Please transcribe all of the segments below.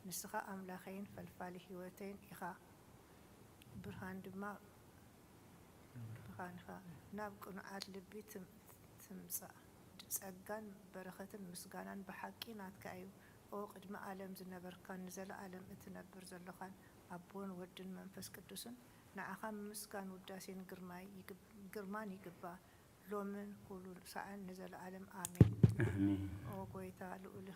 ንስኻ ኣምላኸይን ፈልፋሊ ህይወተይን ኢኻ፣ ብርሃን ድማ ብርሃንኻ ናብ ቅኑዓት ልቢ ትም-፣ ትምጻእ። ጸጋን በረኸትን ምስጋናን ብሓቂ ናትካ እዩ። ኦ ቅድሚ ዓለም ዝነበርካን ንዘለኣለም እትነብር ዘሎኻን ኣቦን ወድን መንፈስ ቅዱስን፣ ንዓኻ ምምስጋን ውዳሴን ግርማይ ይግብ-፣ ግርማን ይግባእ። ሎምን ኩሉ ሰዓን ንዘለኣለም ኣሜን። ኣሜን። ኦ ጎይታ ልኡል፣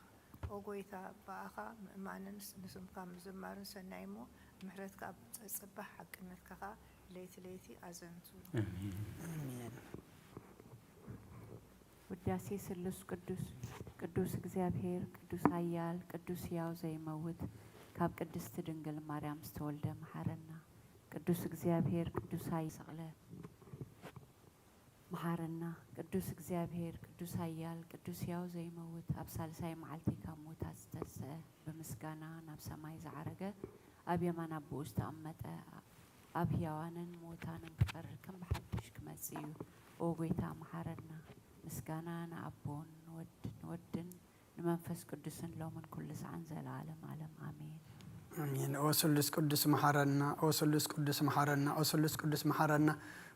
ኦ ጎይታ ብኣኻ ምእማንን ንስምካ ምዝማርን ሰናይ እሞ፣ ምሕረትካ ኣብ ጸጽባሕ ሓቅነትካ ኸኣ ለይቲ ለይቲ ኣዘንቱ። ኣሜን። ኣሜን። ውዳሴ ስሉስ ቅዱስ። ቅዱስ እግዚኣብሔር፣ ቅዱስ ኃያል፣ ቅዱስ ሕያው ዘይመውት፣ ካብ ቅድስቲ ድንግል ማርያም ዝተወልደ መሓረና። ቅዱስ እግዚኣብሔር፣ ቅዱስ ኃያል ሰቕለ መሓረና። ቅዱስ እግዚኣብሔር፣ ቅዱስ ኃያል፣ ቅዱስ ሕያው ዘይመውት፣ ኣብ ሳልሳይ መዓልቲ ካብ ሙታት ዝተንስአ፣ ብምስጋና ናብ ሰማይ ዝዓረገ፣ ኣብ የማን ኣቦኡ ዝተቐመጠ፣ ኣብ ሕያዋንን ምዉታንን ክፈርድ ከም ብሓድሽ ክመጽእ እዩ። ኦ ጐይታ፣ መሓረና። ምስጋና ንኣቦን ንወድ-፣ ንወድን ንመንፈስ ቅዱስን ሎምን ኩሉ ሰዓን ዘለዓለም ዓለም። ኣሜን። ኣሜን። ኦ ስሉስ ቅዱስ መሓረና፣ ኦ ስሉስ ቅዱስ መሓረና፣ ኦ ስሉስ ቅዱስ መሓረና።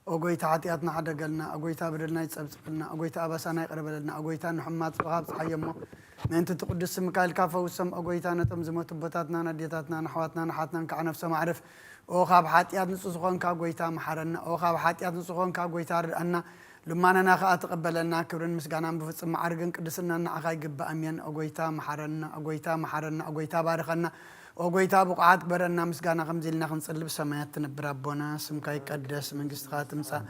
ኦ ጐይታ፣ ሓጢኣትና ሕደገልና፣ ኦ ጐይታ፣ በደልና ይጸብጸበልና፣ ኦ ጐይታ፣ ኣበሳና ይቕረ በለልና፣ ኦ ጐይታ፣ ንሕማም ጽባኻ ኣብጽሓዮ እሞ፣ ምእንቲ እቲ ቅዱስ ስምካ ኢልካ ፈውሶም፣ ኦ ጐይታ፣ ነቶም ዝሞቱ ኣቦታትናን ኣዴታትናን ኣሕዋትናን ኣሓትናን ከዓ ነፍሶም ኣዕርፍ። ኦ ካብ ሓጢኣት ንጹህ ዝኾንካ ጐይታ፣ መሓረና። ኦ ካብ ሓጢኣት ንጹህ ዝኾንካ ጐይታ፣ ርድኣና። ልማናና ኸኣ ተቐበለልና። ክብርን ምስጋናን ብፍጹም መዓርግን ቅድስናን ንዓኻ ይግባእ። ኣሜን። ኦ ጐይታ፣ መሓረና። ኦ ጐይታ፣ መሓረና። ኦ ጐይታ፣ ባርኸና። ኦ ጐይታ፣ ብቑዓት ግበረና። ምስጋና ከምዚ ኢልና ክንጽሊ ብሰማያት ትነብር ኣቦና፣ ስምካ ይቀደስ፣ መንግስትኻ ትምጻእ፣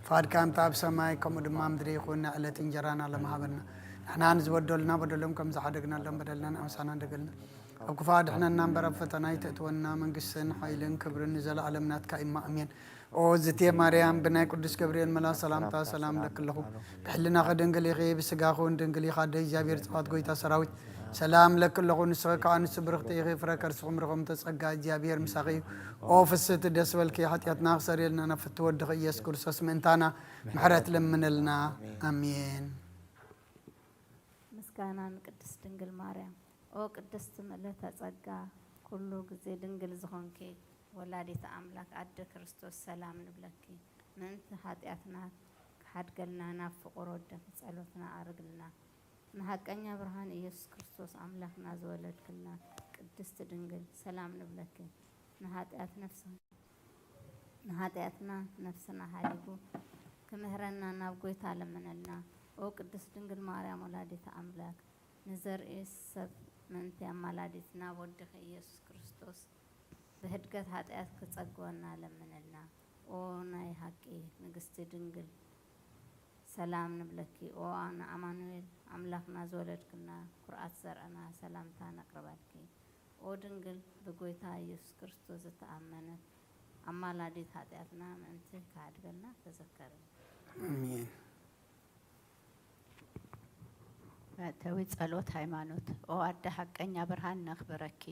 ፍቓድካ ከምቲ ኣብ ሰማይ ከምኡ ድማ ኣብ ምድሪ ይኹን። ናይ ዕለት እንጀራና ሎሚ ሃበና። ንሕና ንዝበደሉና በደሎም ከም ዝሓደግናሎም በደልና ንኣምሳና እንደገልና። ኣብ ክፉእ ኣድሕነና እምበር ኣብ ፈተና ኣይተእትወና። መንግስትን ሓይልን ክብርን ንዘለኣለም ናትካ እዩ። ኣሜን። ኦ ዝቴ ማርያም፣ ብናይ ቅዱስ ገብርኤል መልኣኽ ሰላምታ ሰላም እለኪ ኣለኹ። ብሕልናኺ ድንግል ኢኺ፣ ብስጋኺ እውን ድንግል ኢኻ። ኣደ እግዚኣብሔር፣ ጽባሕ ጐይታ ሰራዊት፣ ሰላም እለኪ ኣለኹ። ንስኺ ከኣ ንሱ ብርኽቲ ኢኺ፣ ፍረ ከርስኺ ምርኹም ተጸጋ፣ እግዚኣብሔር ምሳኺ እዩ። ኦ ፍስሕቲ ደስ በልኪ፣ ሓጢኣትና ክሰርየልና ናብ ፍትው ወድኺ ኢየሱስ ክርስቶስ ምእንታና ምሕረት ለምንልና። ኣሜን። ምስጋና ንቅድስት ድንግል ማርያም። ኦ ቅድስቲ ምልእተ ጸጋ፣ ኩሉ ግዜ ድንግል ዝኾንኪ ወላዲተ ኣምላክ ኣደ ክርስቶስ ሰላም ንብለኪ። ምእንቲ ሓጢኣትና ክሓድገልና ናብ ፍቑር ወድኺ ጸሎትና ኣርግልና። ንሓቀኛ ብርሃን ኢየሱስ ክርስቶስ ኣምላኽና ዝወለድክልና ቅድስቲ ድንግል ሰላም ንብለኪ። ንሓጢኣት ነፍስና ንሓጢኣትና ነፍስና ሓዲጉ ክምህረና ናብ ጐይታ ለምነልና። ኦ ቅድስት ድንግል ማርያም ወላዲተ ኣምላክ፣ ንዘርኢ ሰብ ምእንቲ ኣማላዲት ናብ ወድኺ ኢየሱስ ክርስቶስ ብህድገት ሓጢኣት ክጸግወና ለምነልና። ኦ ናይ ሓቂ ንግስቲ ድንግል ሰላም ንብለኪ። ኦ ንኣማኑኤል ኣምላኽና ዝወለድክልና ኩርዓት ዘርእና ሰላምታ ነቕርበልኪ። ኦ ድንግል ብጎይታ ኢየሱስ ክርስቶስ ዝተኣመነት ኣማላዲት ሓጢኣትና ምእንቲ ክሓድገልና ተዘከርኒ። ኣሜን። መእተዊ ጸሎት ሃይማኖት። ኦ ኣደ ሓቀኛ ብርሃን ነኽብረኪ።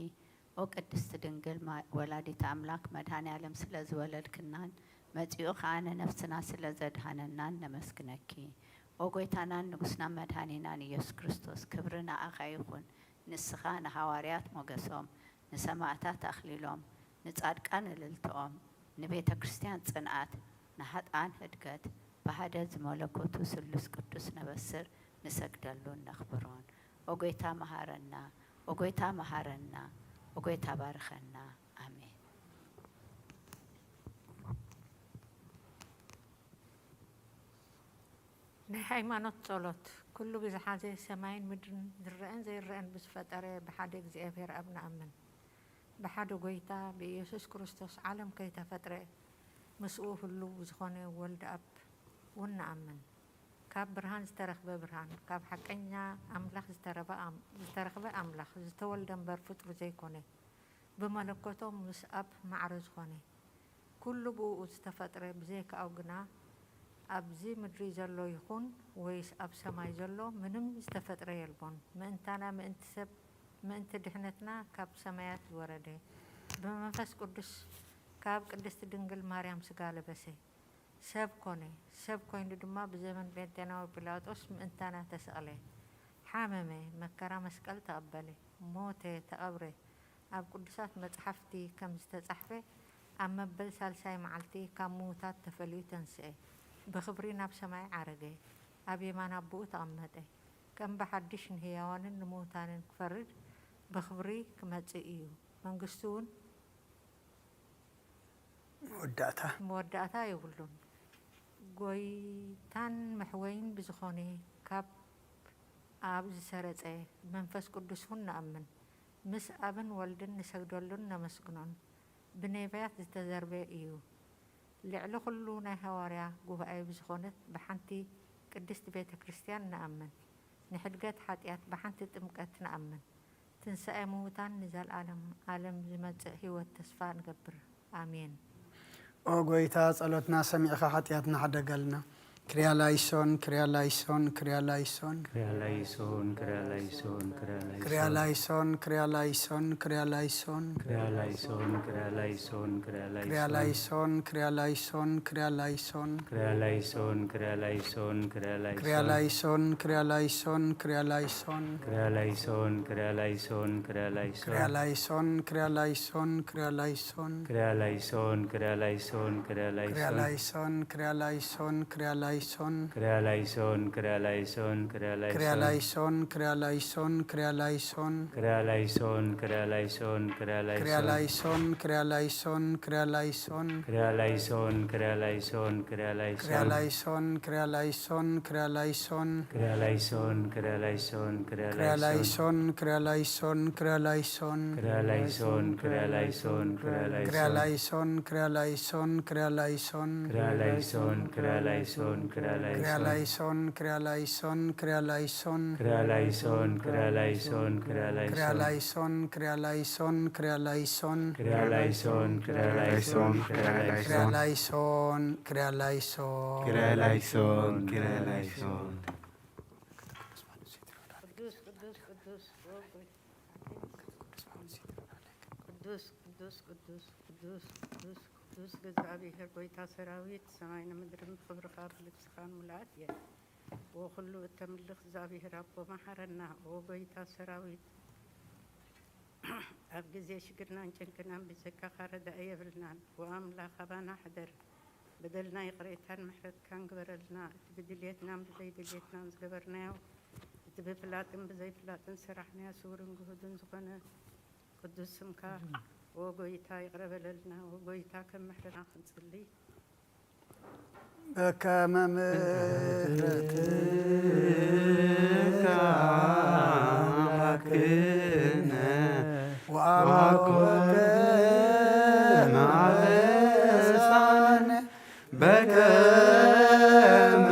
ኦ ቅድስቲ ድንግል ማ-፣ ወላዲት ኣምላክ መድኃኔ ዓለም ስለ ዝወለድክናን መጺኡ ኸኣ ንነፍስና ስለ ዘድኃነናን ነመስግነኪ። ኦ ጐይታናን ንጉስናን መድኃኒናን ኢየሱስ ክርስቶስ ክብሪ ንኣኻ ይኹን። ንስኻ ንሃዋርያት ሞገሶም፣ ንሰማዕታት ኣኽሊሎም፣ ንጻድቃን እልልትኦም፣ ንቤተ ክርስቲያን ጽንዓት፣ ንኃጥኣን ህድገት፣ ብሓደ ዝመለኮቱ ስሉስ ቅዱስ ነበስር ንሰግደሉን ነኽብሮን። ኦ ጐይታ መሃረና፣ ኦ ጐይታ መሃረና፣ ኦ ጐይታ ባርኸና። ኣሜን። ናይ ሃይማኖት ጸሎት። ኩሉ ብዝሓዘ ሰማይን ምድርን ዝረአን ዘይረአን ብዝፈጠረ ብሓደ እግዚኣብሔር ኣብ ንኣምን። ብሓደ ጐይታ ብኢየሱስ ክርስቶስ ዓለም ከይተፈጥረ ምስኡ ህሉው ዝኾነ ወልድ ኣብ እውን ንኣምን። ካብ ብርሃን ዝተረኽበ ብርሃን፣ ካብ ሓቀኛ ኣምላኽ ዝተረበ ኣም-፣ ዝተረኽበ ኣምላኽ፣ ዝተወልደ እምበር ፍጡር ዘይኮነ፣ ብመለኮቶም ምስ ኣብ ማዕረ ዝኾነ፣ ኩሉ ብእኡ ዝተፈጥረ፣ ብዘይካኡ ግና ኣብዚ ምድሪ ዘሎ ይኹን ወይስ ኣብ ሰማይ ዘሎ ምንም ዝተፈጥረ የልቦን። ምእንታና፣ ምእንቲ ሰብ፣ ምእንቲ ድሕነትና ካብ ሰማያት ዝወረደ፣ ብመንፈስ ቅዱስ ካብ ቅድስቲ ድንግል ማርያም ስጋ ለበሰ። ሰብ ኮነ። ሰብ ኮይኑ ድማ ብዘመን ጴንጤናዊ ጲላጦስ ምእንታና ተሰቕለ፣ ሓመመ፣ መከራ መስቀል ተቐበለ፣ ሞተ፣ ተቐብረ፣ ኣብ ቅዱሳት መጻሕፍቲ ከም ዝተጻሕፈ፣ ኣብ መበል ሳልሳይ መዓልቲ ካብ ምዉታት ተፈልዩ ተንስኤ፣ ብኽብሪ ናብ ሰማይ ዓረገ፣ ኣብ የማን ኣቦኡ ተቐመጠ። ከም ብሓድሽ ንህያዋንን ንምዉታንን ክፈርድ ብኽብሪ ክመጽእ እዩ። መንግስቱ እውን መወዳእታ መወዳእታ የብሉን። ጎይታን መሕወይን ብዝኾነ ካብ ኣብ ዝሰረጸ መንፈስ ቅዱስ እውን ንኣምን። ምስ ኣብን ወልድን ንሰግደሉን ነመስግኖን ብነቢያት ዝተዘርበ እዩ። ልዕሊ ኩሉ ናይ ሃዋርያ ጉባኤ ብዝኾነት ብሓንቲ ቅድስት ቤተ ክርስቲያን ንኣምን። ንሕድገት ሓጢኣት ብሓንቲ ጥምቀት ንኣምን። ትንሳኤ ምዉታን ንዘልኣለም ኣለም ዝመጽእ ህይወት ተስፋ ንገብር። ኣሜን። ኦ ጎይታ ጸሎትና ሰሚዕኻ ሓጢኣትና ሕደገልና። ክርያ ላይሶን ክርያ ላይሶን ክርያ ላይሶን ክርያ ላይሶን ክርያ ላይሶን ክርያ ክርያ ላይሶን ላይሶን ክርያ ላይሶን ክርያ ላይሶን ክርያ ላይሶን ክርያ ላይሶን ክርያ ክርያ ላይሶን ላይሶን ክርያ ላይሶን ክርያ ላይሶን ክርያ ላይሶን ክርያ ላይሶን ክርያ ክርያ ላይሶን ላይሶን ክርያ ላይሶን ክርያ ላይሶን ክርያ ላይሶን ክርያ ላይሶን ክርያ ክርያ ላይሶን ላይሶን ክርያ ላይሶን ክርያ ላይሶን ክርያ ላይሶን ክርያ ላይሶን ክርያ ክርያ ላይሶን ላይሶን ክርያ ላይሶን ክርያ ላይሶን ክርያ ላይሶን ክርያ ላይሶን ክርያ ክርያ ላይሶን ላይሶን ክርያ ላይሶን ክርያ ላይሶን ክርያ ላይሶን ክርያ ላይሶን ክርያ ክርያ ላይሶን ላይሶን ክርያ ላይሶን ክርያ ላይሶን ክርያ ላይሶን ክርያ ላይሶን ክርያ ክርያ ላይሶን ላይሶን ክርያ ላይሶን ክርያ ላይሶን ክርያ ላይሶን ክርያ ላይሶን ክርያ ክርያ ላይሶን ላይሶን ክርያ ላይሶን ክርያ ላይሶን ክርያ ላይሶን ክርያ ላይሶን ክርያ ክርያ ላይሶን ላይሶን ክርያ ላይሶን ክርያ ላይሶን ክርያ ላይሶን ክርያ ላይሶን ክርያ ክርያ ላይሶን ላይሶን ክርያ ላይሶን ክርያ ላይሶን ክርያ ላይሶን ክርያ ላይሶን ክርያ ክርያ ላይሶን ላይሶን ክርያ ላይሶን ክርያ ላይሶን ክርያ ላይሶን ክርያ ላይሶን ክርያ ክርያ ላይሶን ላይሶን ክርያ ላይሶን ክርያ ላይሶን ክርያ ላይሶን ቅዱስ ቅዱስ ቅዱስ ቅዱስ ቅዱስ ቅዱስ ቅዱስ ቅዱስ ቅዱስ ቅዱስ ቅዱስ እግዚኣብሔር ጎይታ ሰራዊት ሰማይን ምድርን ብኽብርኻ ብልግስኻን ሙሉኣት እየን። ወኩሉ እተምልኽ እግዚኣብሔር ኣቦ መሓረና። ወጎይታ ሰራዊት ኣብ ግዜ ሽግርናን ጭንቅናን ብጀካኻ ረዳኢ የብልናን። ወኣምላኽ ኣባና ሕደር። በደልና ይቕሬታን ምሕረትካን ግበረልና። እቲ ብድልየትናን ብዘይድልየትናን ዝገበርናዮ እቲ ብፍላጥን ብዘይፍላጥን ዝሰራሕናዮ ስውርን ግሁድን ዝኾነ ቅዱስ ስምካ ወጎይታ ይቕረ በለልና። ወጎይታ ከም ምሕረትና ክንጽሊ በከመ ምሕረትከ አምላክነ ወአኮከ ማበሳነ በከመ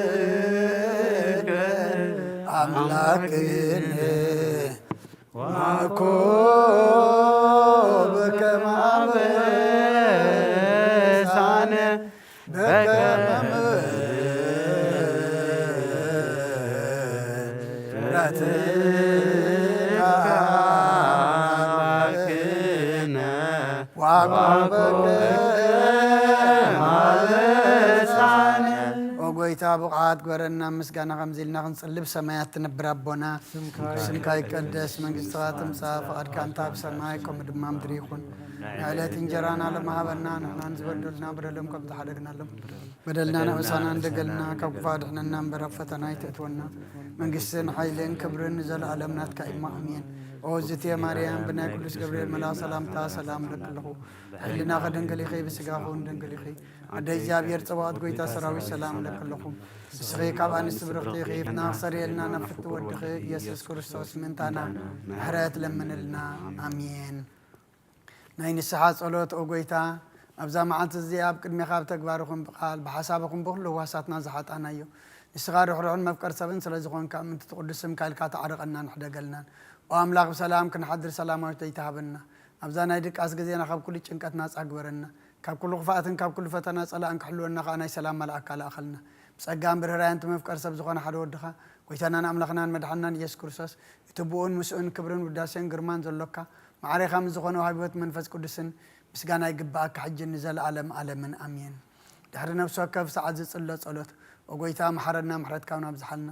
ምሕረትከ አምላክነ ወአኮ በከመ አበሳነ በከመ ምሕረትከ አምላክነ ወአኮከ ማበሳነ ኦ ጎይታ ብቕዓት ግበረና ምስጋና ከምዚ ኢልና ክንጽልብ ሰማያት ትነብር ኣቦና ስምካ ይቀደስ መንግስትኻ ትምጻእ ፍቓድካ እንታ ኣብ ሰማይ ከምኡ ድማ ምድሪ ይኹን ንዕለት እንጀራና ሎሚ ሃበና ንሕና ንዝበደሉና በደሎም ከም ዝሓደግናሎም በደልና ንዕሳና እንደገልና ካብ ክፋ ድሕነና እምበር ኣብ ፈተና ኣይተእትወና መንግስትን ሓይልን ክብርን ንዘለኣለም ናትካ ኢማ ኣሜን ኦ ዝትየ ማርያም ብናይ ቅዱስ ገብርኤል መልኣ ሰላምታ ሰላም እለኪ ኣለኹ ሕልና ከደንግል ኢኺ ብስጋ ኹን ደንግል ኢኺ ኣደ እግዚኣብሔር ጸባዖት ጎይታ ሰራዊት ሰላም እለኪ ኣለኹ ንስኺ ካብ ኣንስቲ ብርኽቲ ኢኺ ፍና ክሰሪየልና ናብ ፍቲ ወድኺ ኢየሱስ ክርስቶስ ምእንታና ምሕረት ለምንልና ኣሜን ናይ ንስሓ ጸሎት ኦ ጎይታ ኣብዛ መዓልቲ እዚኣ ኣብ ቅድሜኻ ኣብ ተግባርኹም ብቃል ብሓሳብኹም ብኩሉ ህዋሳትና ዝሓጣናዮ ንስኻ ርሕሩሕን መፍቀር ሰብን ስለ ዝኾንካ ምእንቲ ትቕዱስ ስምካ ኢልካ ተዓርቐናን ሕደገልናን ኦ ኣምላኽ ብሰላም ክንሓድር ሰላማዊት ለይቲ ሃበና ኣብዛ ናይ ድቃስ ግዜና ካብ ኩሉ ጭንቀት ናጻ ግበረና ካብ ኩሉ ክፍኣትን ካብ ኩሉ ፈተና ጸላእን ክሕልወና ከኣ ናይ ሰላም መልኣካ ለኣኸልና ብጸጋን ብርህራየን ትመፍቀር ሰብ ዝኾነ ሓደ ወድኻ ጎይታናን ኣምላኽናን መድሓንናን ኢየሱስ ክርስቶስ እቲ ብኡን ምስኡን ክብርን ውዳሴን ግርማን ዘሎካ ማዕሬኻ ምስ ዝኾነ ወሃቢ ህይወት መንፈስ ቅዱስን ምስጋና ይግብኣካ ሕጂ ንዘለኣለም ኣለምን ኣሜን ድሕሪ ነፍሲ ወከፍ ሰዓት ዝጽሎ ጸሎት ኦ ጎይታ መሓረና ምሕረትካ እውን ኣብዝሓልና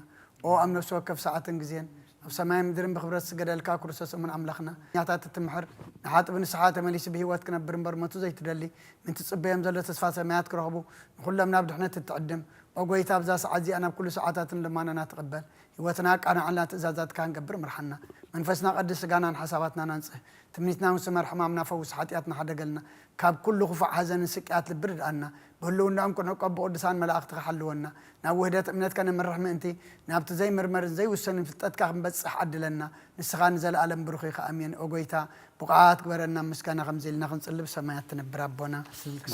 ኦ ኣብ ነፍሲ ወከፍ ሰዓትን ግዜን ኣብ ሰማይ ምድርን ብክብረት ዝስገደልካ ክርስቶስ እሙን ኣምላኽና፣ ኛታት እትምሕር፣ ንሓጥብ ንስሓ ተመሊሱ ብህይወት ክነብር እምበር ሞቱ ዘይትደሊ፣ ምእንቲ ጽበዮም ዘሎ ተስፋ ሰማያት ክረኽቡ፣ ንኹሎም ናብ ድሕነት እትዕድም፣ ኦ ጎይታ፣ ኣብዛ ሰዓት እዚኣ ናብ ኩሉ ሰዓታትን ልማናና ትቕበል፣ ህይወትና ኣቃናዕልና ትእዛዛትካ ክንገብር ምርሓና። መንፈስና ቀድስ፣ ስጋናን ሓሳባትናን ኣንጽህ። ትምኒትና ምስ መር ሕማምና ፈውስ፣ ሓጢኣትና ሓደገልና። ካብ ኩሉ ክፉእ ሓዘንን ስቅያት ልቢ ርድኣና። ብህልውናኦም ክንዕቆብ ብቅዱሳን መላእኽትኻ ሓልወና። ናብ ውህደት እምነትካ ነምርሕ ምእንቲ፣ ናብቲ ዘይምርመርን ዘይውሰንን ፍልጠትካ ክንበጽሕ ዓድለና። ንስኻ ንዘለኣለም ብሩኽ ኢኻ። ኣሜን። ኦ ጎይታ፣ ብቑዓት ግበረና ምስጋና ከምዚ ኢልና ክንጽሊ። ብሰማያት ትነብር ኣቦና፣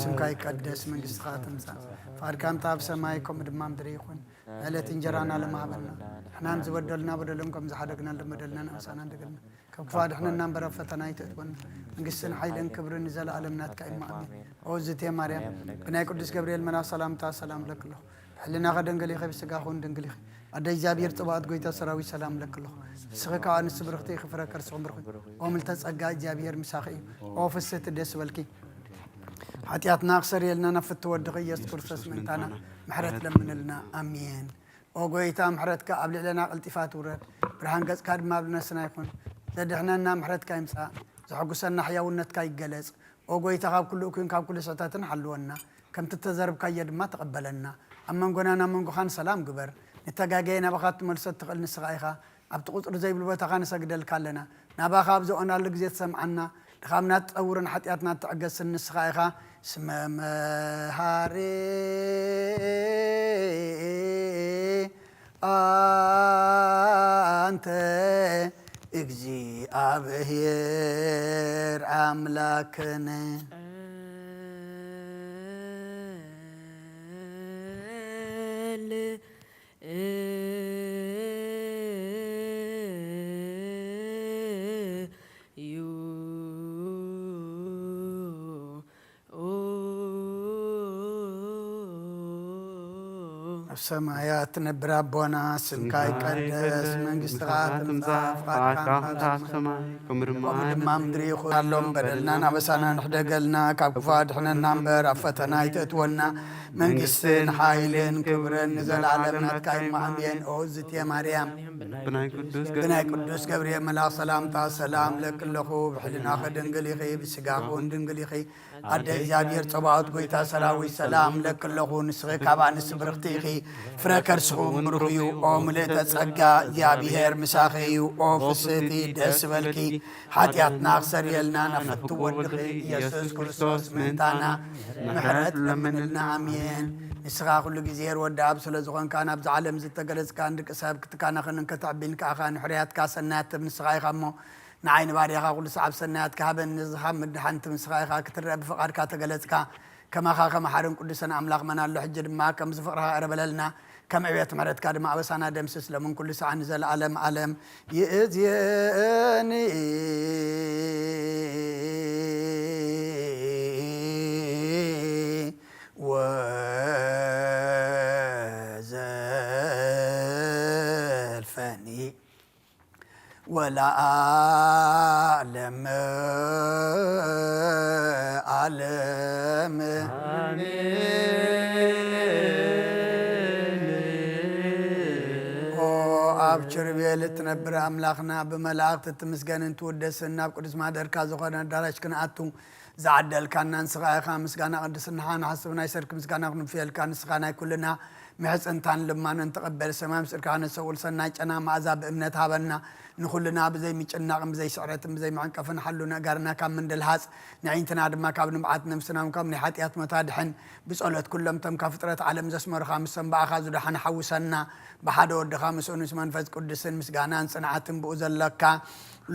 ስምካ ይቀደስ፣ መንግስትኻ ትምጻእ፣ ፍቓድካ ከምታ ኣብ ሰማይ ከምኡ ድማ ምድሪ ይኹን። ዕለት እንጀራና ለማሃበልና፣ ንሕናን ዝበደሉና በደሎም ከም ዝሓደግና ንበደልና ንኣምሳና እንደገልና ካብ ክፉእ ኣድሕነና እምበር ኣብ ፈተና ኣይተእትወና። መንግስትን ሓይልን ክብርን ንዘለኣለም ናትካ እዩ። ኣሜን። ኦ ዝቴ ማርያም፣ ብናይ ቅዱስ ገብርኤል መልኣኽ ሰላምታ ሰላም እብለኪ ኣለኹ። ብሕልናኺ ድንግል ኢኺ፣ ብስጋኺ እውን ድንግል ኢኺ። ኣደ እግዚኣብሔር ጽባኦት፣ ጎይታ ሰራዊት፣ ሰላም እብለኪ ኣለኹ። ንስኺ ካብ ኣንስቲ ብርኽቲ ኢኺ፣ ፍረ ከርስኺ ብሩኽ እዩ። ኦ ምልተ ጸጋ፣ እግዚኣብሔር ምሳኺ እዩ። ኦ ፍስህቲ፣ ደስ ይበልኪ። ሓጢኣትና ክሰርየልና ናብ ፍትው ወድኺ ኢየሱስ ክርስቶስ ምእንታና ምሕረት ለምንልና። ኣሜን። ኦ ጎይታ፣ ምሕረትካ ኣብ ልዕለና ቀልጢፋ ትውረድ፣ ብርሃን ገጽካ ድማ ኣብ ልነስና ይኹን። ዘድሕነና ምሕረትካ ይምጻእ፣ ዘሐጉሰና ሕያውነትካ ይገለጽ። ኦ ጎይታ፣ ካብ ኩሉ እኩይን ካብ ኩሉ ስሕተትን ሓልወና፣ ከምቲ እተዘርብካዮ ድማ ተቐበለና። ኣብ መንጎናን ኣብ መንጎኻን ሰላም ግበር። ንተጋገየ ናባኻ እትመልሶ እትኽእል ንስኻ ኢኻ። ኣብቲ ቁጽሪ ዘይብሉ ቦታኻ ንሰግደልካ ኣለና። ናባኻ ኣብ ዝኦናሉ ግዜ ትሰምዓና፣ ድኻምና ትጸውርን ሓጢኣትና ትዕገስን ንስኻ ኢኻ። ስመ መሃሪ ኣንተ እግዚኣብሔር ኣምላክነ። ጸል እዩ። ኣብ ሰማያት ትነብር ኣቦና፣ ስምካ ይቀደስ፣ መንግስትኻ ትምጻእ፣ ፍቓድካ ከምታ ኣብ ሰማይ ከምኡ ድማ ኣብ ምድሪ ይኹን። ኣሎም በደልናን ኣበሳናን ንሕደገልና፣ ካብ ክፉእ ኣድሕነና እምበር ኣብ ፈተና ኣይተእትወና። መንግስትን ሓይልን ክብርን ንዘለኣለም ናትካ እዩ። ኣሜን። ኦ ዝትየ ማርያም፣ ብናይ ቅዱስ ብናይ ቅዱስ ገብርኤል መልኣኽ ሰላምታ ሰላም ለኪ ኣለኹ። ብሕልናኺ ድንግል ኢኺ፣ ብስጋኺ እውን ድንግል ኢኺ። ኣደ እግዚኣብሔር ጸባኦት፣ ጎይታ ሰራዊት፣ ሰላም ለኪ ኣለኹ። ንስኺ ካብ ኣንስቲ ብርኽቲ ኢኺ፣ ፍረ ከርስኺ እውን ብሩኽ እዩ። ኦ ምልእተ ጸጋ፣ እግዚኣብሔር ምሳኺ እዩ። ኦ ፍስህቲ፣ ደስ ይበልኪ። ሓጢኣትና ክሰርየልና ናብ ፍትው ወድኺ ኢየሱስ ክርስቶስ ምእንታና ምሕረት ለምንልና። ኣሜን። ንስኻ ኩሉ ግዜ ርወዲ ኣብ ስለ ዝኾንካ፣ ናብዚ ዓለም ዝተገለጽካ፣ ንደቂ ሰብ ክትካናኸንን ከተዕቢን ከኣኻ ንሕርያትካ ሰናያት ትብ ንስኻ ኢኻ እሞ፣ ንዓይ ንባርያኻ ኩሉ ሰዓብ ሰናያት ክሃበኒ፣ ዝሃብ ምድሓን ትብ ንስኻ ኢኻ። ክትረአ ብፍቓድካ ተገለጽካ። ከማኻ ከመሓርን ቅዱስን ኣምላኽ መን ኣሎ? ሕጂ ድማ ከምዚ ፍቕርኻ ቅረበለልና፣ ከም ዕቤት ምሕረትካ ድማ ኣበሳና ደምስስ፣ ሎምን ኩሉ ሰዓን ንዘለኣለም ኣለም። ይእዜኒ ወዘልፈኒ ወለዓለመ ዓለም። ኦ ኣብ ኪሩቤል እትነብር ኣምላኽና፣ ብመላእኽቲ እትምስገንን ትውደስን፣ ናብ ቅዱስ ማደርካ ዝኾነ ኣዳራሽ ክንኣቱ ዝዓደልካና ንስኻ ኢኻ። ምስጋና ቅድስናኻ ንሓስብ፣ ናይ ሰርክ ምስጋና ክንፍየልካ። ንስኻ ናይ ኩልና ምሕጽንታን ልማኖን ተቐበል። ሰማይ ምስጢርካ ነሰውል፣ ሰናይ ጨና መኣዛ ብእምነት ሃበና። ንኹልና ብዘይ ምጭናቕን ብዘይ ስዕረትን ብዘይ መዕንቀፍን ሓሉ፣ ነእጋርና ካብ ምንድልሃጽ፣ ንዕይንትና ድማ ካብ ንብዓት፣ ነፍስና እውን ካብ ናይ ሓጢኣት ሞት ኣድሕን። ብጸሎት ኩሎም እቶም ካብ ፍጥረት ዓለም ዘስመሩኻ፣ ምስቶም ብኣኻ ዝደሓኑ ሓውሰና። ብሓደ ወድኻ ምስኡ ምስ መንፈስ ቅዱስን ምስጋናን ጽንዓትን ብኡ ዘለካ፣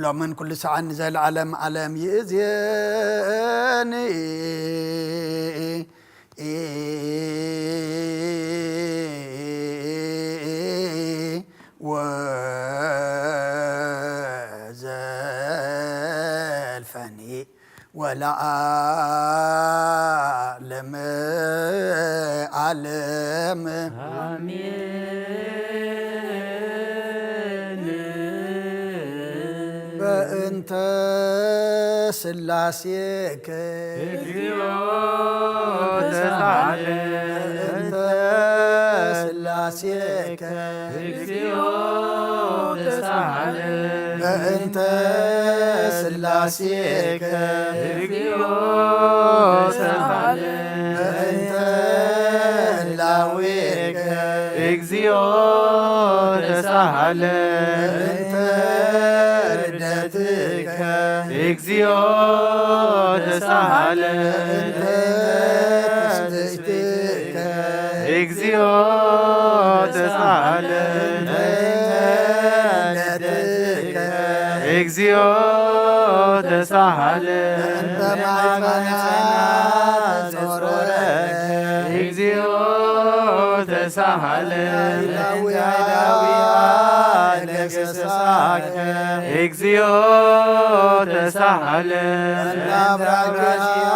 ሎምን ኩሉ ሰዓን ንዘለዓለም ዓለም። ይእዜኒ ወዘልፈኒ ወለዓለመ ዓለም። ኣሜን። በእንተ ስላሴከ እግዚኦ ተሳለ። በእንተ ስላሴከ እግዚኦ ተሳለ። በእንተ ስላሴከ እግዚኦ ተሳሃለ። በእንተ ህላዌከ እግዚኦ ተሳሃለ። በእንተ ርደትከ እግዚኦ ተሳሃለ። በእንተ ትስብእትከ እግዚኦ ተሳሃለ። በእንተ ልደትከ እግዚኦ ተሳሃለ። በእንተ ማሕፀና ጾረከ እግዚኦ ተሳሃለ። በእንተ ዳዊያ ለገሰሳከ እግዚኦ ተሳሃለ። በእንተ አብራኪሃ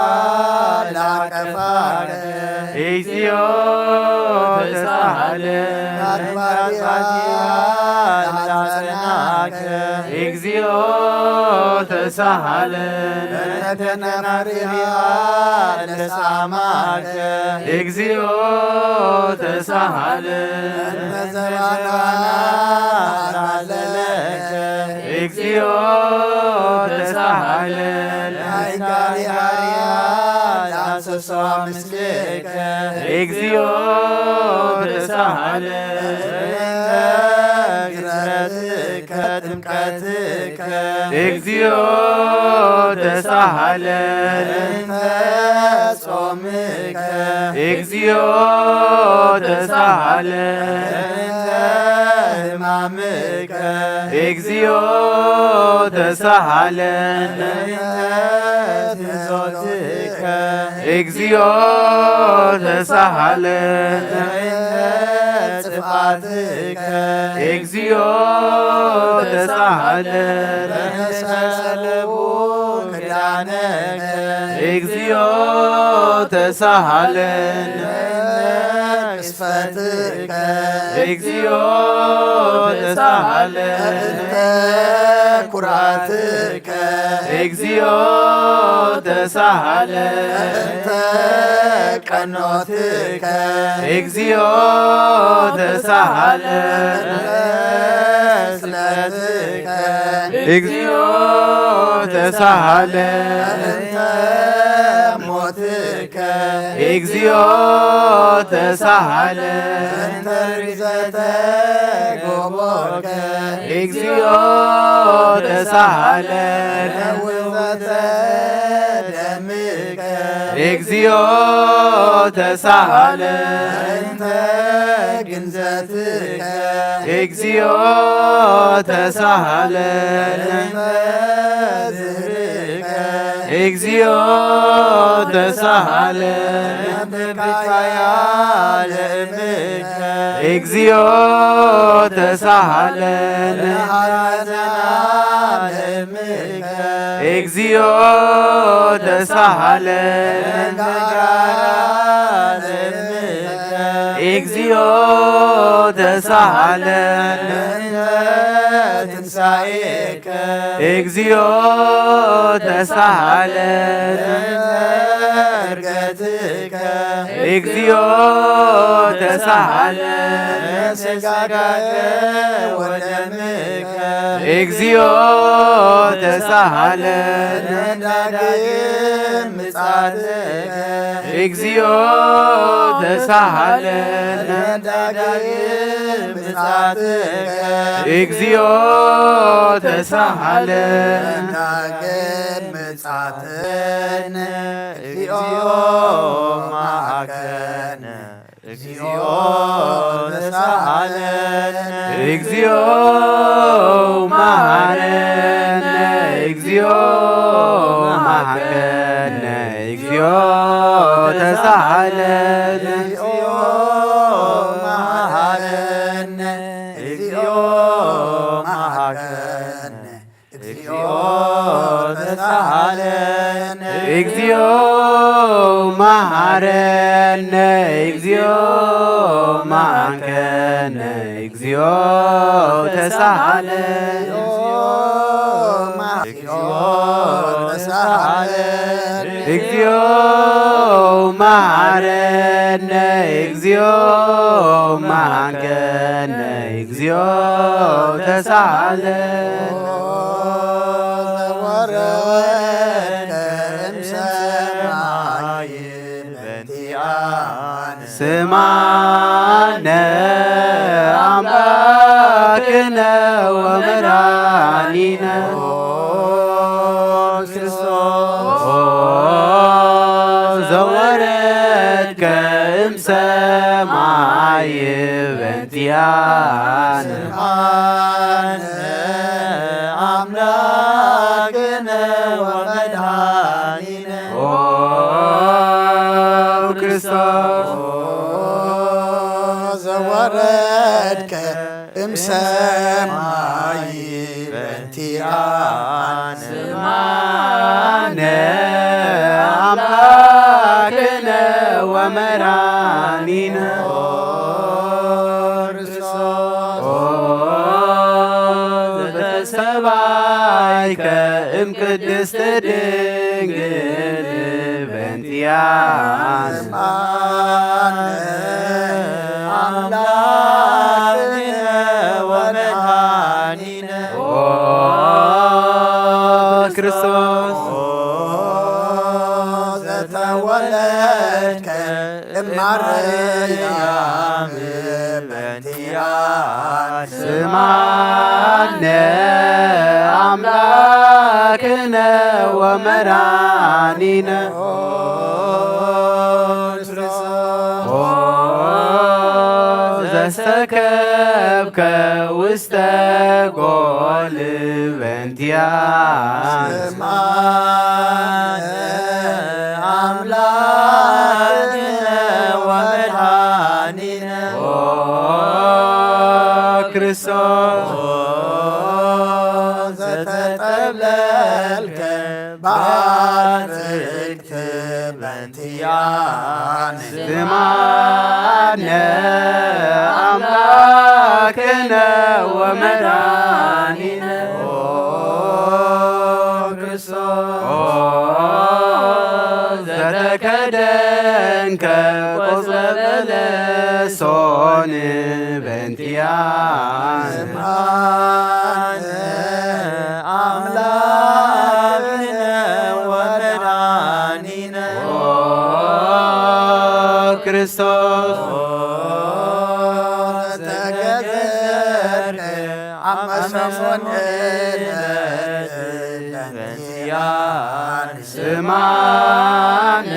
ለአቀፋከ እግዚኦ ተሳሃለ። በእንተ አጽባቲሃ ለአጸናከ እግዚኦ ተሳሃለ። በእንተ ከናፍሪሃ ለሳማከ እግዚኦ ተሳሃለ። በእንተ ዘባናሃ ለአዘለከ እግዚኦ ተሳሃለ። በእንተ አድሃሪሃ ለአንሰሶ ምስሌከ እግዚኦ ተሳሃለ። በእንተ ግዝረትከ ጥምቀትከ እግዚኦ ተሳሃለ። በእንተ ጾምከ እግዚኦ ተሳሃለ። በእንተ ሕማምከ እግዚኦ ተሳሃለ። በእንተ ትእዞትከ እግዚኦ ተሳሃለ። በእንተ ጽፍዓትከ እግዚኦ ተሳሃለ። በእንተ ጸለቡ ክዳነከ እግዚኦ ተሳሃለ። በእንተ ቅስፈትከ እግዚኦ ተሳሃለ። በእንተ ኩራትከ እግዚኦ ተሳሃለ። በእንተ ቀኖትከ እግዚኦ ተሳሃለ። በእንተ ስቅለትከ እግዚኦ ተሳሃለ። በእንተ ሞትከ እግዚኦ ተሳሃለ። በእንተ ርግዘተ ጎቦከ እግዚኦ ተሳሃለ። በእንተ ውዘተ ደምከ እግዚኦ ተሳሃለ። በእንተ ግንዘትከ እግዚኦ ተሳሃለ። በእንተ ዝህርከ እግዚኦ ተሳሃለ። በእንተ ብካያ ለእምከ እግዚኦ ተሳሃለ። በእንተ ሐዘና ለእምከ እግዚኦ ተሳሃለ። በእንተ ጋራ ለእምከ እግዚኦ ተሳሃለ። በእንተ ትንሳኤከ እግዚኦ ተሳሃለ። በእንተ ዕርገትከ እግዚኦ ተሳሃለ። በእንተ ስጋከ ወደምከ እግዚኦ ተሳሃለ። በእንተ ዳግም ምጽአትከ እግዚኦ ተሳሃለ። በእንተ ዳግም ምጽአትከ እግዚኦ ተሳሃለ። በእንተ ዳግም ምጽአትከ እግዚኦ መሃከነ እግዚኦ ተሳሃለነ። እግዚኦ መሃረነ። እግዚኦ መሃከነ። እግዚኦ ተሳሃለነ። እግዚኦ መሃረነ። እግዚኦ መሃከነ። እግዚኦ ተሳሃለነ። እግዚኦ መሃረነ። እግዚኦ መሃከነ። እግዚኦ ተሳሃለነ። እግዚኦ ተሳሃለነ። እግዚኦ መሃረነ። እግዚኦ መሃከነ። እግዚኦ ተሳለ። ዘወረድከ እምሰማይ በእንቲኣነ ስማነ ኣምላክነ ወመድኃኒነ ክርስቶስ። ዘወረድከ እምሰማይ በእንቲኣነ ስማነ ኣምላክነ ወመድኃኒነ ኦ ክርስቶስ። ዘወረድከ እምሰማይ በእንቲኣነ ስማነ ኣምላክነ ወመድኃኒነ ኦ ክርስቶስ። ኦ ዘተሰባይከ እምቅድስት ድንግል በእንቲኣነ ስማነ ኣምላክነ ወመድኃኒነ ኦ ክርስቶስ። ዘተወለድከ እማርያም በእንቲኣነ ስማነ ኣምላክነ ወመድኃኒነ ኦ ክርስቶስ። ኦ ዘሰከብከ ውስተ ጎል በእንቲኣነ ስማነ ኣምላክነ ወመድኃኒነ ኦ ክርስቶስ። ኦ ዘተጠብለልከ በአትክልት በእንቲኣነ ስማነ ኣምላክነ ወመድኃኒነ ኦ ክርስቶስ። ኦ ዘተከደንከ ቆጽለ በለሶን በእንቲኣነ ስማነ ኣምላክነ ወመድኃኒነ ኦ ክርስቶስ። ኦ ዘተገዘርከ ኣብ መሰቦን ዕለት በእንቲኣነ ስማነ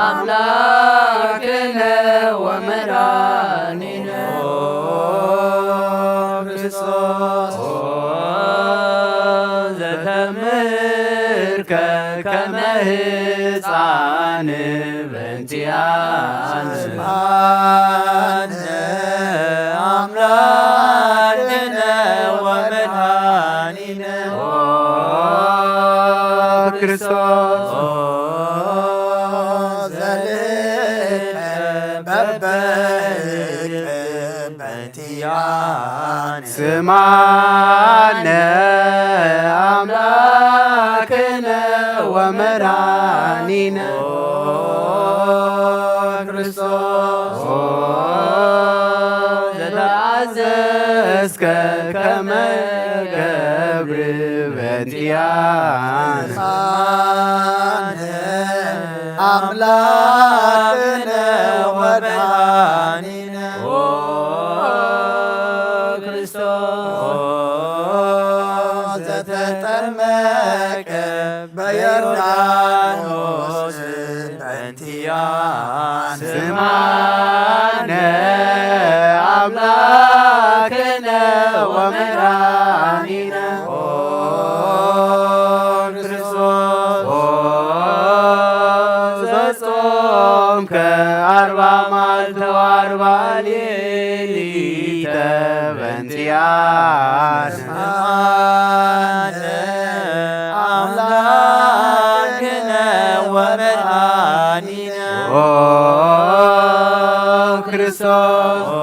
ኣምላክነ ወመድኃኒነ ኦ ክርስቶስ። ኦ ዘተምህርከ ከመ ህፃን በእንቲኣነ ስማነ ኣምላክነ ወመድኃኒነ ኦ ክርስቶስ። ኦ ዘልእከ በበህቅ በእንቲኣነ ስማነ ኣምላክነ ወመድኃኒነ ኦ ክርስቶስ። ኦ ዘተኣዘዝከ ከመ ገብር በእንቲኣነ ስማነ ኣምላክነ ወመድኃኒነ ኦ ክርስቶስ። ኦ ዘተጠመቀ በዮርዳኖስ በእንቲኣነ ስማነ ኣምላክነ ወመድኃኒነ ኦ ክርስቶስ። ኦ ዘጾምከ ኣርባ መዓልተ ወኣርባ ሌሊተ በእንቲኣነ ስማነ ኣምላክነ ወመድኃኒነ ኦ ክርስቶስ። ኦ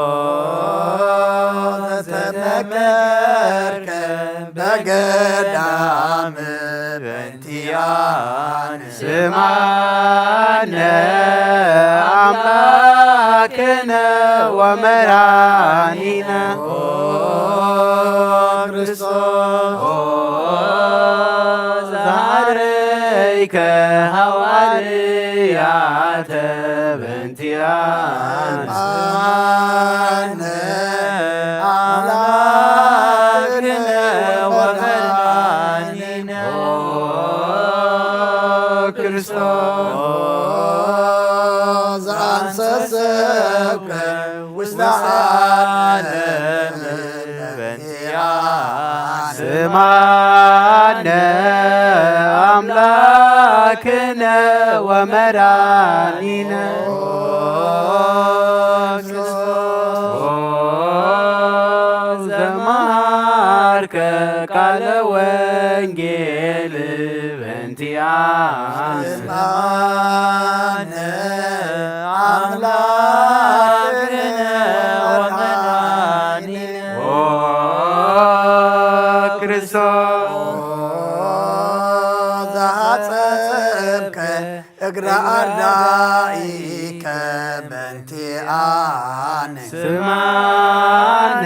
ዘተመከርከ በገዳም በእንቲኣነ ስማነ ኣምላክነ ወመድኃኒነ ኦ ክርስቶስ። ዛረይከ ሃዋርያተ በንቲኣን ኣነ ኣምላክነ ወመድኃኒነ። ክርስቶስ ዘአንሰሰብከ ውስተ ዓለም ስማነ አምላክነ ወመድኃኒነ ዘመሃርከ ቃለ ወንጌል በንቲኣነ ስማነ አምላክነ ወመድኃኒነ ክርስቶስ ዘአጸብከ እግረ አርዳኢከ በንቲኣነ ስማነ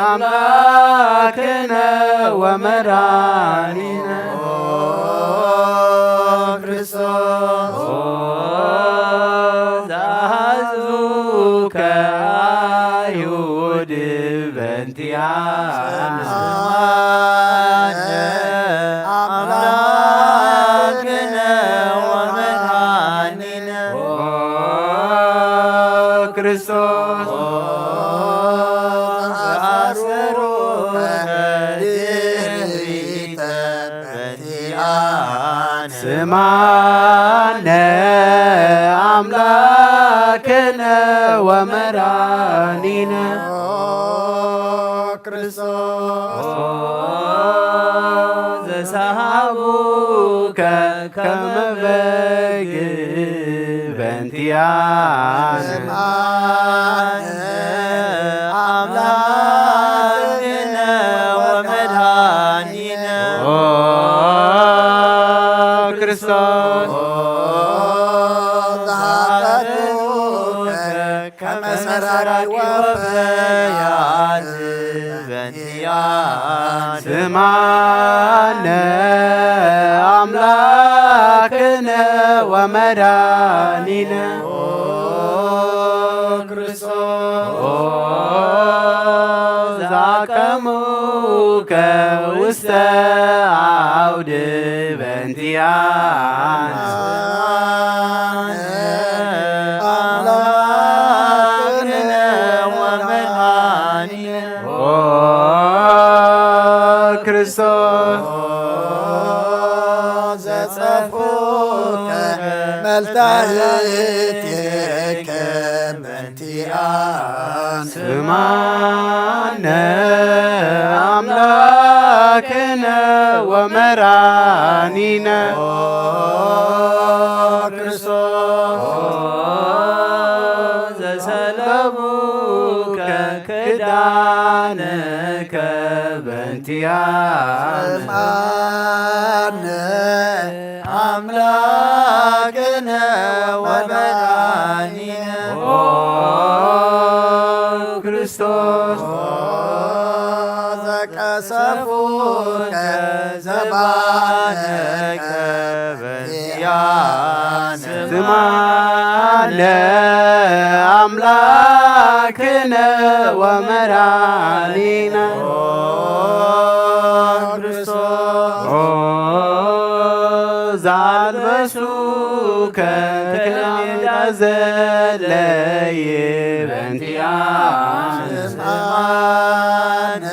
አምላክነ ወመድኃኒነ ክርስቶስ ዘአሐዙከ አይሁድ በንቲኣነ ስማነ አምላክነ ወመድኃኒነ ክርስቶስ ዘአሰሩከ ድሪተ በንቲኣነ ስማነ አምላክነ ወመድኃኒነ ክርስቶስ ዘሰሃቡከ ከመ በግ በንቲኣነ ስማነ አምላክነ ወመድኃኒነ ክርስቶስ ዘአሐዙከ ከመ ሰራቂ ወፈያት በንቲኣነ ስማነ አምላክነ ወመድኃኒነ ክርስቶስ ዘአቀሙከ ውስተ አውድ በንቲኣነ አምላክነ ወመድኃኒነ ክርስቶስ ዘጸፉከ መልታህቴከ በንቲኣነ ስማነ አምላክነ ወመድኃኒነ ክርስቶስ ዘሰለቡከ ክዳነከ በንቲኣነ ስማነ አምላክነ ወመድኃኒነ ክርስቶስ ዘቀሰፉከ ዘባነከ በንቲኣነ ስማነ አምላክነ ወመድኃኒነ ክርስቶስ ዘአልበሱከ ክዳነ ዘለየ በንቲኣነ ስማነ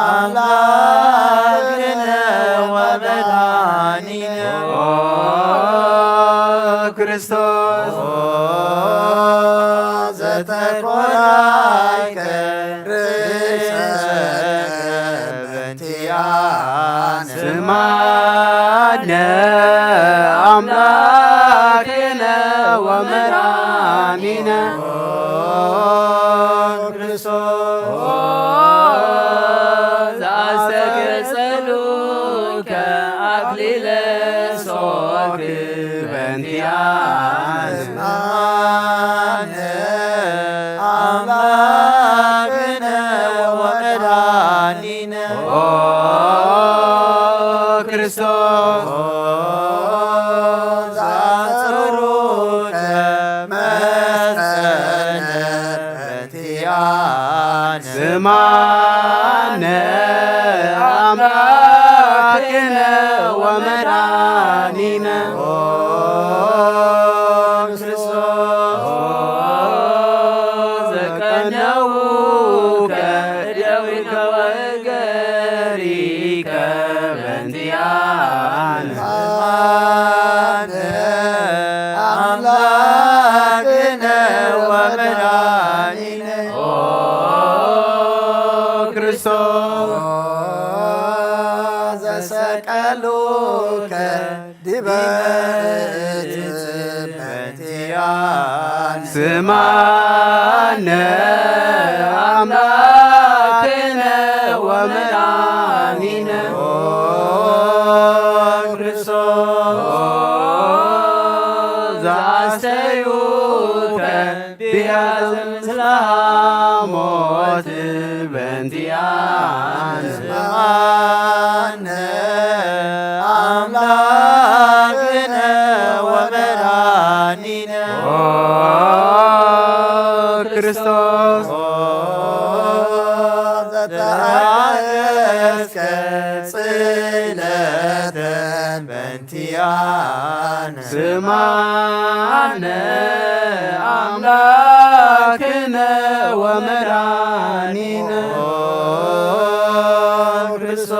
አምላክነ ወመድኃኒነ ክርስቶስ ዘተኮላይከ ርእሰከ በንቲኣነ ስማነ አምላክነ ወመድኃኒነ ክርስቶስ ዘአስተክጸሉከ አክሊለ ሶክ በንቲኣነ ስማነ አምላክነ ወመድኃኒነ ኣምላክነ ወመድኃኒነ ኦ ክርስቶስ ዘቀነውከ እደዊከ ወእገሪከ በእንቲኣነ። ኣምላክነ ወመድኃኒነ ኦ ክርስቶስ ዘሰቀሉከ ዲበ ዕጽ በእንቲኣነ። ስማነ ኣምላክነ ወመድኃኒነ ኦ ክርስቶስ ዘአስተዩከ ብያዘ ምስለ ሐሞት በእንቲኣነ። ስማነ ኣምላክነ ወመድኃኒነ ኦ ክርስቶስ ኦ ዘተሐገስከ ጽለተ በእንቲኣነ። ስማነ ኣምላክነ ወመድኃኒነ ኦ ክርስቶስ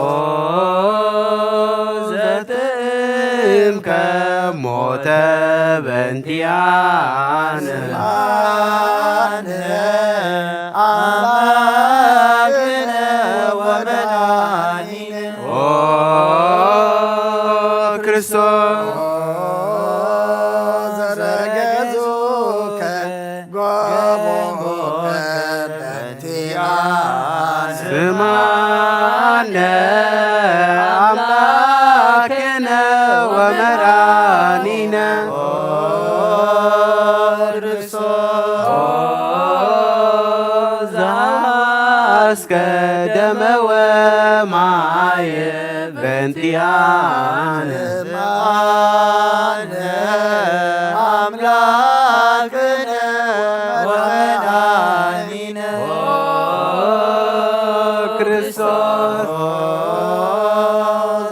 ኦ ዘጥእምከ ሞተ በእንቲኣነ። ስማነ ኣምላክነ ወመድኃኒነ ኦ ክርስቶስ ዘረገዙከ ጎቦከ በእንቲኣነ። ስማነ ኣምላክነ ወመድኃኒነ ኦ ክርስቶስ ዘሐስከ ደመ ወማየ በእንቲኣነ። ስማነ ኣምላክነ ወመድኃኒነ ኦ ክርስቶስ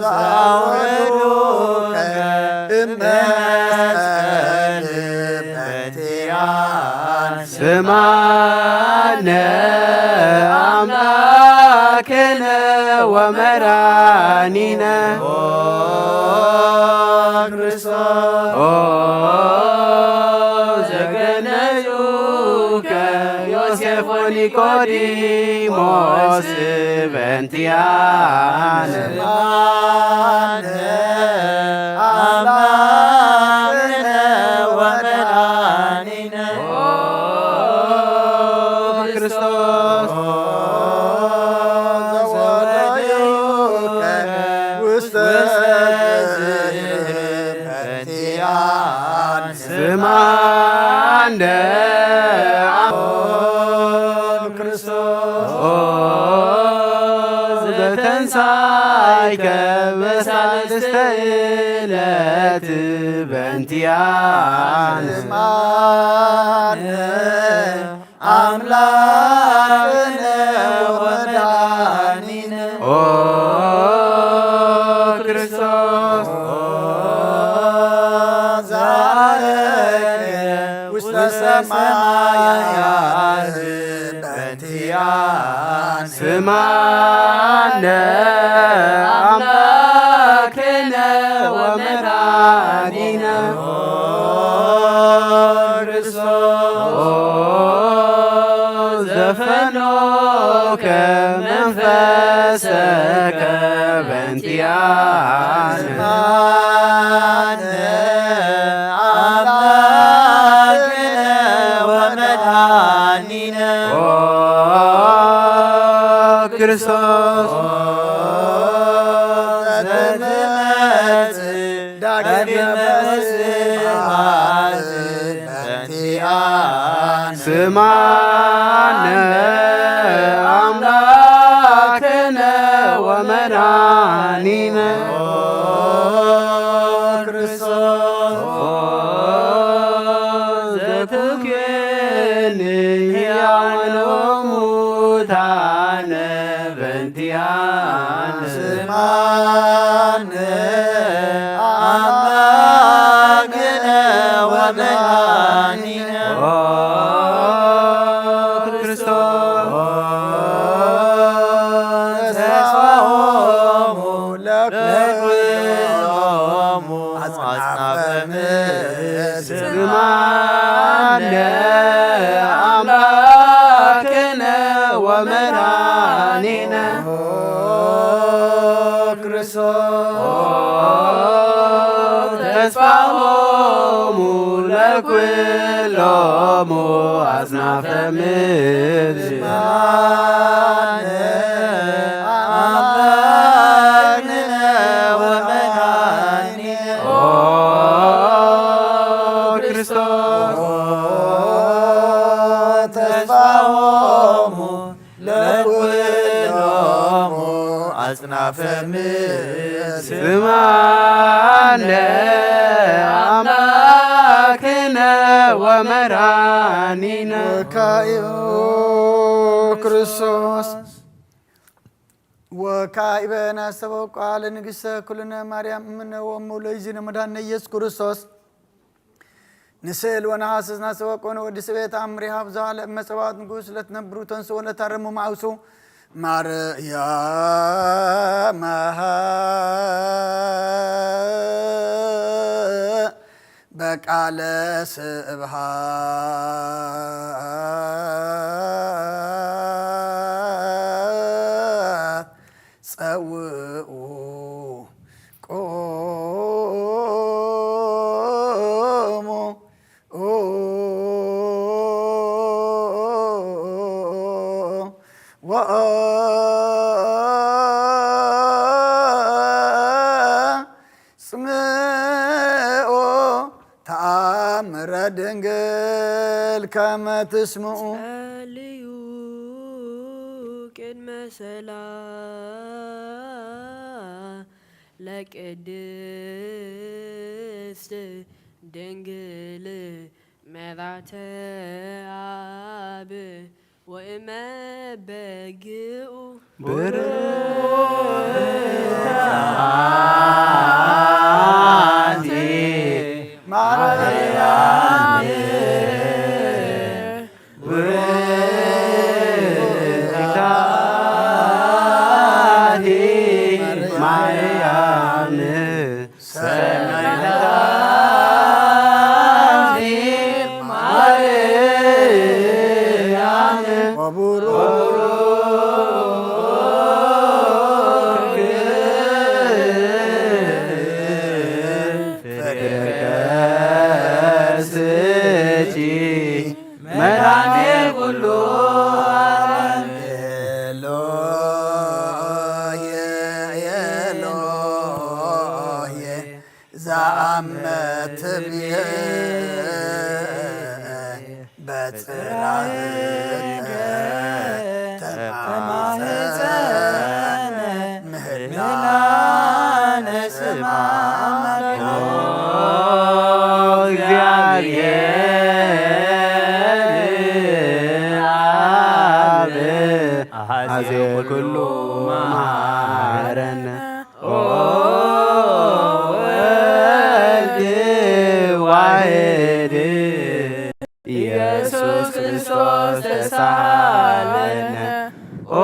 ዘአውረዱከ እመ መስቀል በእንቲኣነ። ስማነ ኣምላክነ ወመድኃኒነ ኦ ክርስቶስ ኦ ዘገነዙከ ዮሴፍ ወኒቆዲሞስ በእንቲኣነ። ስማነ ኣምላክነ ወመድኃኒነ ኦ ክርስቶስ ዘወደዩከ ውስተ በእንቲኣነ። ስማነ ኦ ክርስቶስ ኦ ዘተንሳይከ በሳልስተ ዕለት በእንቲኣነ። ስማነ ኣምላክነ ወመድኃኒነ ኦ ክርስቶስ ኦ ዘዐረገ ውስተ ሰማያት በእንቲኣነ። ስማነ ኣምላክነ ወመድኃኒነ ኦ ክርስቶስ ኦ ዘፈኖከ መንፈሰከ በእንቲኣነ። ስማነ ኣምላክነ ወመድኃኒነ ኦ ክርስቶስ ኦ ዘትመጽእ ዳግመ ስብሐት በእንቲኣነ። ስማነ ኣምላክነ ወመድኃኒነ ኦ ክርስቶስ ኦ ዘትኩየኒ ሕያዋን ወሙታነ እንቲኣነ ስማነ ኣምላክነ ወመድኃኒነ ኦ ክርስቶስ ተስፋሆሙ ለኩሎሙ አጽናፈ ምድር። ስማነ አምላክነ ወመድኃኒነ ኦ ክርስቶስ ተስፋሆሙ ለኩሎሙ አጽናፈ ምድር። ስማነ አምላክነ ወመድኃኒነ ኦ ክርስቶስ ተስፋሆሙ ለኩሎሙ አጽናፈ ምድር። ስማነ አምላክነ ወመድኃኒነ ወካዩ ክርስቶስ ወካይበ ናስተበቋ ለንግሥተ ኩልነ ማርያም እምነ ወእሙ ለይእዜነ መድኃኒነ ኢየሱስ ክርስቶስ ንስእል ወነሐስስ ናስተበቆ ንወዲ ስቤት አምሪሃ ብዝሃ ለእመ ጸባኦት ንጉሥ ለትነብሩ ተንሱ ወለታረሙ ማውሱ ማርያም በቃለ ስብሃት ጸውኡ ቁሙ ወአጽምዑ ተአምረ ድንግል ከመ ትስምዑ። ጸልዩ ቅድመ ሰላ ለቅድስት ድንግል መራተ አብ ወእመ በግኡ ብርክት አንቲ ማርያም ብርክት አንቲ ማርያም ሰናይት አንቲ ማርያም ወቡሩክ ፍሬ ከርስኪ መድኃኔ ኩሉ ዓለም። ኤሎሄ ኤሎሄ ዘአመ ትቤ በጽራርከ ተማጸነ ምህላነ ስማነ ኦ እግዚአብሔር አብ አዜ ኩሉ መሐረነ ኦ ወልድ ዋሕድ ኢየሱስ ክርስቶስ ተሳሃለነ ኦ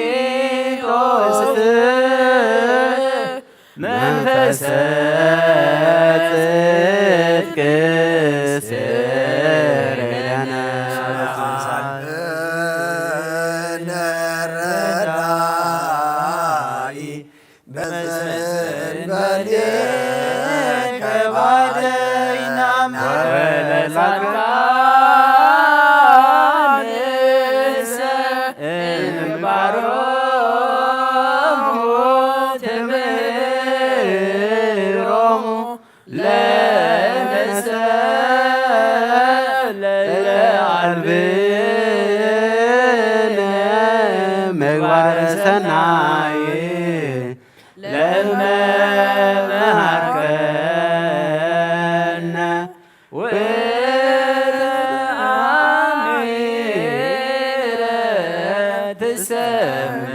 ጳራቅሊጦስ መንፈሰ ጽድቅ ስረነ ረዳኢ በዘንበሌ ከባደይናም ወለጻድቃንሰ እንባሮሙ ትምህሮሙ ለነሰ ለለአልብነ ምግባረ ሰናይ ለመ መሃርከነ ወተአምረ ትሰምዕ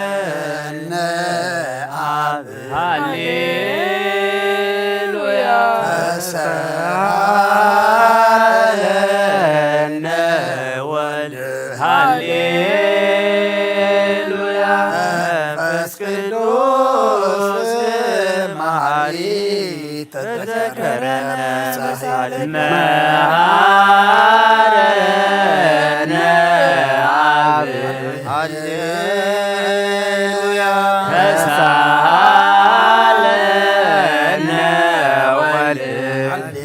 መሃረነ ኣብ ሃሌሉያ ተሳሃለነ ወልድ ሃሌሉያ መንፈስ ቅዱስ መሐሪ ተዘከረነ በሳልከ መሃረነ ኣብ ሃሌሉያ ተሳሃለነ ወልድ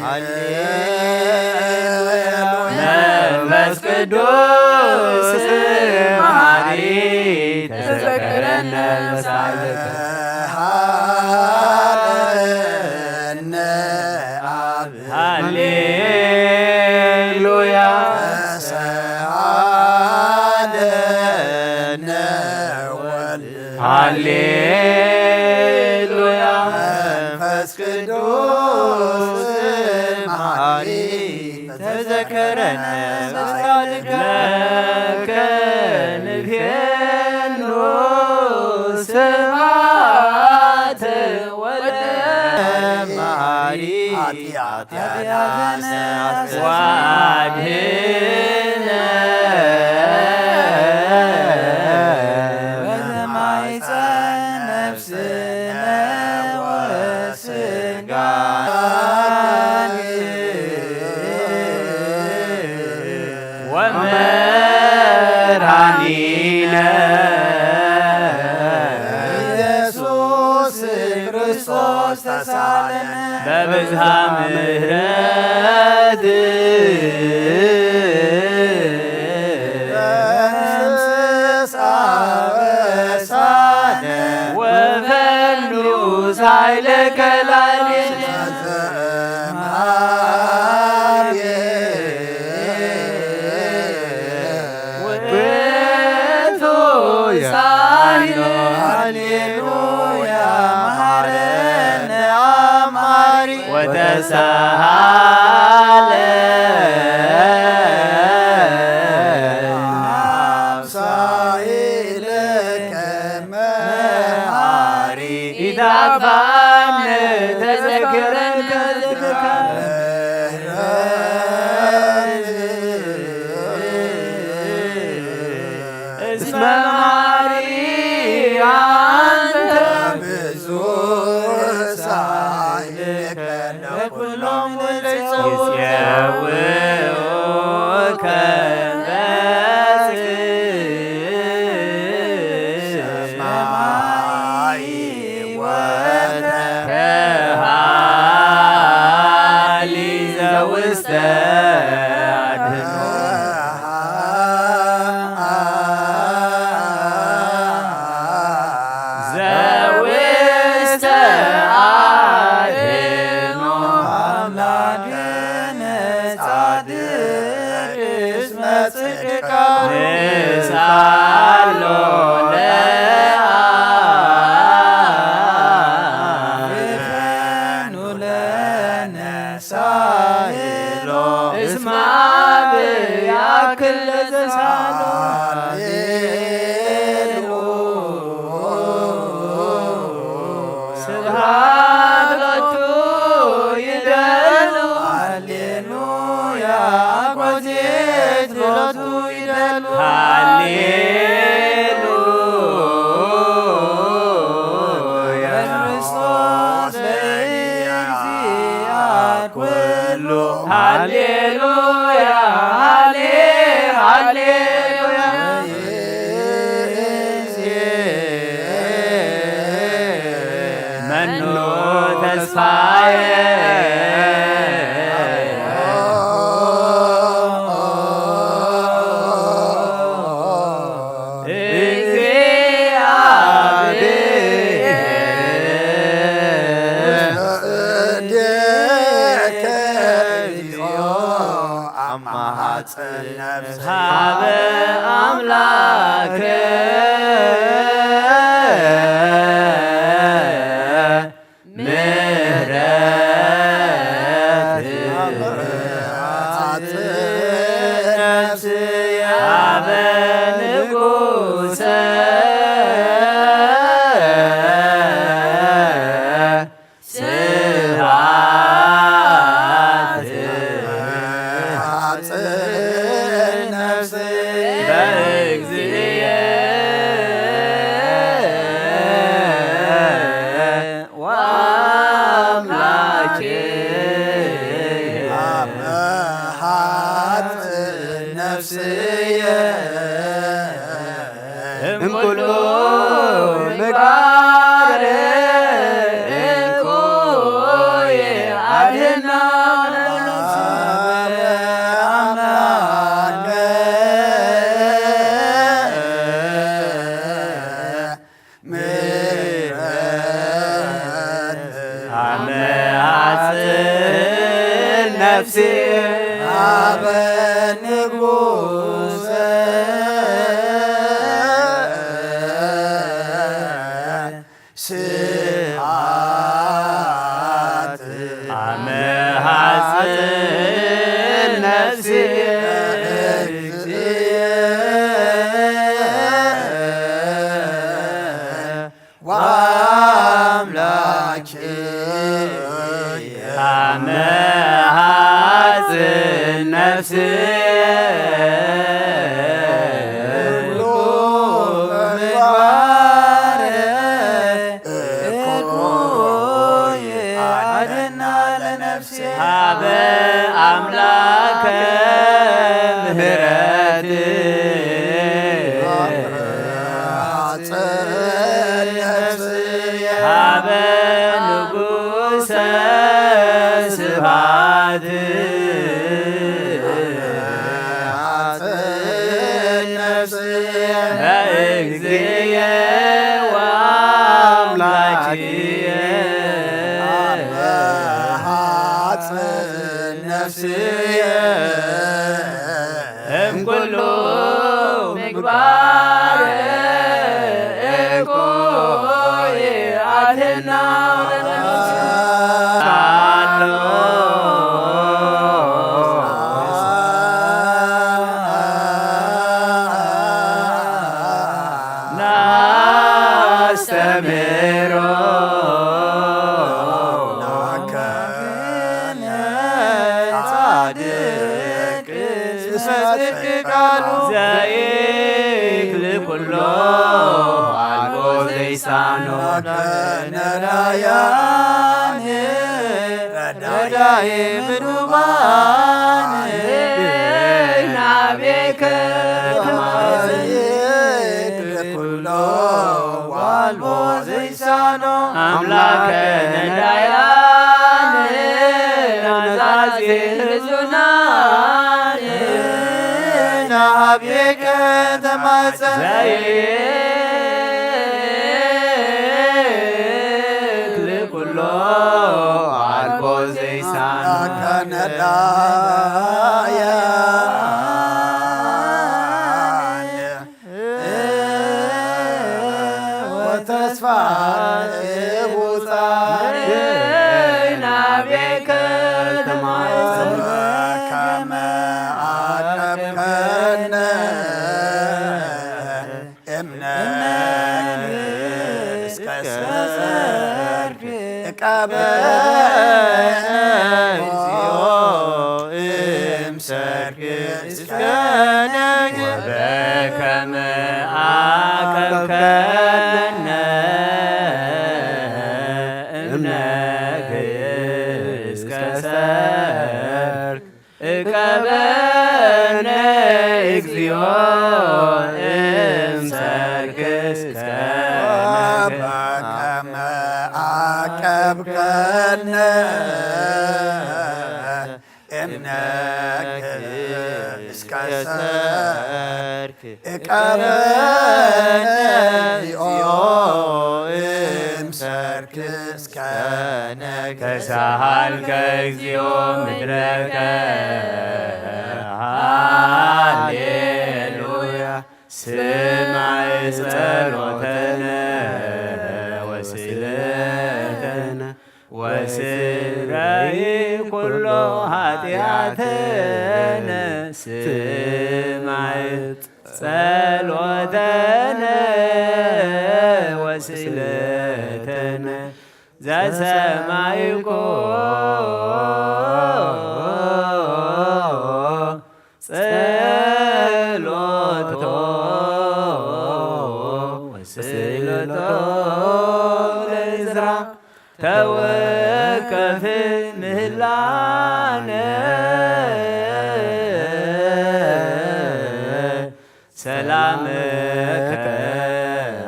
ሃሌሉያ መንፈስ ቅዱስ መሐሪ ተዘከረነ በሳልከ ሃለነ ኣብ ሃሌሉያ ተሰሃለነ ወልድ ሃሌሉያ መንፈስ ቅዱስ መሐሪ ተዘከረነ በሳልከ ለከ ንቤኑ ስብሐተ ወለመሐሪ ኃጢአትነ ወአድኅነነ በማይፀን ነፍስነ ወስጋነ ወመድኃኒነ ኢየሱስ ክርስቶስ ተሳለነ በብዝሃ ምሕረት ደምስስ አበሳነ ወፈኑ ሳይለከ ላዕሌነ ዘመሐሪ ውእቱ ሳይሎ ሃሌሉያ መሐረነ አማሪ ወተሳሃለ ሳይለከ መሐሪ ኢታጥፋነ ተዘከረነ ተዘከረነ እስመ መሐሪ አንተ ብዙሕ ሳይለከ ለኩሎም ለይጸውዑ ይጸውዑከ በጽድቅ ሰማይ ወምድር ከሃሊ ዘውስተ አድኖ ዘውስተ አድኖ አምላክነ ጻድቅ እስመ ጽድቃ ንስአሎ ለአብ ይፈኑ ለነ ሳይሎ እስመ አብ ያክል ለዘሳሎ ስብሐት ሎቱ ይደሉ ሃሌሉያ አኮቴት ሎቱ ይደሉ ሃሌሉያ ክርስቶስ ለእግዚአ ኩሉ ሃሌሉያ ሃሌ ሃሌሉያ መኑ ተስፋዬ እግዚአብሔር እዴከ እግዚኦ አማሃጽ ነፍስ ሀበ አምላክ ምህረት ነፍስየ በእግዚእየ ወአምላኬ። አመ ሐጽን ነፍስየ እምኩሉ ምግባር እንኩይ አድህና ለነፍስየ። አምላክ ምሕረት አመ ሐጽን ነፍስየ ሀበ ንጉሰ ስብሐት። አመ ሐጽን ነፍስየ ወአምላኬየ። አመ ሐጽን ነፍስየ እምኩሉ ምግባር እኩይ አድህና ለነፍስየ። ሀበ አምላከ ምህረት ሐጽን ነፍስየ ሀበ ንጉሰ ስብሐት። ሐጽን ነፍስየ በእግዚእየ ወአምላክየ። አመ ሐጽን ነፍስየ እምኩሉ ምግባር እኩይ አድህና ለነፍስየ። ናስተምሮ ጻድቅ እስመ ጽድቅ ቃሉ ዘይክል ኩሎ አልቦ ዘይሳኖ። ነዳያን ረዳይ ምኑባን ናቤከ ተማጽን። ዘይክል ኩሎ አልቦ ዘይሳኖ አምላከ ነዳያን ናዛዜ ህዙናን ናቤከ ተማጸን። ዘይክል ኩሎ አልቦ ዘይሳኖ አምላከ ነዳያን ወተስፋ ህቡጻን ናቤከ ተማጽን። ከመ አቀብከነ እምነ እስከ ሰርክ እቀበነ እግዚኦ እምሰርክ እስከ ነግ። ወበከመ አቀብከነ እምነግ እስከ ሰርክ እቀበነ እግዚኦ እምሰርክ እስከ ነግ። ከመ አቀብከነ እምነክ እስከ ሰርክ እቀበነ እግዚኦ እምሰርክ እስከ ነግ። ተሳሃልከ እግዚኦ ምድረከ ሃሌሉያ። ስማዕ ጸሎተነ ወስእለተነ ወስረይ ኩሎ ኃጢአተነ። ስማዕ ጸሎተነ ወስእለተነ ዘሰማይኮ ጸሎቶ ወስእለቶ ለእዝራ ተወከፍ ምህላነ ሰላምከ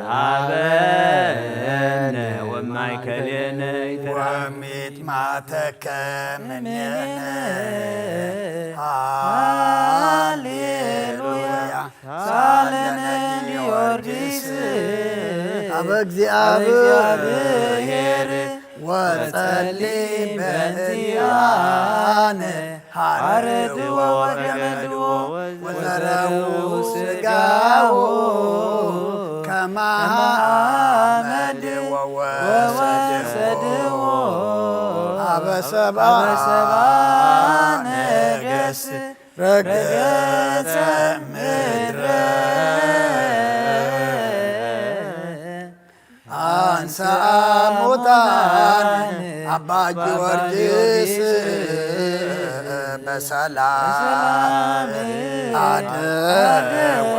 ሃበነ ወማእከሌነ ይትረፍ። ወሚጥማተከ ምኔነ። ሃሌሉያ። ሳለነ ጊዮርጊስ አበ እግዚአብሔር ወጸሊ በእንቲአነ ሐርድዎ ወገመድዎ ወዘረው ስጋው ከማሃመድ ወወሰድዎ አበ ሰብአ ነገስ ረገጸ ምድረ አንሳ ሙታን አባ ጊዮርጊስ በሰላም አደወ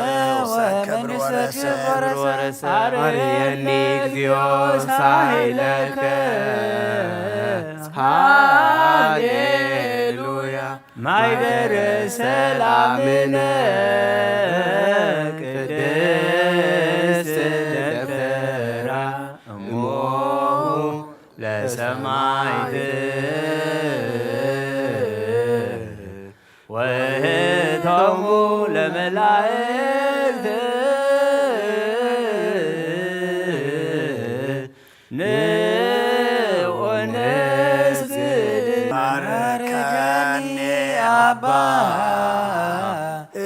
ክብር ወረሰ። አርየኒ እግዚኦ ሳይለከ ሃሌሉያ ማይደረ ሰላምነ ቅድስት ደብተራ እሞሙ ለሰማይት ወእህቶሙ ለመላእክት ንዑ ንስግድ። ባርከኒ አባ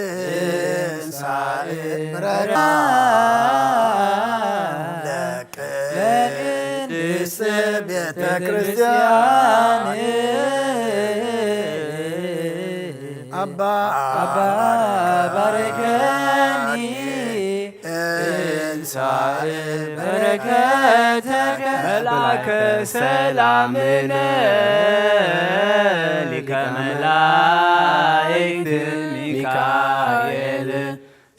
እንሳእ ብረካ ለቅድስት ቤተ ክርስቲያን አባ አባ ባርከኒ እንሳእ በረከተከ መልአከ ሰላምነ ሊቀ መላእክት ሚካኤል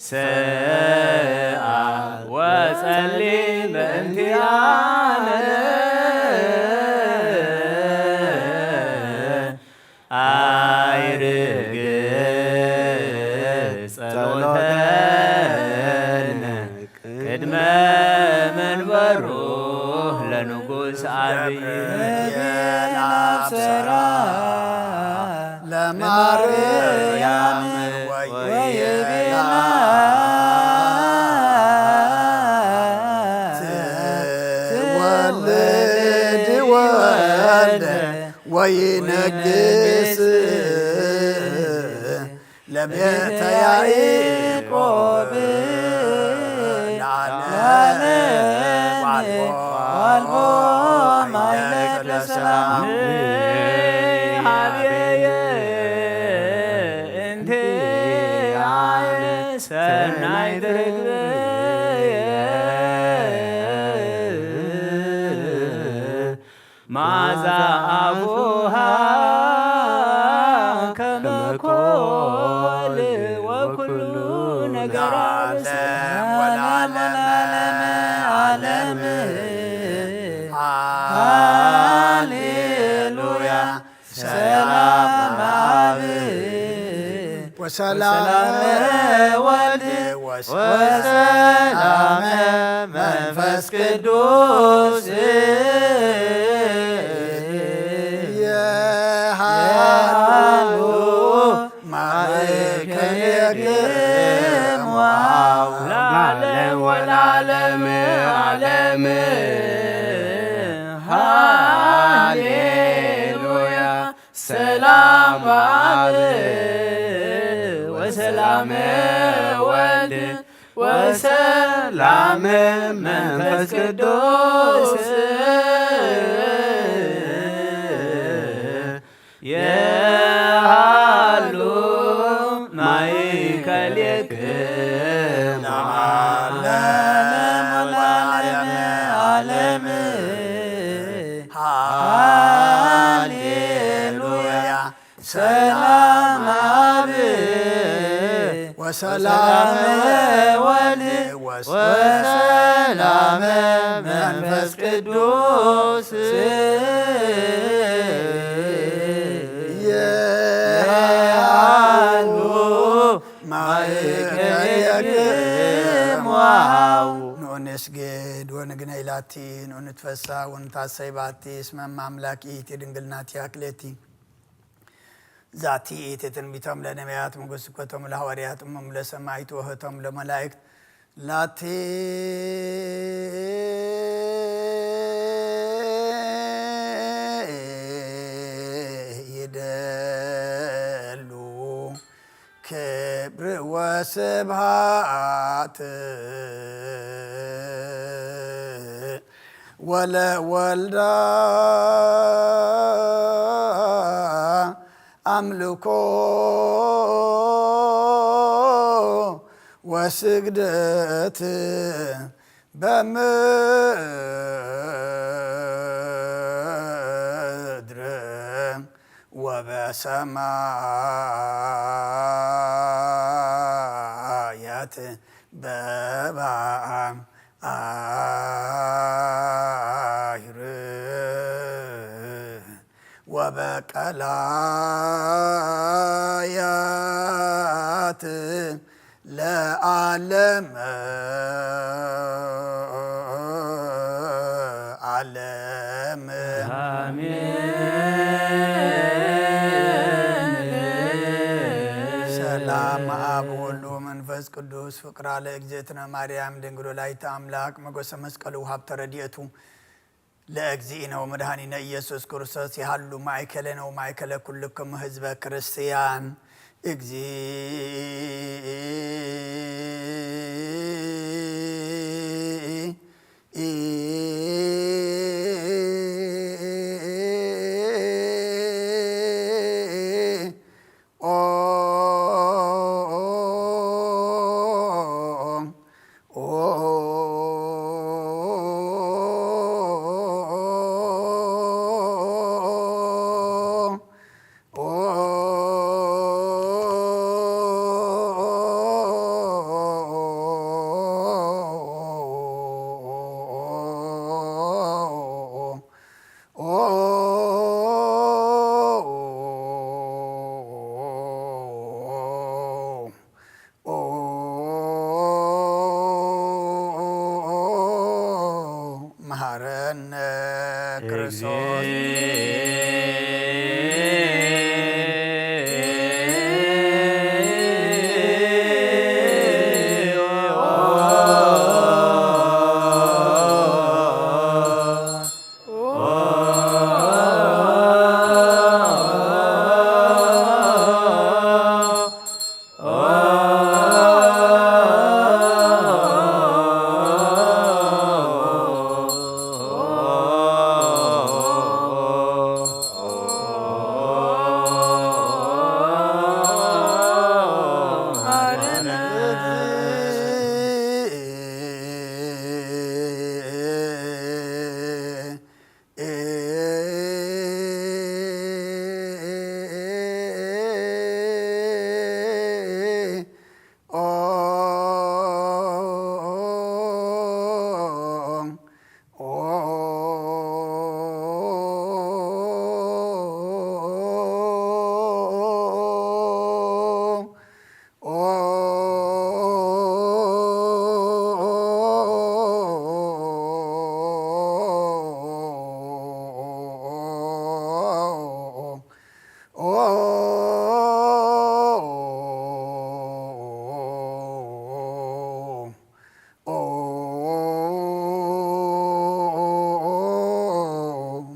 ሰአ ወጸሊ በእንቲአነ አይርግ ጸሎተነ ቅድመ መንበሩ ለንጉስ አብይ። ገብርኤል አብሰራ ለማርያም ወይቤላ ትወልድ ወልደ ወይነግስ ለቤተ ያዕቆብ ለዓለም ዋልቦ ማይለቅ ለሰላም ሀቤየ እንቲአነ ሰናይ ትርግብየ ማዛ አፉሃ ከመኮል ወኩሉ ነገራ ለዓለም ወለዓለመ ዓለም። ሃሌሉያ። ሰላም አብ ወሰላም ወልድ ወሰላም መንፈስ ቅዱስ የሃሉ ማእከሌክሙ ለዓለም ወለዓለም ዓለም። ሃሌሉያ። ሰላም አብ ወሰላም ወልድ ወሰላም መንፈስ ቅዱስ የሃሉ ማእከሌክሙ ለዓለም ወለዓለመ ዓለም። ሃሌሉያ። ሰላም አብ ወሰላመ ወልድ ወሰላመ መንፈስ ቅዱስ የሃሉ ማእከሌክሙ። ንኦ ንስግድ ወንግነ ኢላቲ፣ ንኦ ንትፈሳ ወንታሰይ ባቲ፣ እስመ እመ አምላክ ኢቲ ድንግል ናቲ አክሌቲ። ዛቲ ኢቲ ትንቢቶም ለነቢያት፣ ምጉስኮቶም ለሐዋርያት፣ እሞም ለሰማይት፣ ወህቶም ለመላእክት፣ ላቲ ይደሉ ክብር ወስብሐት ወለወልዳ አምልኮ ወስግደት በምድር ወበሰማያት በበአም አይር ወበቀላያት ለዓለመ ዓለም። አሜን። ሰላም አብ ወወልድ ወመንፈስ ቅዱስ ፍቅራ ለእግዝእትነ ማርያም ድንግል ወላዲተ አምላክ መጎሰ መስቀሉ ሀብተ ረድኤቱ ለእግዚእነ ወመድኃኒነ ኢየሱስ ክርስቶስ ይሃሉ ማእከለነ ወማእከለ ኩልክሙ ህዝበ ክርስቲያን። እግዚእ መሐረነ ክርስቶስ።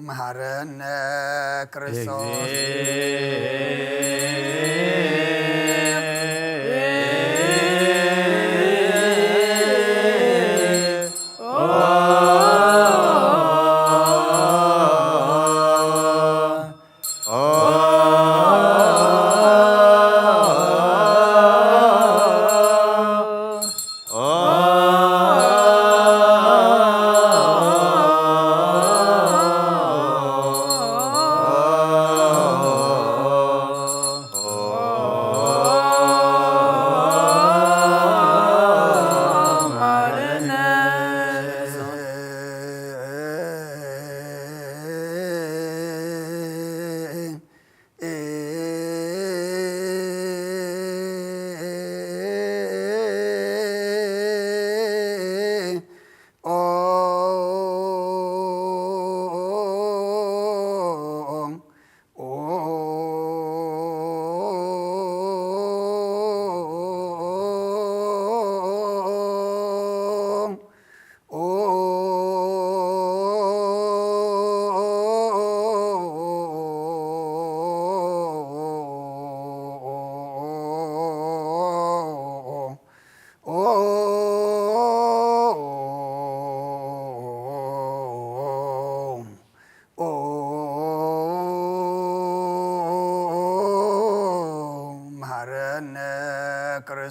መሐረነ ክርስቶስ።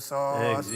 ክርስቶስ።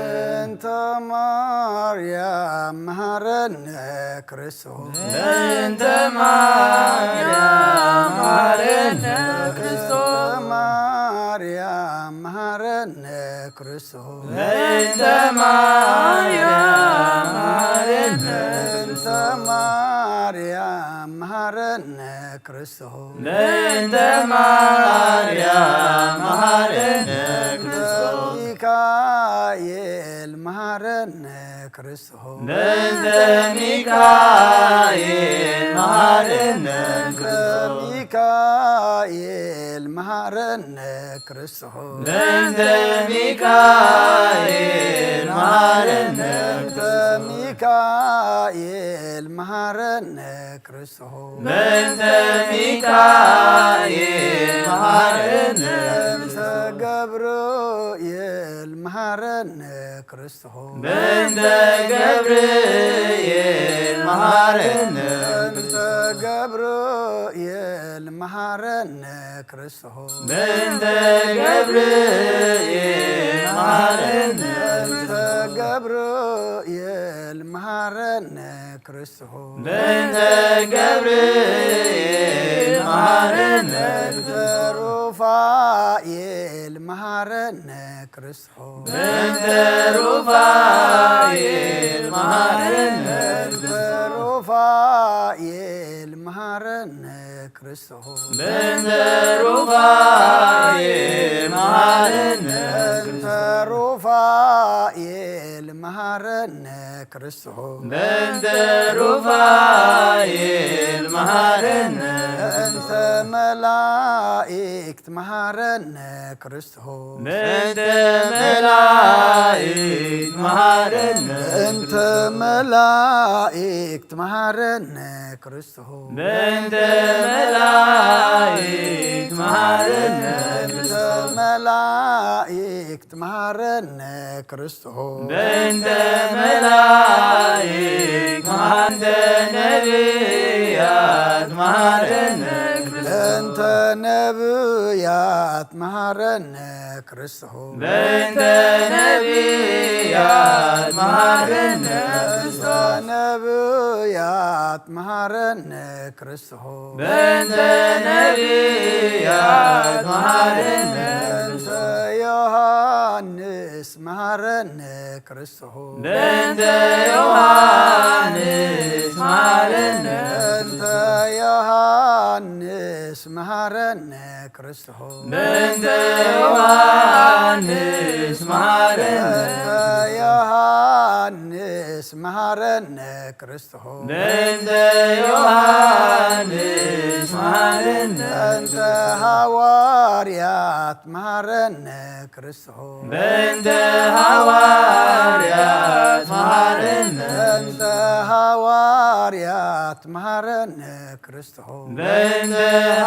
በእንተ ማርያም መሃረነ ክርስቶስ። በእንተ ማርያም መሃረነ ክርስቶስ። ማርያም መሃረነ ክርስቶስ። በእንተ ማርያም መሃረነ በእንተ ማርያም መሃረነ ክርስቶስ። በእንተ ማርያም መሃረነ ክርስቶስ። ሚካኤል መሃረነ ክርስቶስ። በእንተ ሚካኤል መሃረነ ክርስቶስ። ሚካኤል መሃረነ ክርስቶስ። በእንተ ሚካኤል መሃረነ በእንተ ሚካኤል መሃረነ ክርስቶስ። በእንተ ሚካኤል መሃረነ በእንተ ገብርኤል መሃረነ ክርስቶስ። በእንተ ገብርኤል መሃረነ በእንተ ገብርኤል መሃረነ ክርስቶስ። በእንተ ገብርኤል መሃረነ በእንተ ገብርኤል መሃረነ ክርስቶስ። በእንተ ገብርኤል መሃረነ በእንተ ሩፋኤል መሃረነ ክርስቶስ። በእንተ ሩፋኤል መሃረነ በእንተ ሩፋኤል መሃረነ ክርስቶስ። በእንተ ሩፋኤል መሃረነ በእንተ ሩፋኤል መሃረነ ክርስቶስ። በእንተ ሩፋኤል መሃረነ በእንተ መላእክት መሃረነ ክርስቶስ። በእንተ መላእክት መሃረነ በእንተ መላእክት መሃረነ ክርስቶስ። በእንተ መላእክት መሃረነ በእንተ መላእክት መሃረነ ክርስቶስ። በእንተ መላእክት መሃረነ ነቢያት መሃረነ ክርስቶስ። በእንተ ነቢያት መሃረነ ክርስቶስ። በእንተ ነቢያት መሃረነ በእንተ ነቢያት መሃረነ ክርስቶስ። በእንተ ነቢያት መሃረነ በእንተ ዮሐንስ መሃረነ ክርስቶስ። በእንተ ዮሐንስ መሃረነ በእንተ ዮሐንስ መሃረነ ክርስቶስ። በእንተ ዮሐንስ መሃረነ በእንተ ዮሐንስ መሃረነ ክርስቶስ። በእንተ ዮሐንስ መሃረነ በእንተ ሃዋርያት መሃረነ ክርስቶስ። በእንተ ሃዋርያት መሃረነ በእንተ ሃዋርያት መሃረነ ክርስቶስ። በእንተ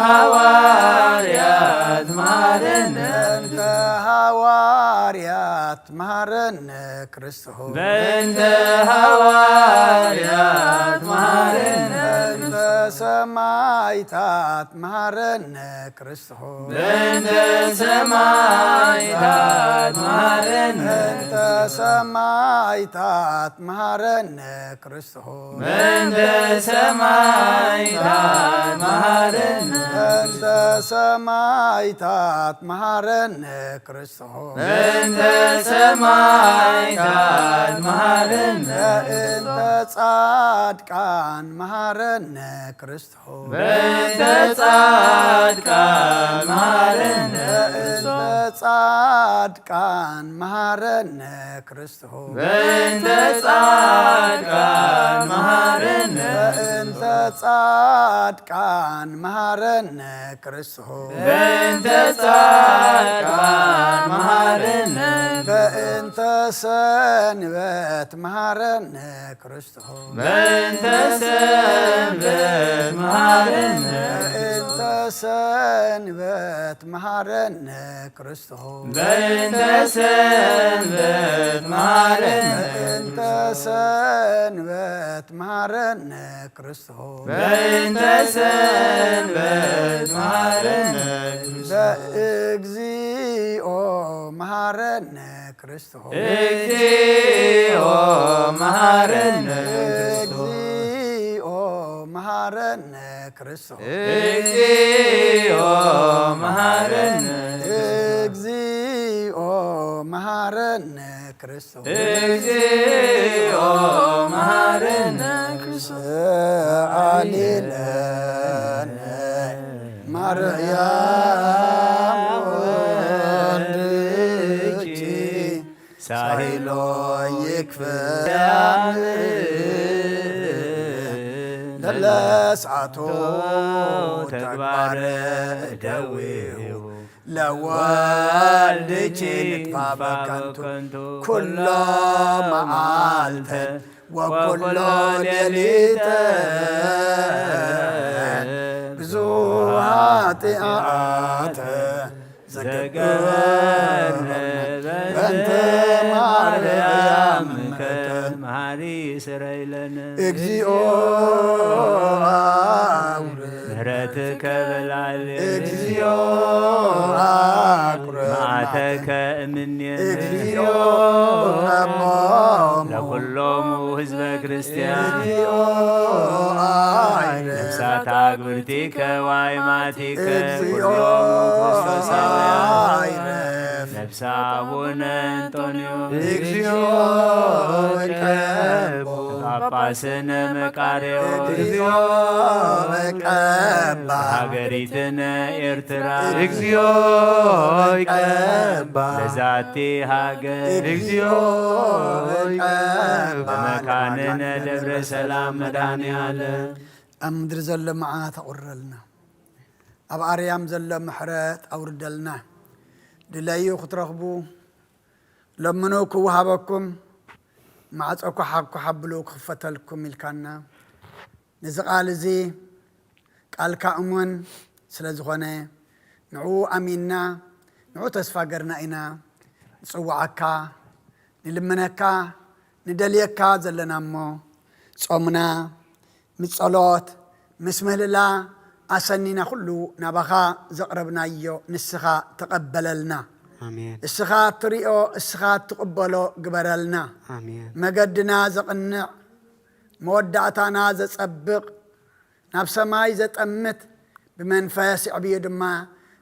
ሃዋርያት መሃረነ በእንተ ሃዋርያት መሃረነ ክርስቶስ። በእንተ ሃዋርያት መሃረነ በእንተ ሰማዕታት መሃረነ ክርስቶስ። በእንተ ሰማዕታት መሃረነ በእንተ ሰማዕታት መሃረነ ክርስቶስ። በእንተ ሰማዕታት መሃረነ በእንተ ሰማይታት መሃረነ ክርስቶስ። በእንተ ሰማይታት መሃረነ በእንተ ጻድቃን መሃረነ ክርስቶስ። በእንተ ጻድቃን መሃረነ በእንተ ጻድቃን መሃረነ ክርስቶስ። በእንተ ጻድቃን መሃረነ በእንተ ጻድቃን መሃረነ ክርስቶስ። በእንተ ጻድቃን መሃረነ በእንተ ሰንበት መሃረነ ክርስቶስ። በእንተ ሰንበት መሃረነ በእንተ ሰንበት መሃረነ ክርስቶስ። በእንተ ሰንበት መሃረነ በእንተ ሰንበት መሃረነ ክርስቶስ። በእንተ ሰንበት መሃረነ በእግዚኦ መሃረነ ክርስቶስ። እግዚኦ መሃረነ ክርስቶስ። እግዚኦ መሃረነ ክርስቶስ። እግዚኦ መሃረነ እግዚኦ መሃረነ ክርስቶስ። እግዚኦ መሃረነ ክርስቶስ። ሰአሊ ለነ ማርያም ወልድኪ ሳይሎ ይክፍል ለለስዓቶ ተግባረ እደዊሁ ለወልድኪ ንጥፋ በከንቱ ኩሎ መዓልተ ወኩሎ ሌሊተ ብዙ ኃጢአተ ዘገበርነ በእንተ ማርያም መሐሪ ስረይለነ እግዚኦ አውርድ ምሕረትከ በላዕሌነ እግዚኦ አቁርብ መዓተከ እምኔነ እግዚኦ ቀቦሙ ለኩሎሙ ህዝበ ክርስቲያን እግዚኦ አይረፍ ነፍሳት አግብርቲከ ዋይማቲከ እግዚኦ ኩሎሙ ክርስቶሳውያን አይረፍ ነፍሳ አቡነ እንጦንዮስ እግዚኦ ቀቦ ጳጳስነ መቃርዮስ እግዚኦ ቀባ ሀገሪትነ ኤርትራ እግዚኦ ቀባ ለዛቲ ሀገር እግዚኦ ቀባ በመካንነ ደብረ ሰላም መድኃኔ ዓለም ኣብ ምድሪ ዘሎ መዓት ኣቑርረልና፣ ኣብ ኣርያም ዘሎ ምሕረት ኣውርደልና። ድለዩ ክትረኽቡ፣ ለምኑ ክወሃበኩም፣ ማዕጾ ኳሓብ ኳሓብ ብሉ ክኽፈተልኩም ኢልካና። ነዚ ቃል እዚ ቃልካ እሙን ስለ ዝኾነ ንዕኡ ኣሚንና ንዕኡ ተስፋ ገርና ኢና ንጽውዓካ፣ ንልምነካ፣ ንደልየካ ዘለና እሞ ጾምና ምስ ጸሎት ምስ ምህልላ ኣሰኒና ኩሉ ናባኻ ዘቕረብናዮ ንስኻ ተቐበለልና። ኣሜን። እስኻ እትሪኦ እስኻ እትቕበሎ ግበረልና። ኣሜን። መገድና ዘቕንዕ መወዳእታና ዘጸብቕ ናብ ሰማይ ዘጠምት ብመንፈስ የዕብዮ ድማ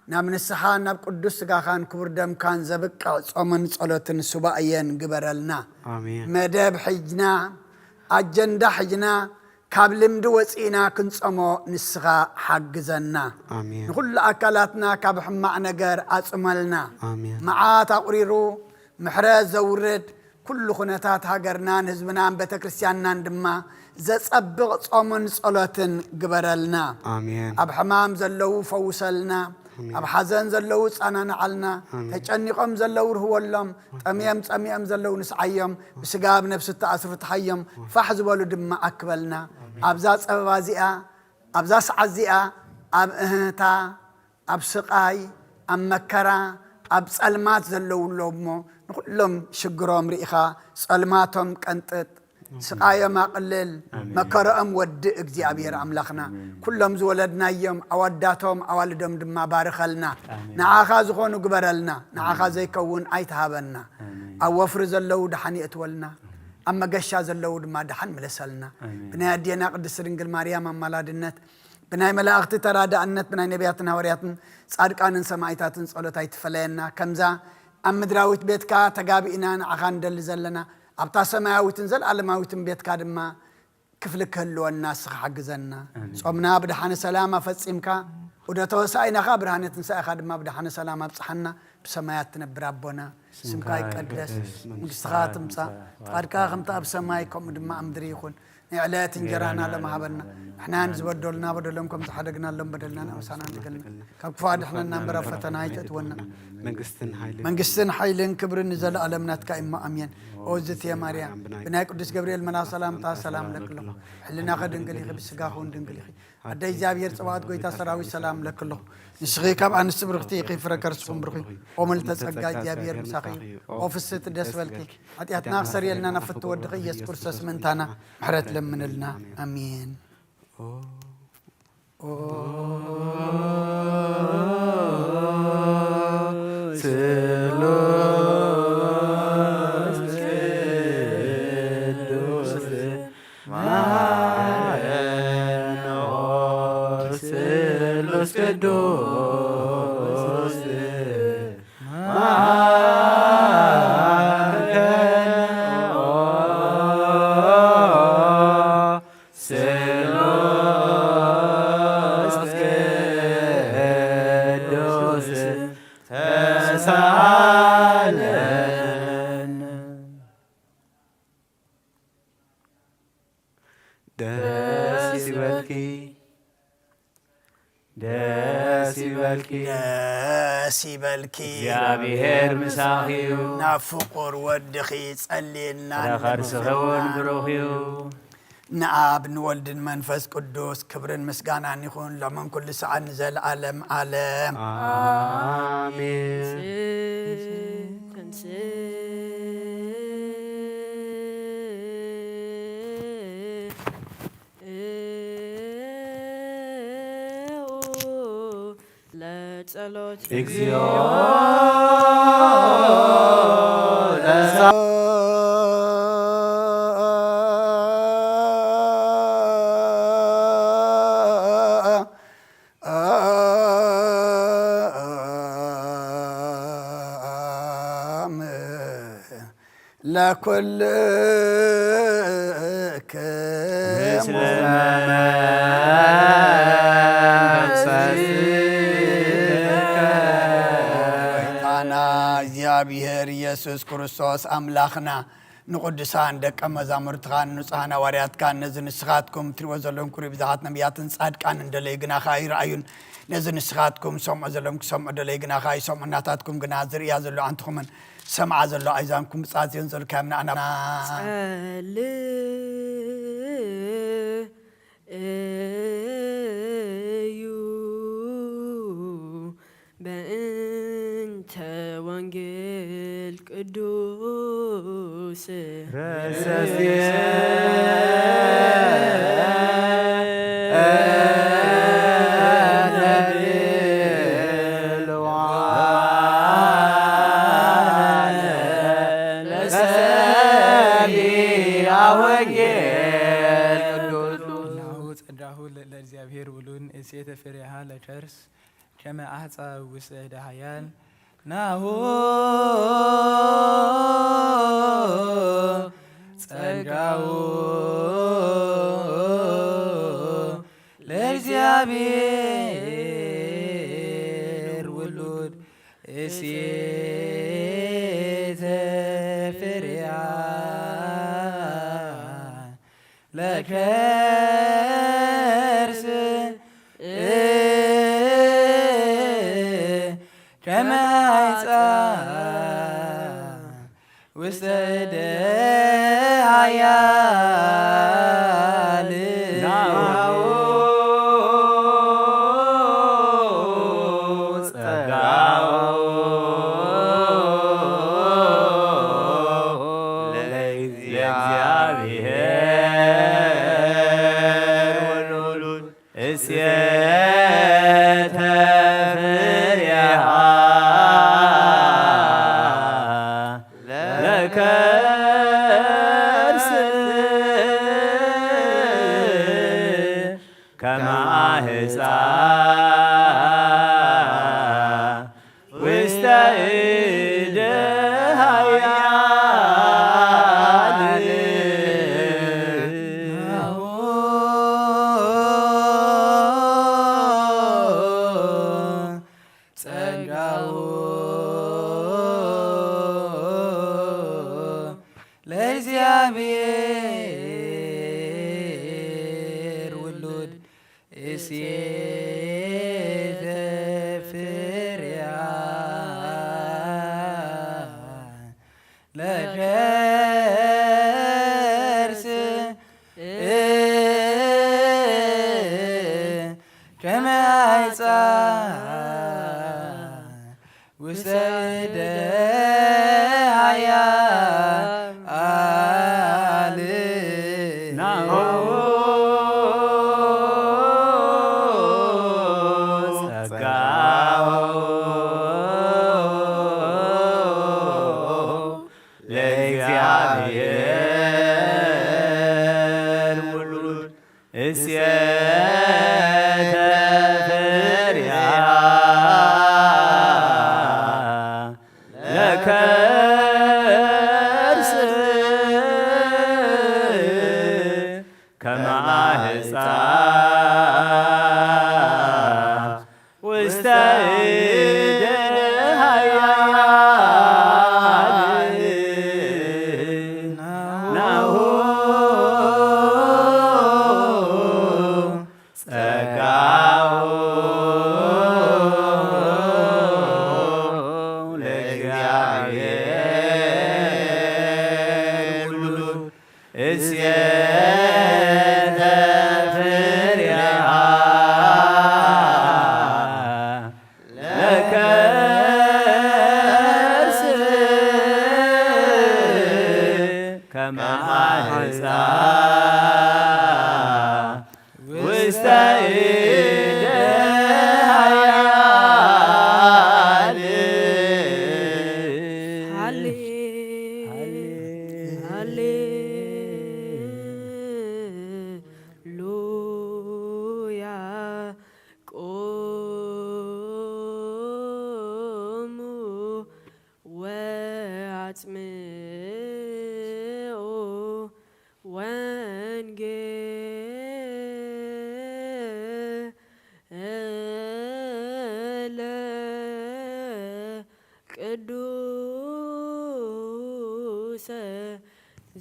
ናብ ንስሓን ናብ ቅዱስ ስጋኻን ክቡር ደምካን ዘብቅዕ ጾምን ጸሎትን ሱባኤን ግበረልና። ኣሜን። መደብ ሒጅና ኣጀንዳ ሒጅና ካብ ልምዲ ወጺእና ክንጸሞ ንስኻ ሓግዘና። ኣሜን። ንኹሉ ኣካላትና ካብ ሕማቕ ነገር ኣጽመልና። ኣሜን። መዓት ኣቑሪሩ ምሕረት ዘውርድ ኩሉ ኩነታት ሃገርናን ህዝብናን ቤተክርስትያንናን ድማ ዘጸብቕ ጾምን ጸሎትን ግበረልና። ኣሜን። ኣብ ሕማም ዘለዉ ፈውሰልና። ኣሜን። ኣብ ሓዘን ዘለዉ ጻናንዓልና። ኣሜን። ተጨኒቖም ዘለዉ ርህወሎም። ጠምዮም ጸሚኦም ዘለዉ ንስዓዮም። ብስጋ ኣብ ነፍሲ እተኣስሩ ፍትሓዮም። ፋሕ ዝበሉ ድማ ኣክበልና። ኣብዛ ጸበባ እዚኣ ኣብዛ ሰዓት እዚኣ ኣብ እህታ ኣብ ስቓይ ኣብ መከራ ኣብ ጸልማት ዘለዉ ኣለዉ እሞ ንኹሎም ሽግሮም ርኢኻ ጸልማቶም ቀንጥጥ ስቓዮም ኣቕልል ኣሜን። መከረኦም ወድእ እግዚኣብሔር ኣምላኽና ኣሜን። ኩሎም ዝወለድናዮም ኣወዳቶም ኣዋልዶም ድማ ባርኸልና ኣሜን። ንዓኻ ዝኾኑ ግበረልና ንዓኻ ኣሜን። ዘይከውን ኣይትሃበና ኣሜን። ኣብ ወፍሪ ዘለዉ ደሓን የእትወልና ኣብ መገሻ ዘለዉ ድማ ደሓን ምለሰልና ኣሜን። ብናይ ኣዴና ቅድስቲ ድንግል ማርያም ኣማላድነት ብናይ መላእኽቲ ተራዳእነት፣ ብናይ ነቢያትን ሃዋርያትን ጻድቃንን ሰማይታትን ጸሎት ኣይትፈለየና። ከምዛ ኣብ ምድራዊት ቤትካ ተጋቢእና ንዓኻ ንደሊ ዘለና፣ ኣብታ ሰማያዊትን ዘለኣለማዊትን ቤትካ ድማ ክፍሊ ክህልወና ንስኻ ሓግዘና። ኣሜን። ጾምና ብድሓነ ሰላም ኣፈጺምካ፣ ዑደተ ሆሳኢናኻ ብርሃነ ትንሳኤኻ ድማ ብድሓነ ሰላም ኣብጽሓና። ብሰማያት ትነብር ኣቦና፣ ስምካ ይቀደስ፣ መንግስትኻ ትምጻእ፣ ፍቓድካ ከምቲ ኣብ ሰማይ ከምኡ ድማ ኣብ ምድሪ ይኹን። ንዕለት እንጀራና ሎም ሃበና። ንሕናን ዝበደሉና በደሎም ከም ዝሓደግናሎም በደልና ንኣምሳና ንገልና። ካብ ክፉእ ኣድሕነና እምበር ኣብ ፈተና ኣይተእትወና። መንግስትን ሓይልን መንግስትን ሓይልን ክብርን ንዘለኣለም ናትካ እሞ ኣሜን። ኦ ዝትየ ማርያም፣ ብናይ ቅዱስ ገብርኤል መልኣኽ ሰላምታ ሰላም ለክሎ። ሕልናኸ ድንግል ኢኺ፣ ብስጋኹ እውን ድንግል ኢኺ። ኣደ እግዚኣብሔር ጽባኦት ጎይታ ሰራዊት ሰላም ለክሎ። ንስኺ ካብ ኣንስቲ ብርኽቲ ኢኺ፣ ፍረ ከርስኹም ብሩኽ እዩ። ኦ ምልዕተ ጸጋ እግዚኣብሔር ምሳኺ እዩ። ኦ ፍስሕቲ ደስ በልኪ። ሓጢኣትና ክሰርየልና ናብ ፍትው ወድኺ ኢየሱስ ክርስቶስ ምእንታና ምሕረት ለምንልና። ኣሜን። ኦ ስሉስ ቅዱስ መሐረነ፣ ኦ ስሉስ ቅዱስ መሐረነ፣ ኦ ስሉስ ቅዱስ ተሳለን። ደስ ይበልኪ፣ ደስ ይበልኪ፣ ደስ ይበልኪ። እግዚኣብሔር ምሳኺ እዩ። ናብ ፍቑር ወድኺ ጸልየና ፍረ ከርስኺ እውን ብሩኽ እዩ። ንኣብ ንወልድን መንፈስ ቅዱስ ክብርን ምስጋናን ይኹን፣ ሎምን ኩሉ ሰዓት ንዘለኣለም ዓለም። ኣሜን። ለጸሎት እግዚኦ ለሳ ለኩልክሙ ምስለ መንፈስከ። ጎይታና እግዚኣብሔር ኢየሱስ ክርስቶስ ኣምላኽና፣ ንቕዱሳን ደቀ መዛሙርትኻን ንጹሓን ሃዋርያትካን፣ ነዚ ንስኻትኩም ትሪእዎ ዘለኹም ክብሪ ብዙሓት ነቢያትን ጻድቃንን ደለዩ ግናኻ ኣይረኣዩን። ነዚ ንስኻትኩም ሰምዖ ዘለኹም ክሰምዑ ደለዩ ግናኻ ኣይሰምዑን። ናታትኩም ግና ዝርእያ ዘሎ ኣንትኹምን ሰምዓ ዘሎ ኣእዛንኩም ብጻት ጽዮን ዘልካዮም ንኣና። ጸልዩ በእንተ ወንጌል ቅዱስ ርእሰ ናሁ ጸዳሁ ለእግዚአብሔር ውሉን እሴተ ፍሬሃ ለከርስ ከመ አሕፃ ውስተ እደ ኃያል ናሁ ጸጋሁ ለእግዚአብሔር ውሉድ እሴተ ፍሬሃ ለከርስ ከመ አሕፃ ውስተ እደ ኃያል ናሁ ጸጋሁ ለእግዚአብሔር ውሉድ እሴተ ፍሬሃ ለከ ጻ ውስተ እደ ሓያል ናሁ ጸጋሁ ለእግዚኣብሔር ውሉድ እሴተ ፍሬሃ ለከርስ ከማህፃ ውስተ እደ ኃያል ናሁ ጸጋሁ ለእግዚኣብሔር ውሉድ እሴተ ፍሬሃ ለከርስ ከማህፃ ውስተ እደ ኃያል ሃሌ ሃሌሉያ። ቆሙ ወአጽምዑ ወንጌለ ቅዱሰ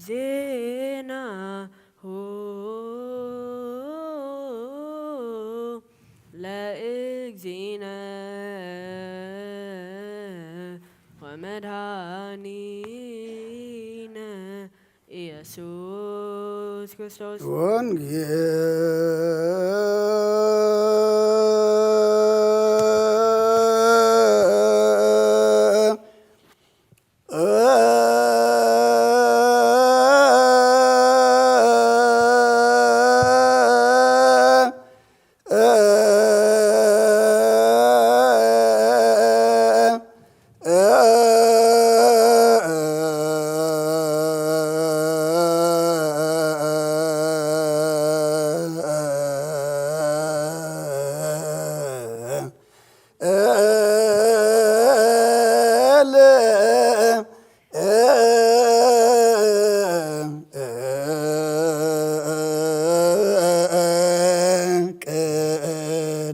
ዜናሁ ለእግዚእነ ወመድኃኒነ ኢየሱስ ክርስቶስ። ወንጌል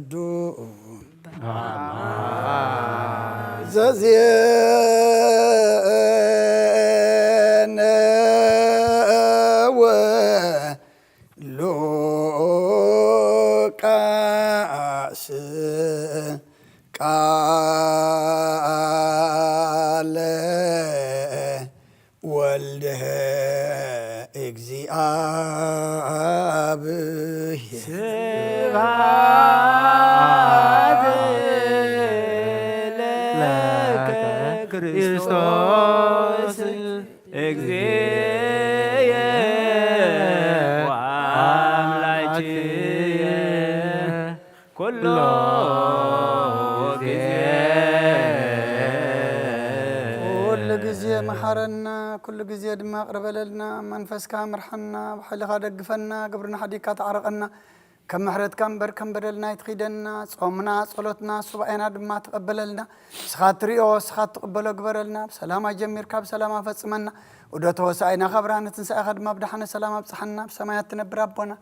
ቅዱስ ዘዜነወ ሉቃስ ቃለ ወልደ እግዚአብሔር። ስብሐት ለከ ክርስቶስ እግዚእየ ወአምላክየ ኩሎ ግዜ። ኩሉ ግዜ መሓረና፣ ኩሉ ግዜ ድማ ቅርበለልና። መንፈስካ ምርሓና፣ ብሓይልኻ ደግፈና፣ ግብርና ሓዲግካ ተዓረቐና። ከም ምሕረትካ እምበር ከም በደልና ኣይትኺደና። ጾምና፣ ጸሎትና፣ ሱባኤና ድማ ተቐበለልና። ንስኻ ትሪኦ፣ ንስኻ ትቕበሎ ግበረልና። ብሰላም ኣጀሚርካ ብሰላም ኣፈጽመና። ዑደት ሆሳዕናኻ ብርሃነ ትንሳኤኻ ድማ ብደሓነ ሰላም ኣብጽሓና። ብሰማያት ትነብር ኣቦና፣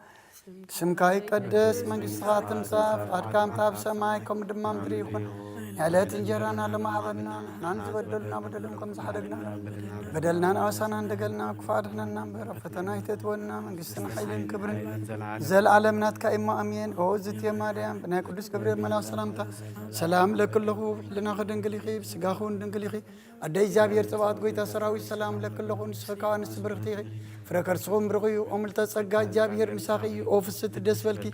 ስምካ ይቀደስ፣ መንግስትኻ ትምጻእ፣ ፍቓድካ ከምታ ኣብ ሰማይ ከምኡ ድማ ምድሪ ይኹን። ዕለት እንጀራና ሎሚ ሃበና፣ ንሕና ንዝበደሉና በደሎም ከም ዝሓደግና፣ በደልናን ኣበሳናን ደገልና ክፉእ ኣድሕነና እምበር፣ ኣብ ፈተና ኣይተእትወና፣ መንግስትን ሓይልን ክብርን ዘለዓለም ናትካ እሞ ኣሜን። ኦ እግዝእትየ ማርያም፣ ብናይ ቅዱስ ገብርኤል መልኣክ ሰላምታ ሰላም እለኪ ኣለኹ፣ ብሕልናኺ ድንግል ኢኺ፣ ብስጋኺ እውን ድንግል ኢኺ። ኣደ እግዚኣብሔር ጽባኦት፣ ጎይታ ሰራዊት፣ ሰላም እለኪ ኣለኹ፣ ንስኺ ከኣ ኣንስቲ ብርኽቲ ኢኺ፣ ፍረ ከርስኺ እውን ብሩኽ እዩ። ኦ ምልዕተ ጸጋ፣ እግዚኣብሔር ምሳኺ እዩ። ኦ ፍስሕቲ፣ ደስ በልኪ፣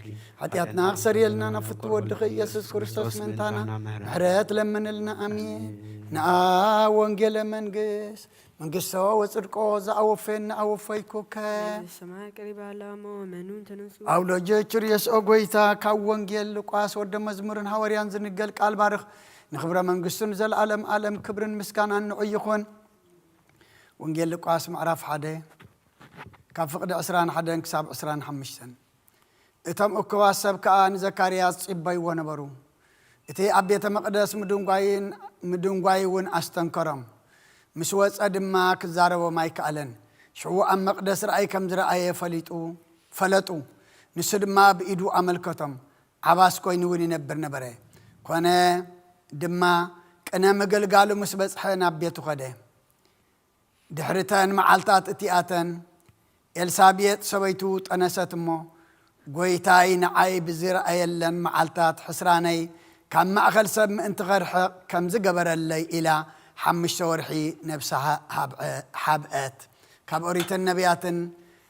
ሓጢኣትና ክሰርየልና ናብ ፍቱ ወድኺ ኢየሱስ ክርስቶስ ምእንታና ምሕረት ለምንልና። ኣሜን። ንኣ ወንጌለ መንግስት መንግስቶ ወጽድቆ ዝኣወፈየኒ ኣወፈይኩከ። ሰማይ ቀሪባ ኣላ እሞ መኑ ተነሱ። ኣውሎጀ ችርየስ ኦ ጎይታ፣ ካብ ወንጌል ሉቃስ ወደ መዝሙርን ሃዋርያን ዝንገል ቃል ባርኽ። ንኽብረ መንግስቱ ንዘለዓለም ዓለም ክብርን ምስጋናን ንዑ ይኹን። ወንጌል ሉቃስ ምዕራፍ ሓደ ካብ ፍቕዲ ዕስራን ሓደን ክሳብ ዕስራን ሓሙሽተን። እቶም እኩባት ሰብ ከኣ ንዘካርያስ ጽበይዎ ነበሩ። እቲ ኣብ ቤተ መቕደስ ምድንጓይን፣ ምድንጓይ እውን ኣስተንከሮም። ምስ ወጸ ድማ ክዛረቦም ኣይከኣለን። ሽዑ ኣብ መቕደስ ራእይ ከም ዝረኣየ ፈሊጡ፣ ፈለጡ። ንሱ ድማ ብኢዱ ኣመልከቶም። ዓባስ ኮይኑ እውን ይነብር ነበረ። ኮነ ድማ ቅነ ምግልጋሉ ምስ በጽሐ ናብ ቤቱ ኸደ። ድሕሪተን መዓልታት እቲኣተን፣ ኤልሳቤጥ ሰበይቱ ጠነሰት እሞ፣ ጐይታይ ንዓይ ብዝረኣየለን መዓልታት ሕስራነይ ካብ ማእከል ሰብ ምእንቲ ኸርሕቕ ከም ዝገበረለይ ኢላ፣ ሓሙሽተ ወርሒ ነብሳ ሃ-፣ ሃብዐ-፣ ሓብአት። ካብ ኦሪትን ነቢያትን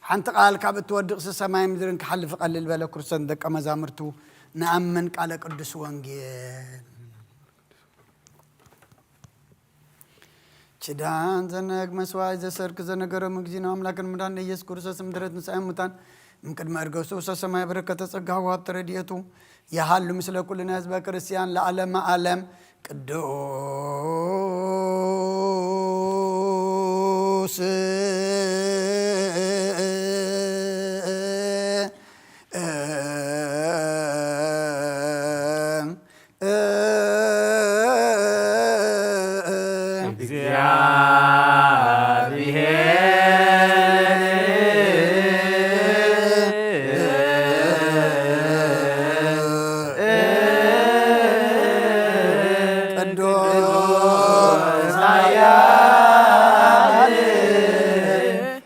ሓንቲ ቃል ካብ እትወድቕሲ ሰማይ ምድርን ክሓልፍ እቐልል በለ። ክርስቶስ ንደቀ መዛሙርቱ ንኣምን ቃለ ቅዱስ ወንጌል። ኪዳን ዘነግ መስዋዕት ዘሰርክ ዘነገሮም እግዚእነ ኣምላክን መድኃኒነ ኢየሱስ ክርስቶስ ምድረት ንስኣን ሙታን እምቅድመ እርገቱ ውስተ ሰማይ በረከተ ጸጋ ወሀብተ ረድኤቱ ይሃሉ ምስለ ኩልነ ህዝበ ክርስቲያን ለዓለመ ዓለም። ቅዱስ ቅዱስ ኃያል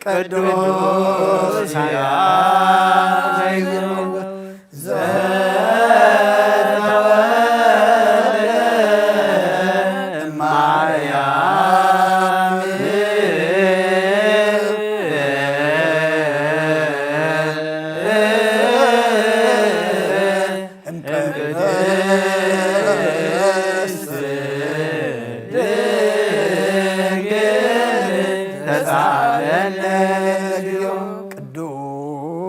ቅዱስ ሕያው ዘይመውት ዘተወልደ እማርያም እምቅድስት ድንግል ተሳለነ እግዚኦ። ቅዱስ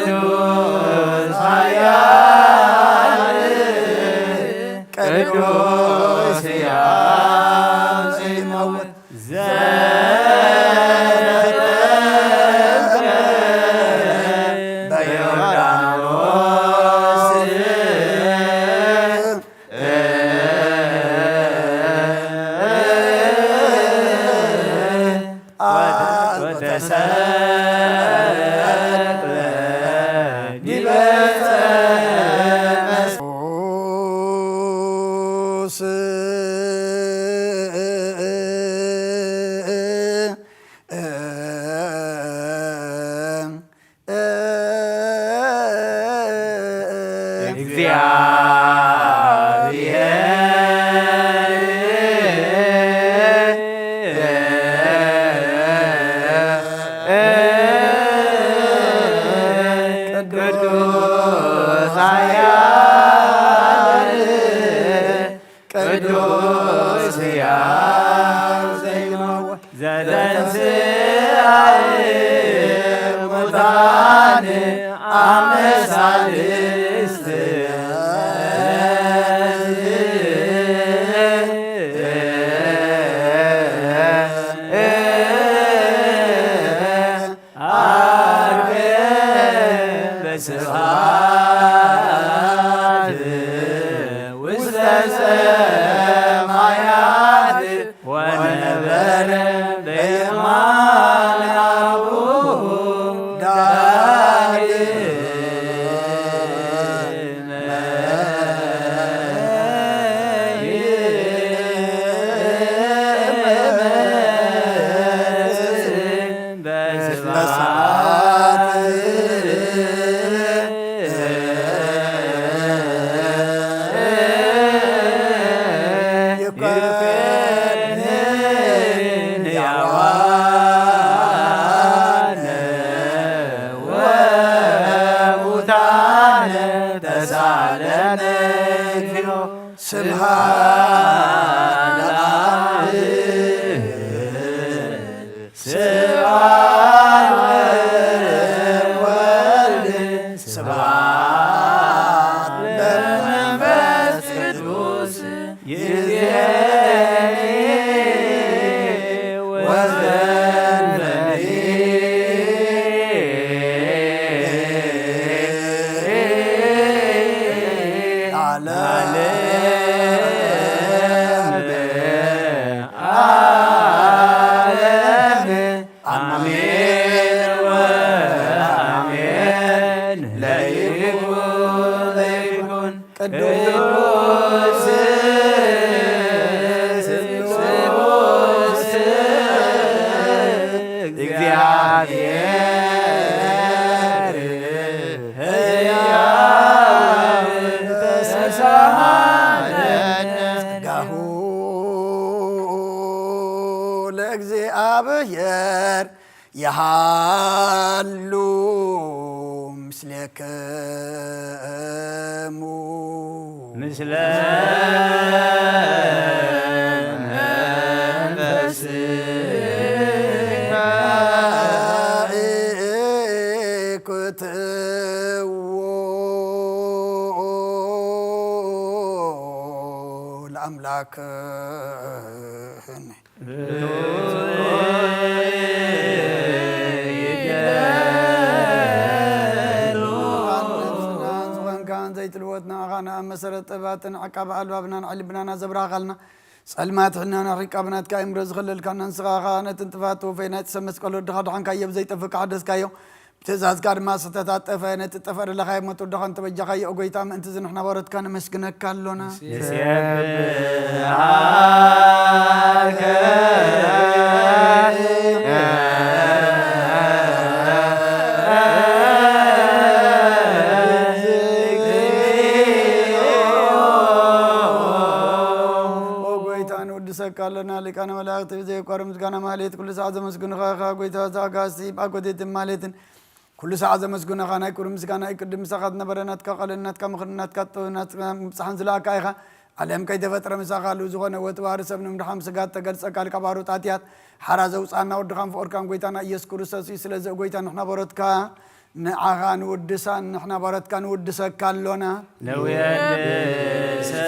ቅዱስ ኃያል ቅዱስ ሕያው ዘይመውት ዘተጠምቀ በዮርዳኖስ ወተሰቅለ ዲበ ዕፀ መስቀል። እግዚአብሔር ቅዱስ ኃያል ቅዱስ ሕያው ዘይመውት ዘተንሥአ እሙታን አመ ሳልስት እግዚኣብሔር ይሃሉ ምስሌክሙ። ምስለ መንፈስከ። ኢኩትዎ ለኣምላክነ። ብርቱዕ ይደሉ። ነፍስናን ዝኾንካን ዘይትልወጥ ንዓኻ ንኣብ መሰረት ጥበባትን ዕቃበ ኣልባብናን ልብናና ዘብራኻልና፣ ጸልማት ሕልናና ሪቃ ብናትካ እምሮ ዝኸለልካና ንስኻ ኸኣ ነትን ጥፋት ተወፈይ ናይቲ ሰብ መስቀል ወድኻ ድሓንካዮ ብዘይጠፍእ ሓደስካዮ። ብትእዛዝካ ድማ ዝተታጠፈ ነቲ ጠፈር ለኻይ ሞት ወድኻ እንተበጃኻዮ፣ ኦ ጎይታ፣ ምእንቲ እዚ ንሕና ባሮትካ ነመስግነካ ኣሎና። ንሴብሓከ። ኦ ጎይታ፣ ንውድሰካ ኣለና። ሊቃነ መላእክት ብዘየቋርጥ ምስጋና ማህሌት ኩሉ ሰዓት ዘመስግኑኻ ኢኻ። ጎይታ፣ እዚ ኣጋእዝቲ ብኣጎቴትን ማህሌትን ኩሉ ሰዓት ዘመስግኑኻ። ናይ ክብሪ ምስጋና እዩ። ቅድም ምሳኻ ዝነበረ ናትካ ቃልን ናትካ ምኽርን ናትካ ጥበብን ናትካ ምብጻሕን ዝለኣካ ኢኻ። ዓለም ከይተፈጥረ ምሳኻ ህልው ዝኾነ ወትዋሪ ሰብ ንምድሓን ስጋ እተገልጸ ቃል ካብ ኣሮት ኣትያት ሓራ ዘውጻና ወድኻን ፍቑርካን ጎይታና ኢየሱስ ክርስቶስ እዩ። ስለዚ ኦ ጎይታ ንሕና በሮትካ ንዓኻ ንውድሳን ንሕና ባሮትካ ንውድሰካ ኣሎና። ነውየድሰከ።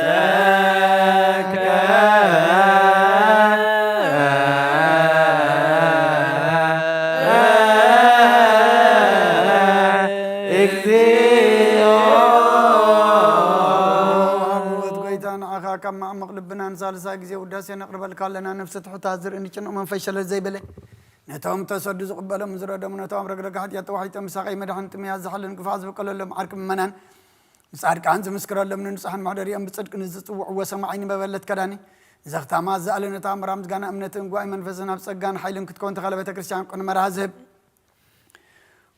እግዚኣብሔር ጎይታ ንዓኻ ካብ ማዕሙቕ ልብና ንሳልሳይ ግዜ ውዳሴ ነቕርበልካ ኣለና። ነፍሲ ትሑታት ዝርኢ ንጭኑቕ መንፈስ ሸለል ዘይበለ ነቶም ተሰዱ ዝቕበሎም ዝረደሙ ነቶም ኣብ ረግረግ ሓጢኣት ተዋሒጦም ምሳቐይ መድሓን ጥምያ ዝሓልን ግፋ ዝበቀለሎም ዓርኪ ምመናን ንጻድቃን ዝምስክረሎም ንንጹሓን መሕደሪኦም ብጽድቂ ንዝጽውዕዎ ሰማዒ ንመበለት ከዳኒ ዘኽታማ ዝኣለነታ ምራ ምስጋና እምነትን ጉባኤ መንፈስን ኣብ ጸጋን ሓይልን ክትከውን ተኻለ ቤተ ክርስቲያን ቅኑ መርሃ ዝህብ።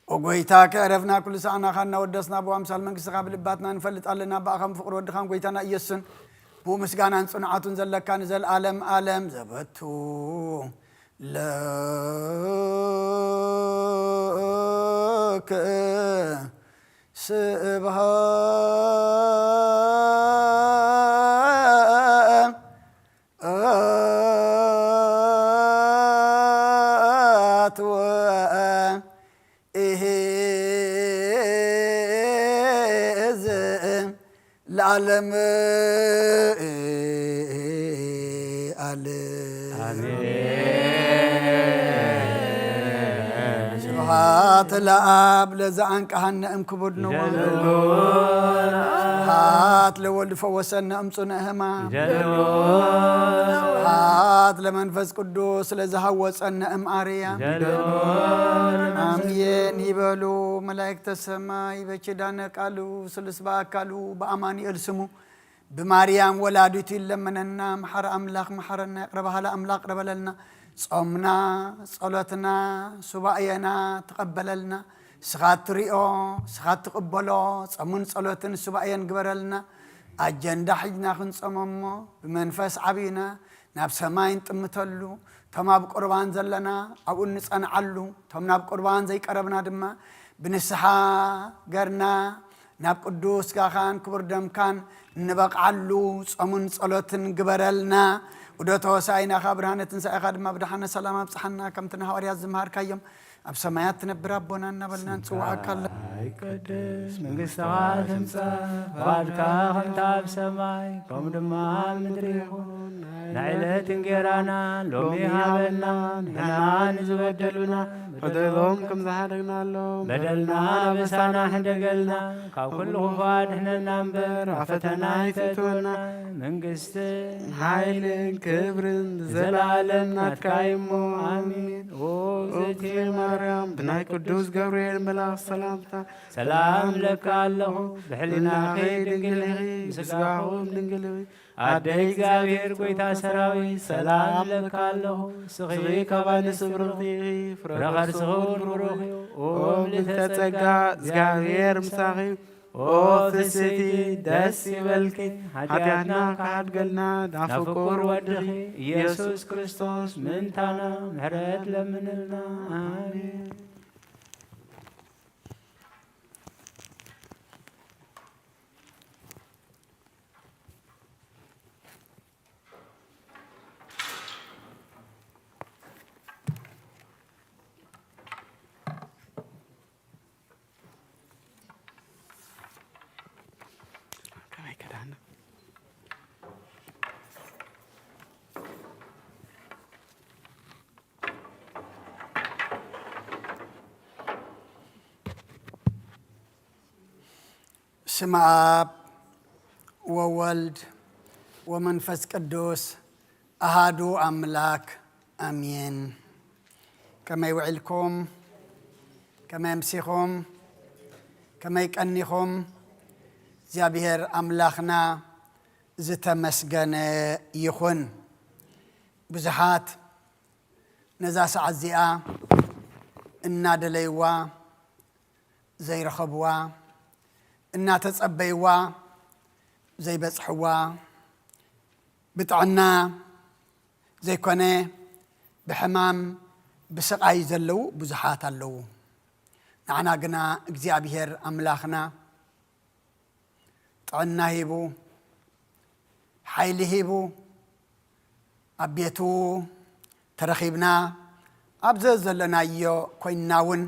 ኦ ጎይታ፣ ከዕረፍና ኩሉ ሳዕ ናኻ እናወደስና ብኣምሳል መንግስትኻ ብልባትና ንፈልጥ ኣለና። ብኣኻን ፍቕሪ ወድኻን ጎይታና ኢየሱስን ብኡ ምስጋናን ጽንዓቱን ዘለካ ንዘለኣለም ኣለም ዘበቱ ለከ ስብሐት ወኢሕዝእ ለዓለም ዓለም። ኣሜን። ስብሐት ለአብ ለዘአንቀሐነ እምክቡድ ንዋም። ይደልዎ። ስብሐት ለወልድ ፈወሰነ እምጽኑዕ ሕማም። ይደልዎ። ስብሐት ለመንፈስ ቅዱስ ለዘሃወጸነ እምአርያም። ይደልዎ። ኣሜን ይበሉ። መላእክተ ሰማይ በኪዳነ ቃሉ ስሉስ በአካሉ በአማኑኤል ስሙ ብማርያም ወላዲቱ ይለመነና። መሓረ ኣምላኽ መሓረና፣ ይቕረ በሃሊ ኣምላኽ ይቕረ በለልና። ጾምና፣ ጸሎትና፣ ሱባኤና ተቐበለልና። ንስኻ እትሪኦ፣ ንስኻ እትቕበሎ ጾምን ጸሎትን ሱባኤን ግበረልና። ኣጀንዳ ሒዝና ክንጾም እሞ ብመንፈስ ዓቢና ናብ ሰማይ እንጥምተሉ፣ እቶም ኣብ ቁርባን ዘለና ኣብኡ እንጸንዓሉ፣ እቶም ናብ ቁርባን ዘይቀረብና ድማ ብንስሓ ገርና ናብ ቅዱስ ስጋኻን ክቡር ደምካን እንበቕዓሉ ጾምን ጸሎትን ግበረልና። ዑደተ ሆሳዕናኻ ብርሃነ ትንሳኤኻ ድማ ብደሓነ ሰላም ኣብጽሓና። ከምቲ ንሃዋርያት ዝመሃርካዮም ኣብ ሰማያት ትነብር ኣቦና እናበልና ንጽውዓካ ኣለና። ይቀደስ መንግስትኻ ትምጻእ፣ ፍቓድካ ከምታ ኣብ ሰማይ ከምኡ ድማ ኣብ ምድሪ ይኹን። ናይ ዕለት እንጌራና ሎሚ ሃበና፣ ንሕና ንዝበደሉና በደሎም ከም ዝሓደግናሎም በደልና ኣበሳና ሕደገልና፣ ካብ ኩሉ ክፉእ ኣድሕነና እምበር፣ ኣብ ፈተና ኣይተእትወና። መንግስትን ሓይልን ክብርን ንዘለኣለም ናትካ እዩ እሞ፣ ኣሜን። ኦ እግዝእትየ ማርያም፣ ብናይ ቅዱስ ገብርኤል መልኣኽ ሰላምታ ሰላም እብለኪ ኣለኹ፣ ብሕልናኺ ድንግል ኢኺ፣ ብስጋኹም ድንግል ኢኺ። ኣደይ እግዚኣብሔር ጐይታ ሰራዊት፣ ሰላም እብለኪ ኣለኹ። ንስኺ ካብ ኣንስቲ ብርኽቲ ኢኺ፣ ፍረ ከርስኺ እውን ብሩኽ እዩ። ኦ ምልዕተ ጸጋ፣ እግዚኣብሔር ምሳኺ እዩ። ኦ ፍስሕቲ፣ ደስ ይበልኪ፣ ሓጢኣትና ክሓድገልና ናብ ፍቁር ወድኺ ኢየሱስ ክርስቶስ ምእንታና ምሕረት ለምንልና። ኣሜን። ስመ ኣብ ወወልድ ወመንፈስ ቅዱስ ኣሃዱ ኣምላክ ኣሜን። ከመይ ውዒልኩም? ከመይ ኣምሲኹም? ከመይ ቀኒኹም? እግዚኣብሔር ኣምላኽና ዝተመስገነ ይኹን። ብዙሓት ነዛ ሰዓት እዚኣ እናደለይዋ ዘይረኸብዋ፣ እናተጸበይዋ ዘይበጽሕዋ፣ ብጥዕና ዘይኮነ ብሕማም ብስቓይ ዘለዉ ብዙሓት ኣለዉ። ንዓና ግና እግዚኣብሔር ኣምላኽና ጥዕና ሂቡ፣ ሓይሊ ሂቡ፣ ኣብ ቤቱ ተረኺብና፣ ኣብ ዘዘለናዮ ኮይንና እውን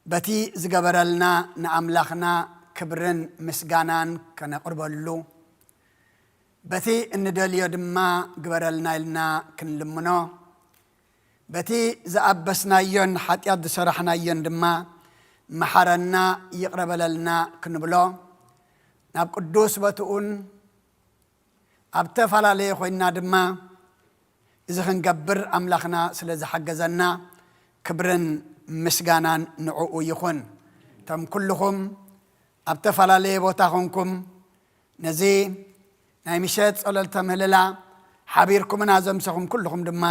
በቲ ዝገበረልና ንኣምላኽና ክብርን ምስጋናን ከነቕርበሉ፣ በቲ እንደልዮ ድማ ግበረልና ኢልና ክንልምኖ፣ በቲ ዝኣበስናዮን ሓጢኣት ዝሰራሕናዮን ድማ መሓረና ይቕረ በለልና ክንብሎ፣ ናብ ቅዱስ ቦትኡን ኣብ ተፈላለየ ኮይንና ድማ እዚ ክንገብር ኣምላኽና ስለ ዝሓገዘና ክብርን ምስጋናን ንዕኡ ይኹን። እቶም ኩልኹም ኣብ ተፈላለየ ቦታ ኾንኩም ነዚ ናይ ምሸት ጸሎተ ምህልላ ሓቢርኩምና ዘምሰኹም ኩልኹም ድማ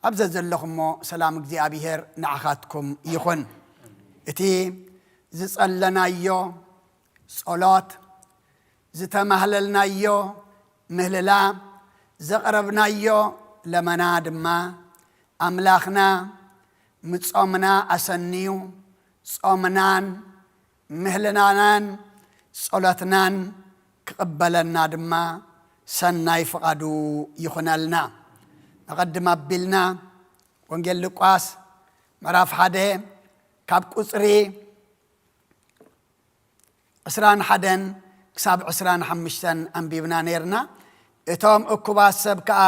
ኣብ ዘዘለኹሞ ሰላም እግዚኣብሔር ንዓኻትኩም ይኹን። እቲ ዝጸለናዮ ጸሎት፣ ዝተማህለልናዮ ምህልላ፣ ዘቕረብናዮ ለመና ድማ ኣምላኽና ምጾምና ኣሰንዩ ጾምናን ምህልናናን ጸሎትናን ክቕበለና ድማ ሰናይ ፍቓዱ ይኹነልና። ንቐድም ኣቢልና ወንጌል ሉቃስ ምዕራፍ ሓደ ካብ ቁጽሪ ዕስራን ሓደን ክሳብ ዕስራን ሓሙሽተን ኣንቢብና ነይርና። እቶም እኩባት ሰብ ከኣ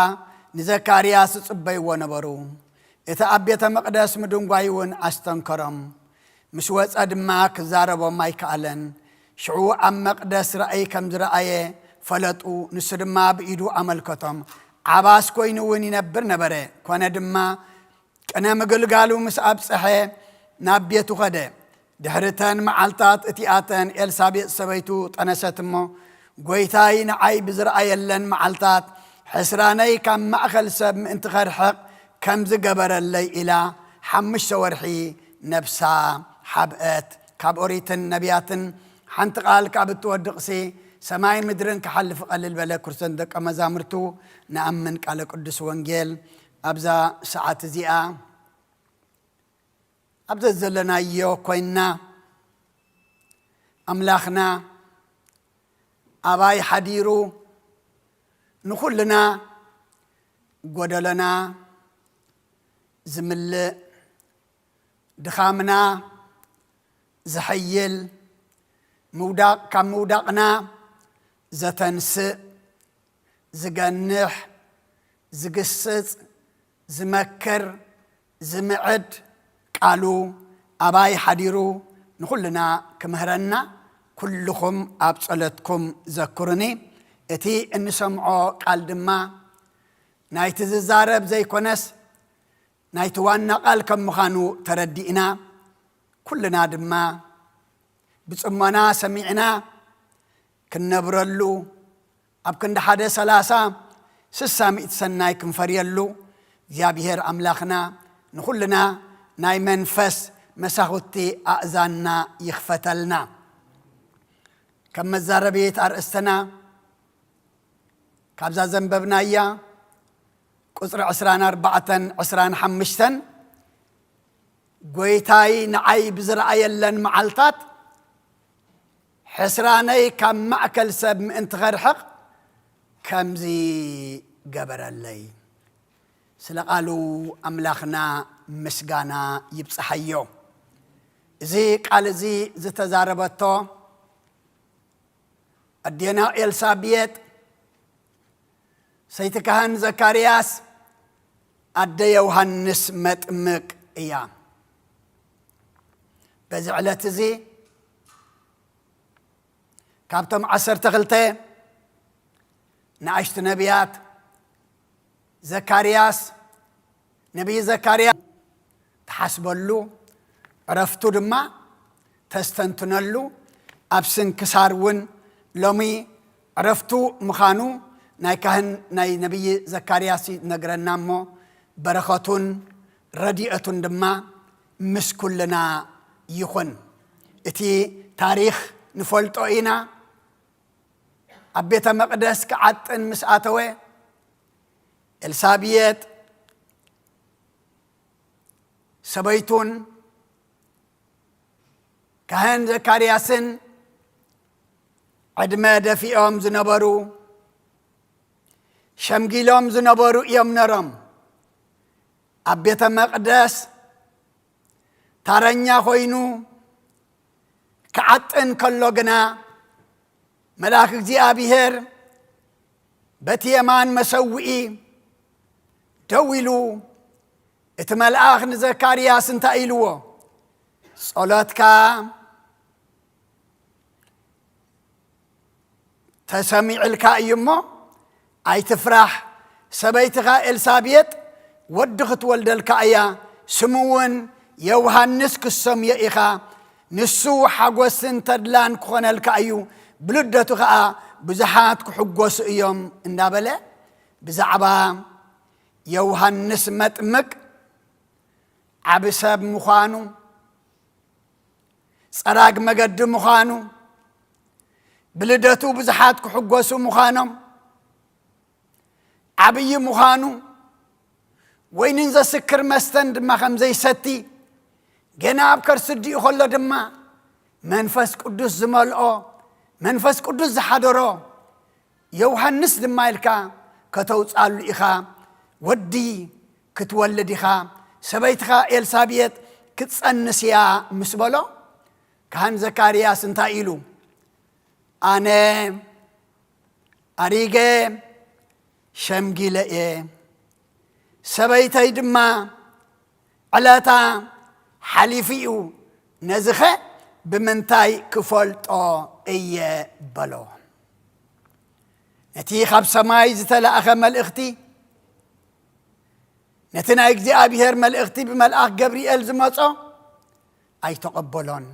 ንዘካርያስ ይጽበይዎ ነበሩ። እቲ ኣብ ቤተ መቕደስ ምድንጓይ እውን ኣስተንከሮም። ምስ ወጸ ድማ ክዛረቦም ኣይከኣለን። ሽዑ ኣብ መቕደስ ራእይ ከም ዝረኣየ ፈለጡ። ንሱ ድማ ብኢዱ ኣመልከቶም። ዓባስ ኮይኑ እውን ይነብር ነበረ። ኮነ ድማ ቅነ ምግልጋሉ ምስ ኣብጽሐ ናብ ቤቱ ኸደ። ድሕሪ ተን መዓልታት እቲኣተን ኤልሳቤጥ ሰበይቱ ጠነሰት እሞ፣ ጐይታይ ንዓይ ብዝረኣየለን መዓልታት ሕስራነይ ካብ ማእከል ሰብ ምእንቲ ኸርሕቕ ከም ዝገበረለይ ኢላ ሓሙሽተ ወርሒ ነብሳ ሓብአት። ካብ ኦሪትን ነቢያትን ሓንቲ ቃል ካብ እትወድቕሲ ሰማይን ምድርን ክሓልፍ እቐልል በለ። ክርስቶስ ደቀ መዛሙርቱ ንኣምን ቃለ ቅዱስ ወንጌል ኣብዛ ሰዓት እዚኣ ኣብ ዘዘለናዮ ኮይንና ኣምላኽና ኣባይ ሓዲሩ ንኹልና ጎደሎና ዝምልእ፣ ድኻምና ዘሐይል፣ ምውዳቕ ካብ ምውዳቕና ዘተንስእ፣ ዝገንሕ፣ ዝግስጽ፣ ዝመክር፣ ዝምዕድ ቃሉ ኣባይ ሓዲሩ ንኹልና ክምህረና ኩልኹም ኣብ ጸሎትኩም ዘክሩኒ። እቲ እንሰምዖ ቃል ድማ ናይቲ ዝዛረብ ዘይኮነስ ናይቲ ዋና ቃል ከም ምዃኑ ተረዲእና፣ ኩልና ድማ ብጽሞና ሰሚዕና ክንነብረሉ፣ ኣብ ክንዲ ሓደ ሰላሳ ስሳ ሚእቲ ሰናይ ክንፈርየሉ እግዚኣብሔር ኣምላኽና ንኹልና ናይ መንፈስ መሳኹቲ ኣእዛንና ይኽፈተልና። ከም መዛረቢት ኣርእስትና ካብዛ ዘንበብናያ ቁጽሪ ዕስራን ኣርባዕተን ዕስራን ሓሙሽተን፣ "ጎይታይ ንዓይ ብዝረኣየለን መዓልታት፣ ሕስራነይ ካብ ማእከል ሰብ ምእንቲ ኸርሕቕ ከምዚ ገበረለይ።" ስለ ቃሉ ኣምላኽና ምስጋና ይብጽሓዮ። እዚ ቃል እዚ ዝተዛረበቶ ኣዴና ኤልሳቤጥ፣ ሰይቲ ካህን ዘካርያስ፣ ኣደ ዮሃንስ መጥምቅ እያ። በዚ ዕለት እዚ ካብቶም ዓሰርተ ክልተ ንኣሽቱ ነቢያት፣ ዘካርያስ፣ ነቢይ ዘካርያስ ትሓስበሉ፣ ዕረፍቱ ድማ ተስተንትነሉ፣ ኣብ ስንክሳር እውን ሎሚ ዕረፍቱ ምዃኑ ናይ ካህን ናይ ነቢይ ዘካርያስ ይነግረና እሞ፣ በረኸቱን ረድኤቱን ድማ ምስ ኩልና ይኹን። እቲ ታሪኽ ንፈልጦ ኢና። ኣብ ቤተ መቕደስ ክዓጥን ምስ ኣተወ፣ ኤልሳቤጥ ሰበይቱን ካህን ዘካርያስን ዕድመ ደፊኦም ዝነበሩ፣ ሸምጊሎም ዝነበሩ እዮም ነሮም። ኣብ ቤተ መቕደስ ታረኛ ኮይኑ ክዓጥን ከሎ ግና፣ መልኣክ እግዚኣብሔር በቲ የማን መሰውኢ ደው ኢሉ፣ እቲ መልኣኽ ንዘካርያስ እንታይ ኢልዎ? "ጸሎትካ ተሰሚዕልካ እዩ እሞ፣ ኣይትፍራሕ፣ ሰበይትኻ ኤልሳቤጥ ወዲ ክትወልደልካ እያ፣ ስሙ እውን ዮሃንስ ክሰምዮ ኢኻ። ንሱ ሓጎስን ተድላን ክኾነልካ እዩ፣ ብልደቱ ኸኣ ብዙሓት ክሕጎሱ እዮም" እንዳበለ፣ ብዛዕባ ዮሃንስ መጥምቅ ዓቢ ሰብ ምዃኑ፣ ጸራግ መገዲ ምዃኑ፣ ብልደቱ ብዙሓት ክሕጎሱ ምዃኖም፣ ዓብዪ ምዃኑ፣ ወይንን ዘስክር መስተን ድማ ከም ዘይሰቲ፣ ገና ኣብ ከርሲ ኣዲኡ ከሎ ድማ መንፈስ ቅዱስ ዝመልኦ፣ መንፈስ ቅዱስ ዝሓደሮ፣ ዮሃንስ ድማ ኢልካ ከተውጻሉ ኢኻ፣ ወዲ ክትወልድ ኢኻ፣ ሰበይትኻ ኤልሳቤጥ ክትጸንስ እያ ምስ በሎ፣ ካህን ዘካርያስ እንታይ ኢሉ? "ኣነ ኣሪገ ሸምጊለ እየ፣ ሰበይተይ ድማ ዕለታ ሓሊፉ እዩ፣ ነዚኸ ብምንታይ ክፈልጦ እየ?" በሎ። ነቲ ካብ ሰማይ ዝተላእኸ መልእኽቲ፣ ነቲ ናይ እግዚኣብሔር መልእኽቲ ብመልኣኽ ገብርኤል ዝመጾ ኣይተቐበሎን።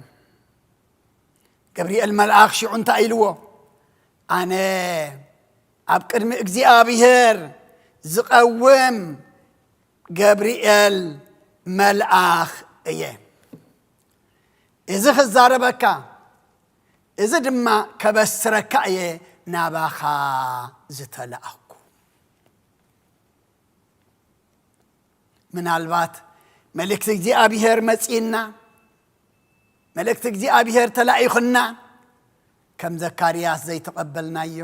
ገብርኤል መልኣኽ ሽዑ እንታይ ኢልዎ? "ኣነ ኣብ ቅድሚ እግዚኣብሔር ዝቐውም ገብርኤል መልኣኽ እየ። እዚ ክዛረበካ፣ እዚ ድማ ከበስረካ እየ ናባኻ ዝተላእኩ።" ምናልባት መልእክቲ እግዚኣብሔር መጺእና፣ መልእክቲ እግዚኣብሔር ተላኢኹና፣ ከም ዘካርያስ ዘይተቐበልናዮ፣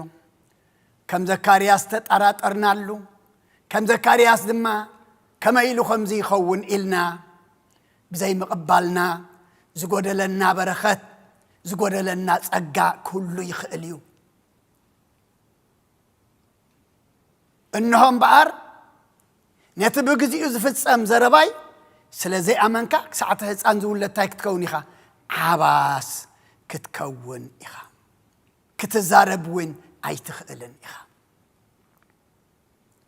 ከም ዘካርያስ ተጠራጠርናሉ፣ ከም ዘካርያስ ድማ ከመይ ኢሉ ከምዚ ይኸውን ኢልና ብዘይምቕባልና ዝጎደለና በረኸት፣ ዝጎደለና ጸጋ ክህሉ ይኽእል እዩ። እንሆ እምበኣር፣ ነቲ ብግዚኡ ዝፍጸም ዘረባይ ስለ ዘይኣመንካ፣ ክሳዕ እቲ ህጻን ዝውለድ እንታይ ክትከውን ኢኻ? ዓባስ ክትከውን ኢኻ። ክትዛረብ እውን ኣይትኽእልን ኢኻ።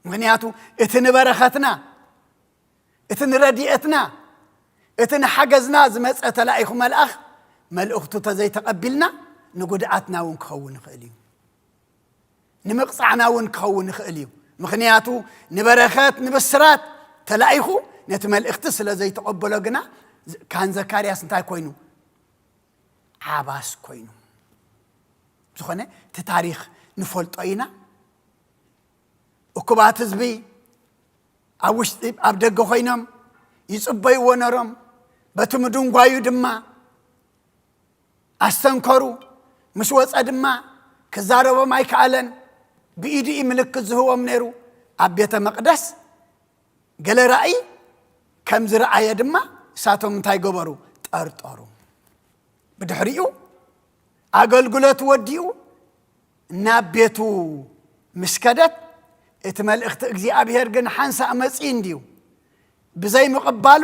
ምኽንያቱ፣ እቲ ንበረኸትና፣ እቲ ንረድኤትና፣ እቲ ንሓገዝና ዝመጸ ተላኢኹ መልኣኽ፣ መልእኽቱ ተዘይተቐቢልና፣ ንጉድኣትና እውን ክኸውን ይኽእል እዩ። ንምቕጻዕና እውን ክኸውን ይኽእል እዩ። ምኽንያቱ፣ ንበረኸት፣ ንብስራት ተላኢኹ፣ ነቲ መልእኽቲ ስለ ዘይተቐበሎ ግና፣ ካህን ዘካርያስ እንታይ ኮይኑ? ዓባስ ኮይኑ። ዝኾነ እቲ ታሪኽ ንፈልጦ ኢና። እኩባት ህዝቢ ኣብ ውሽጢ ኣብ ደገ ኮይኖም ይጽበይዎ ነሮም። በቲ ምድንጓዩ ድማ ኣስተንከሩ። ምስ ወጸ ድማ ክዛረቦም ኣይከኣለን። ብኢዱ እዩ ምልክት ዝህቦም ነይሩ። ኣብ ቤተ መቕደስ ገለ ራእይ ከም ዝረኣየ ድማ እሳቶም እንታይ ገበሩ? ጠርጠሩ። ብድሕሪኡ ኣገልግሎት ወዲኡ ናብ ቤቱ ምስ ከደት፣ እቲ መልእኽቲ እግዚኣብሔር ግን ሓንሳእ መጺኡ እንድዩ። ብዘይምቕባሉ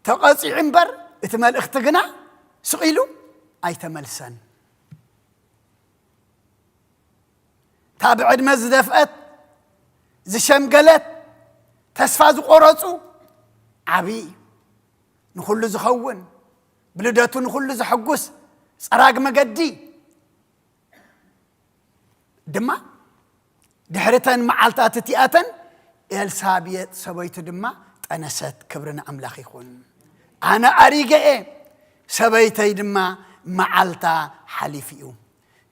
ተቐጺዑ እምበር፣ እቲ መልእኽቲ ግና ስቕ ኢሉ ኣይተመልሰን። እታ ብዕድመ ዝደፍአት፣ ዝሸምገለት፣ ተስፋ ዝቆረጹ፣ ዓብዪ፣ ንኹሉ ዝኸውን፣ ብልደቱ ንኹሉ ዘሐጉስ ጸራግ መገዲ ድማ፣ ድሕሪ ተን መዓልታት እቲኣተን፣ ኤልሳቤጥ ሰበይቱ ድማ ጠነሰት። ክብሪ ንኣምላኽ ይኹን። ኣነ ኣሪገ እየ፣ ሰበይተይ ድማ መዓልታ ሓሊፉ እዩ።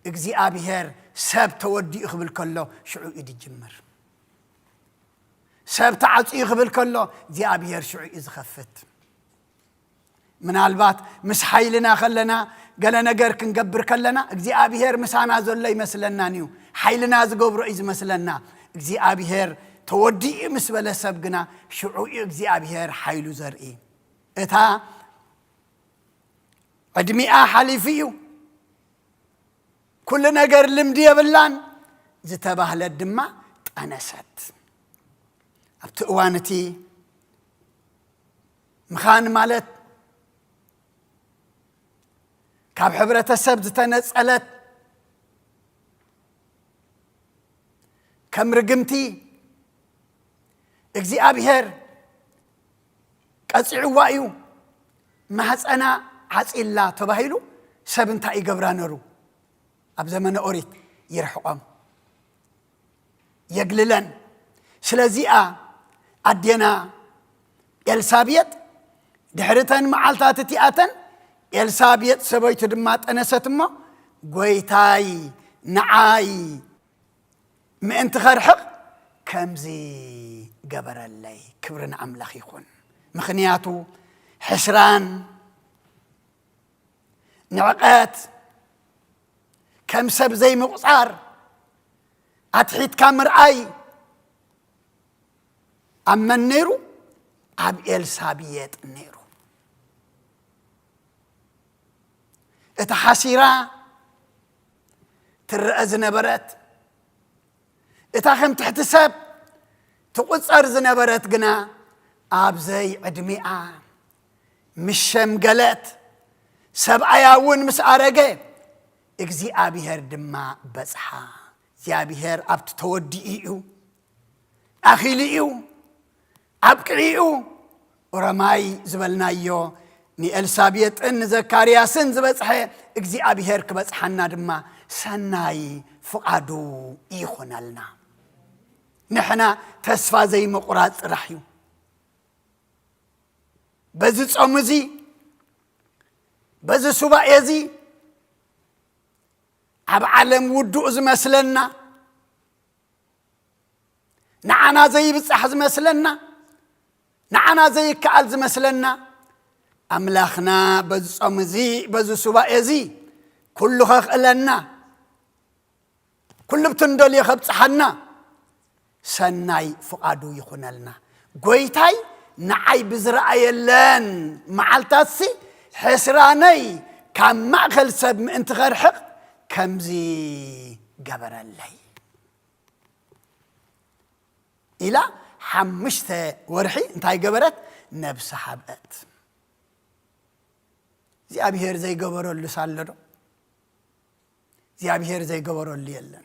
እግዚኣብሔር ሰብ ተወዲኡ ክብል ከሎ ሽዑ እዩ ዝጅምር። ሰብ ተዓጽዩ ክብል ከሎ እግዚኣብሔር ሽዑ እዩ ዝኸፍት። ምናልባት ምስ ሓይልና ከለና፣ ገለ ነገር ክንገብር ከለና፣ እግዚኣብሔር ምሳና ዘሎ ይመስለናን እዩ። ሓይልና ዝገብሮ እዩ ዝመስለና። እግዚኣብሔር ተወዲኡ ምስ በለ ሰብ ግና፣ ሽዑ እዩ እግዚኣብሔር ሓይሉ ዘርኢ። እታ ዕድሚኣ ሓሊፉ እዩ፣ ኩሉ ነገር ልምዲ የብላን ዝተባህለት ድማ ጠነሰት። ኣብቲ እዋን እቲ ምኻን ማለት ካብ ሕብረተሰብ ዝተነጸለት፣ ከም ርግምቲ እግዚኣብሔር ቀጺዕዋ እዩ፣ ማህፀና ዓጺላ ተባሂሉ ሰብ እንታይ ይገብራ ነሩ? ኣብ ዘመነ ኦሪት ይርሕቆም፣ የግልለን። ስለዚኣ ኣዴና ኤልሳቤጥ ድሕሪ ተን መዓልታት እቲኣተን፣ ኤልሳቤጥ ሰበይቱ ድማ ጠነሰት እሞ፣ "ጎይታይ ንዓይ ምእንቲ ኸርሕቕ ከምዚ ገበረለይ።" ክብሪ ንኣምላኽ ይኹን። ምኽንያቱ ሕስራን ንዕቀት፣ ከም ሰብ ዘይምቑጻር፣ ኣትሒትካ ምርኣይ ኣብ መን ነይሩ? ኣብ ኤልሳብየጥ ነይሩ። እታ ሓሲራ ትረአ ዝነበረት፣ እታ ከም ትሕቲ ሰብ ትቑጸር ዝነበረት ግና፣ ኣብ ዘይዕድሚኣ ምስ ሸምገለት፣ ሰብኣያ እውን ምስ ኣረገ፣ እግዚኣብሔር ድማ በጽሓ። እግዚኣብሔር ኣብቲ ተወዲኡ እዩ፣ ኣኺሉ እዩ፣ ኣብቂዑ እዩ። ኦረማይ ዝበልናዮ ንኤልሳቤጥን ንዘካርያስን ዝበጽሐ እግዚኣብሔር ክበጽሓና ድማ ሰናይ ፍቓዱ ይኹነልና። ንሕና ተስፋ ዘይምቑራጽ ጥራሕ እዩ። በዚ ጾም እዚ፣ በዚ ሱባኤ እዚ፣ ኣብ ዓለም ውዱእ ዝመስለና፣ ንዓና ዘይብጻሕ ዝመስለና፣ ንዓና ዘይከኣል ዝመስለና፣ ኣምላኽና በዚ ጾም እዚ፣ በዚ ሱባኤ እዚ፣ ኩሉ ከኽእለና፣ ኩሉ ብቲ እንደልዮ ከብጽሓና፣ ሰናይ ፍቓዱ ይኹነልና። ጎይታይ ንዓይ ብዝረኣየለን መዓልታትሲ፣ ሕስራነይ ካብ ማእከል ሰብ ምእንቲ ኸርሕቕ ከምዚ ገበረለይ። ኢላ ሓሙሽተ ወርሒ እንታይ ገበረት? ነብሲ ሓብአት። እግዚኣብሔር ዘይገበረሉ ሳሎ ዶ? እግዚኣብሔር ዘይገበረሉ የለን።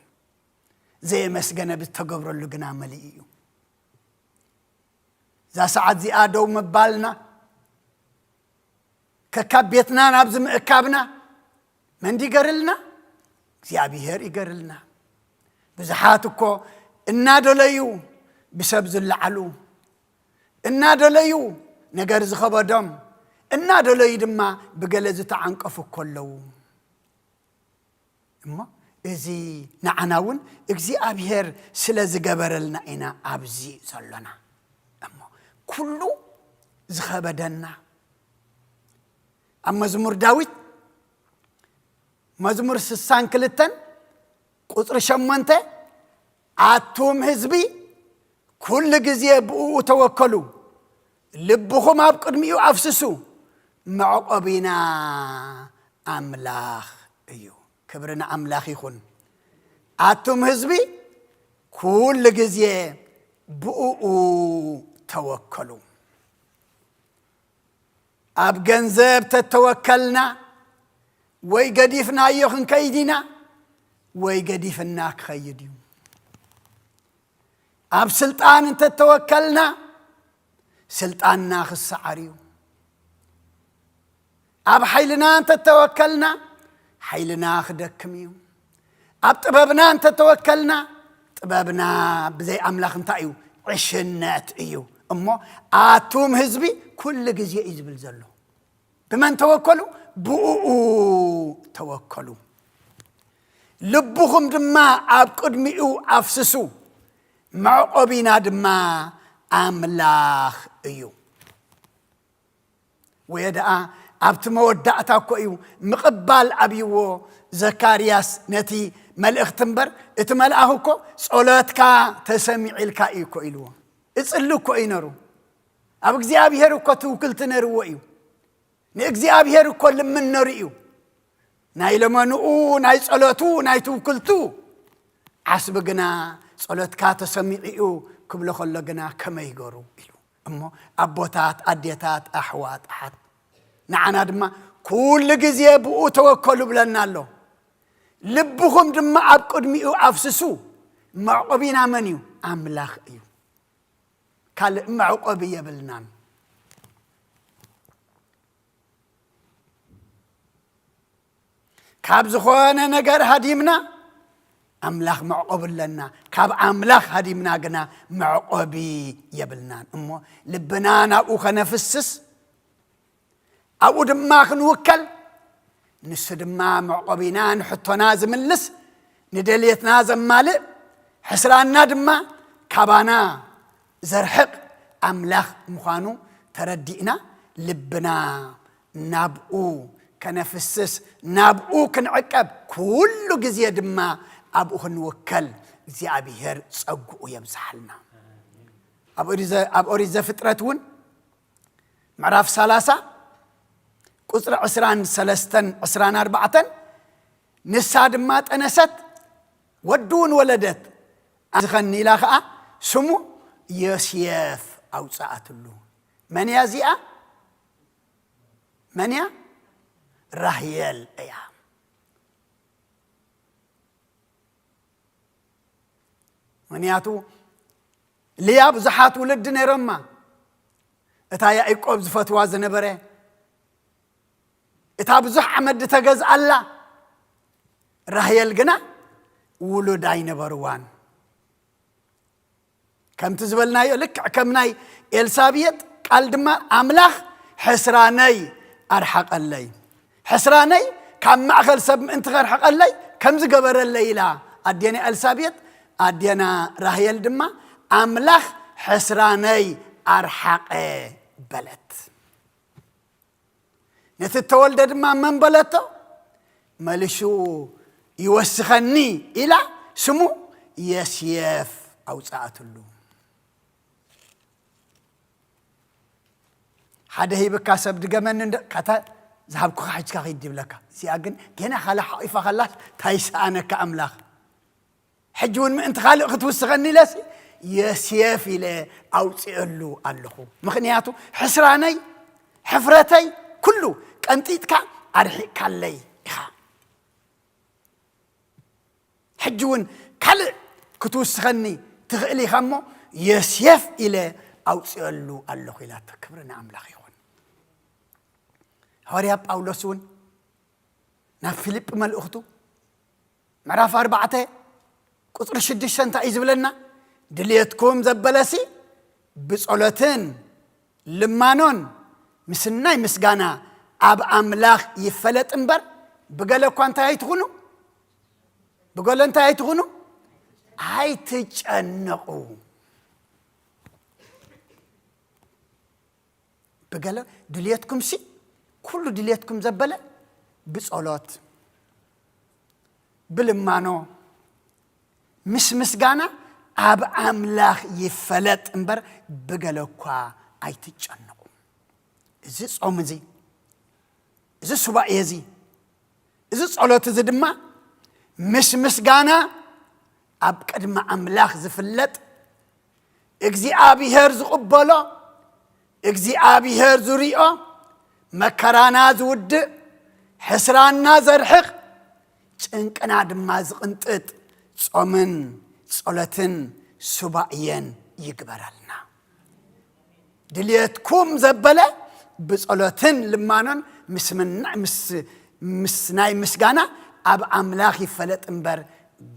ዘየመስገነ ብዝተገብረሉ ግና መሊኡ እዩ። እዛ ሰዓት እዚኣ ደው ምባልና፣ ከካብ ቤትና ናብዚ ምእካብና መን ይገርልና? እግዚኣብሔር ይገርልና። ብዙሓት እኮ እናደለዩ ብሰብ ዝለዓሉ፣ እናደለዩ ነገር ዝኸበዶም፣ እናደለዩ ድማ ብገለ ዝተዓንቀፉ እኮ ኣለዉ። እሞ እዚ ንዓና እውን እግዚኣብሔር ስለ ዝገበረልና ኢና ኣብዚ ዘሎና። እሞ ኩሉ ዝኸበደና፣ ኣብ መዝሙር ዳዊት መዝሙር ስሳን ክልተን ቁጽሪ ሸሞንተ፣ ኣቱም ህዝቢ ኩሉ ግዜ ብእኡ ተወከሉ፣ ልብኹም ኣብ ቅድሚኡ ኣፍስሱ፣ መዕቆቢና ኣምላኽ እዩ። ክብሪ ንኣምላኽ ይኹን። ኣቱም ህዝቢ ኩሉ ግዜ ብእኡ ተወከሉ። ኣብ ገንዘብ ተተወከልና፣ ወይ ገዲፍናዮ ክንከይድ ኢና፣ ወይ ገዲፍና ክኸይድ እዩ። ኣብ ስልጣን እንተተወከልና፣ ስልጣንና ክሰዓር እዩ። ኣብ ሓይልና እንተተወከልና፣ ሓይልና ክደክም እዩ። ኣብ ጥበብና እንተተወከልና፣ ጥበብና ብዘይ ኣምላኽ እንታይ እዩ? ዕሽነት እዩ። እሞ ኣቱም ህዝቢ ኩሉ ግዜ እዩ ዝብል ዘሎ። ብመን ተወከሉ? ብእኡ ተወከሉ። ልብኹም ድማ ኣብ ቅድሚኡ ኣፍስሱ፣ መዕቆቢና ድማ ኣምላኽ እዩ። ወየ ደኣ ኣብቲ መወዳእታ እኮ እዩ ምቕባል ኣብይዎ። ዘካርያስ ነቲ መልእኽቲ እምበር፣ እቲ መልኣኽ እኮ ጸሎትካ ተሰሚዑ ኢልካ እዩ እኮ ኢልዎ። እጽሊ እኮ እዩ ነሩ። ኣብ እግዚኣብሔር እኮ ትውክልቲ ነርዎ እዩ። ንእግዚኣብሔር እኮ ልምን ነሩ እዩ። ናይ ለመንኡ፣ ናይ ጸሎቱ፣ ናይ ትውክልቱ ዓስቢ ግና ጸሎትካ ተሰሚዑ እዩ ክብሎ ከሎ ግና ከመይ ይገሩ ኢሉ። እሞ ኣቦታት፣ ኣዴታት፣ ኣሕዋት፣ ኣሓት፣ ንዓና ድማ ኩሉ ግዜ ብኡ ተወከሉ ብለና ኣሎ። ልብኹም ድማ ኣብ ቅድሚኡ ኣፍስሱ። መዕቆቢና መን እዩ? ኣምላኽ እዩ። ካልእ መዕቆቢ የብልናን። ካብ ዝኾነ ነገር ሃዲምና ኣምላኽ መዕቆቢ ኣለና። ካብ ኣምላኽ ሃዲምና ግና መዕቆቢ የብልናን። እሞ ልብና ናብኡ ከነፍስስ፣ ኣብኡ ድማ ክንውከል፣ ንሱ ድማ መዕቆቢና፣ ንሕቶና ዝምልስ፣ ንደልየትና ዘማልእ፣ ሕስራና ድማ ካባና ዘርሕቕ ኣምላኽ ምዃኑ ተረዲእና፣ ልብና ናብኡ ከነፍስስ፣ ናብኡ ክንዕቀብ፣ ኩሉ ግዜ ድማ ኣብኡ ክንውከል እግዚኣብሔር ጸግኡ የብዝሓልና። ኣብ ኦሪት ዘ-፣ ኣብ ኦሪት ዘፍጥረት እውን ምዕራፍ ሰላሳ ቁጽሪ ዕስራን ሰለስተን ዕስራን ኣርባዕተን፣ ንሳ ድማ ጠነሰት፣ ወዲ እውን ወለደት። ዝኸኒ ኢላ ኸኣ ስሙ ዮሴፍ ኣውጽኣትሉ። መን እያ እዚኣ? መን እያ? ራህየል እያ። ምኽንያቱ ልያ ብዙሓት ውልዲ ነይሮማ። እታ ያዕቆብ ዝፈትዋ ዝነበረ፣ እታ ብዙሕ ዓመት ዝተገዝኣላ ራህየል ግና ውሉድ ኣይነበርዋን። ከምቲ ዝበልናዮ፣ ልክዕ ከም ናይ ኤልሳቤጥ ቃል ድማ፣ ኣምላኽ ሕስራነይ ኣርሓቐለይ። ሕስራነይ ካብ ማእከል ሰብ ምእንቲ ከርሕቐለይ ከምዚ ገበረለይ ኢላ ኣዴና ኤልሳቤጥ፣ ኣዴና ራህየል ድማ፣ ኣምላኽ ሕስራነይ ኣርሓቐ በለት። ነቲ እተወልደ ድማ መን በለቶ? መሊሱ ይወስኸኒ ኢላ ስሙ የስየፍ ኣውፅኣትሉ። ሓደ ሂብካ ሰብ ድገመኒ እንደ-፣ ካታ ዝሃብኩኻ ሕጅካ ኺድ ይብለካ። እዚኣ ግን ገና ካላ ሓቂፋ ኸላስ ታይ ሰኣነካ ኣምላኽ። ሕጂ እውን ምእንቲ ካልእ ክትውስኸኒ ኢለሲ የስየፍ ኢለ ኣውፅኤሉ ኣለኹ። ምኽንያቱ ሕስራነይ፣ ሕፍረተይ፣ ኩሉ ቀንጢጥካ ኣርሒቕካለይ ኢኻ። ሕጂ እውን ካልእ ክትውስኸኒ ትኽእል ኢኻ እሞ የስየፍ ኢለ ኣውፅኤሉ ኣለኹ ኢላቶ። ክብሪ ንኣምላኽ ይኹን። ሃዋርያ ጳውሎስ እውን ናብ ፊልጲ መልእኽቱ ምዕራፍ ኣርባዕተ ቁፅሪ ሽዱሽተ እንታይ እዩ ዝብለና? ድልየትኩም ዘበለሲ ብጸሎትን ልማኖን ምስናይ ምስጋና ኣብ ኣምላኽ ይፈለጥ እምበር፣ ብገለ እኳ እንታይ ኣይትኹኑ፣ ብገለ እንታይ ኣይትኹኑ? ኣይትጨነቑ። ብገለ ድልየትኩምሲ፣ ኩሉ ድልየትኩም ዘበለ ብጸሎት፣ ብልማኖ፣ ምስ ምስጋና ኣብ ኣምላኽ ይፈለጥ እምበር፣ ብገለ እኳ ኣይትጨነቑ። እዚ ጾም እዚ፣ እዚ ሱባኤ እዚ፣ እዚ ጸሎት እዚ ድማ ምስ ምስጋና ኣብ ቅድሚ ኣምላኽ ዝፍለጥ፣ እግዚኣብሔር ዝቕበሎ፣ እግዚኣብሔር ዝሪኦ፣ መከራና ዝውድእ፣ ሕስራና ዘርሕቕ፣ ጭንቅና ድማ ዝቕንጥጥ ጾምን ጸሎትን ሱባኤን ይግበረልና። ድልየትኩም ዘበለ ብጸሎትን ልማኖን ምስ ምንዕ-፣ ምስ፣ ምስ ናይ ምስጋና ኣብ ኣምላኽ ይፈለጥ እምበር፣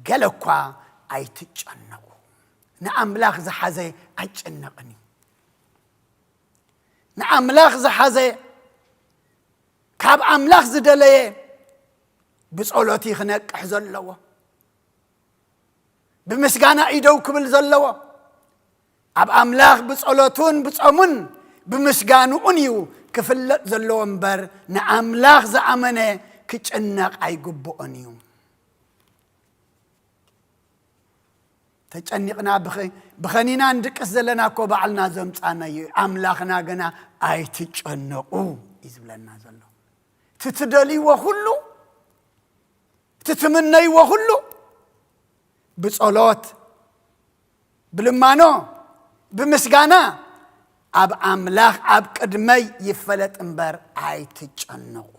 ገለ እኳ ኣይትጨነቑ። ንኣምላኽ ዝሓዘ ኣይጨነቕን እዩ። ንኣምላኽ ዝሓዘ፣ ካብ ኣምላኽ ዝደለየ ብጸሎት እዩ ክነቅሕ ዘለዎ። ብምስጋና እዩ ደው ክብል ዘለዎ። ኣብ ኣምላኽ ብጸሎቱን ብጾሙን ብምስጋንኡን እዩ ክፍለጥ ዘለዎ እምበር፣ ንኣምላኽ ዝኣመነ ክጭነቕ ኣይግብኦን እዩ። ተጨኒቕና ብኸ-፣ ብኸኒና ንድቅስ ዘለና እኮ ባዕልና ዘምጻናዮ እዩ። ኣምላኽና ገና ኣይትጨነቑ እዩ ዝብለና ዘሎ። እቲ ትደልይዎ ኩሉ፣ እቲ ትምነይዎ ኩሉ ብጸሎት፣ ብልማኖ፣ ብምስጋና ኣብ ኣምላኽ ኣብ ቅድመይ ይፈለጥ እምበር ኣይትጨነቑ።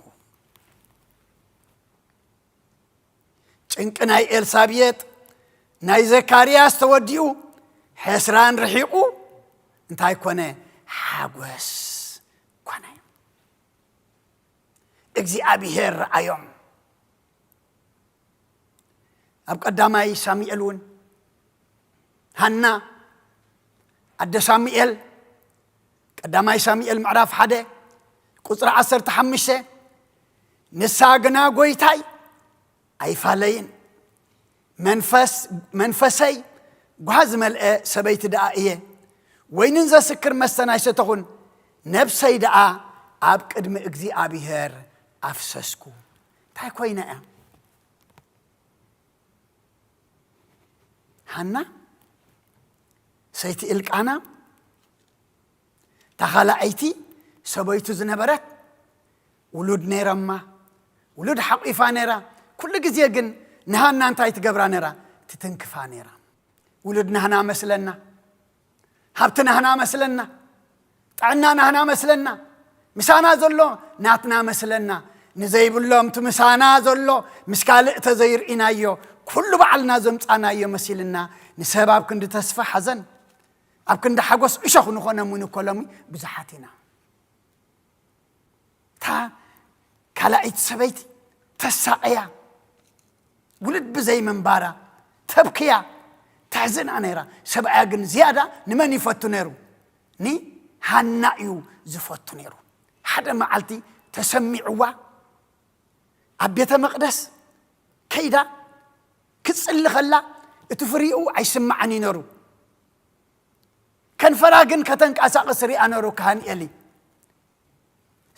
ጭንቂ ናይ ኤልሳቤጥ፣ ናይ ዘካርያስ ተወዲኡ፣ ሕስራን ርሒቑ፣ እንታይ ኮነ? ሓጎስ ኮነ። እግዚኣብሔር ረኣዮም። ኣብ ቀዳማይ ሳሙኤል እውን ሃና ኣደ ሳሙኤል፣ ቀዳማይ ሳሙኤል ምዕራፍ ሓደ ቁጽሪ ዓሰርተ ሓሙሽተ፣ ንሳ ግና፣ "ጐይታይ ኣይፋለይን፣ መንፈስ፣ መንፈሰይ ጓህ ዝመልአ ሰበይቲ ደኣ እየ፣ ወይንን ዘስክር መስተን ኣይሰተኹን፣ ነብሰይ ደኣ ኣብ ቅድሚ እግዚኣብሔር ኣፍሰስኩ።" እንታይ ኮይና እያ? ሃና ሰይቲ እልቃና፣ እታ ካልኣይቲ ሰበይቱ ዝነበረት፣ ውሉድ ነይረማ፣ ውሉድ ሓቂፋ ነይራ። ኩሉ ግዜ ግን ንሃና እንታይ ትገብራ ነይራ? ትትንክፋ ነይራ። ውሉድ ናህና መስለና፣ ሃብቲ ናህና መስለና፣ ጥዕና ናህና መስለና፣ ምሳና ዘሎ ናትና መስለና፣ ንዘይብሎም እቲ ምሳና ዘሎ ምስ ካልእ ተዘይርኢናዮ፣ ኩሉ ባዕልና ዘምጻናዮ መሲልና፣ ንሰብ ኣብ ክንዲ ተስፋ ሓዘን፣ ኣብ ክንዲ ሓጎስ እሾኽ ንኾኖም እውን እኮ ሎሚ ብዙሓት ኢና። እታ ካልኣይቲ ሰበይቲ ተሳቐያ፣ ውሉድ ብዘይ ምንባራ ተብክያ፣ ተሕዝና ነይራ። ሰብኣያ ግን ዝያዳ ንመን ይፈቱ ነይሩ? ንሃና እዩ ዝፈቱ ነይሩ። ሓደ መዓልቲ ተሰሚዕዋ፣ ኣብ ቤተ መቕደስ ከይዳ ክትጽሊ ከላ፣ እቲ ፍሪኡ ኣይስማዕን እዩ ነይሩ። ከንፈራ ግን ከተንቀሳቕስ ሪኣ ነይሩ ካህን ኤሊ።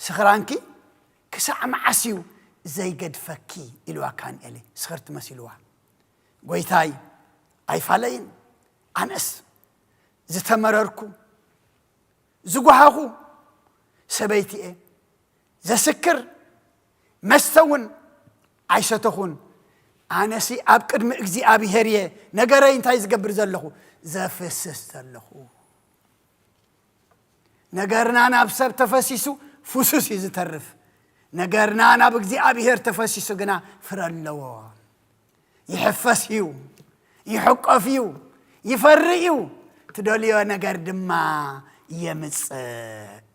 "ስኽራንኪ ክሳዕ መዓስ እዩ ዘይገድፈኪ?" ኢልዋ ካህን ኤሊ። ስኽርቲ መሲልዋ። "ጐይታይ ኣይፋለይን፣ ኣነስ ዝተመረርኩ ዝጓሃኹ ሰበይቲ እየ፣ ዘስክር መስተ እውን ኣይሰተኹን። ኣነሲ ኣብ ቅድሚ እግዚኣብሔር እየ ነገረይ እንታይ ዝገብር ዘለኹ? ዘፍስስ ዘለኹ። ነገርና ናብ ሰብ ተፈሲሱ ፍሱስ እዩ ዝተርፍ። ነገርና ናብ እግዚኣብሔር ተፈሲሱ ግና ፍረ ኣለዎ። ይሕፈስ እዩ፣ ይሕቆፍ እዩ፣ ይፈሪ እዩ። ትደልዮ ነገር ድማ የምጽእ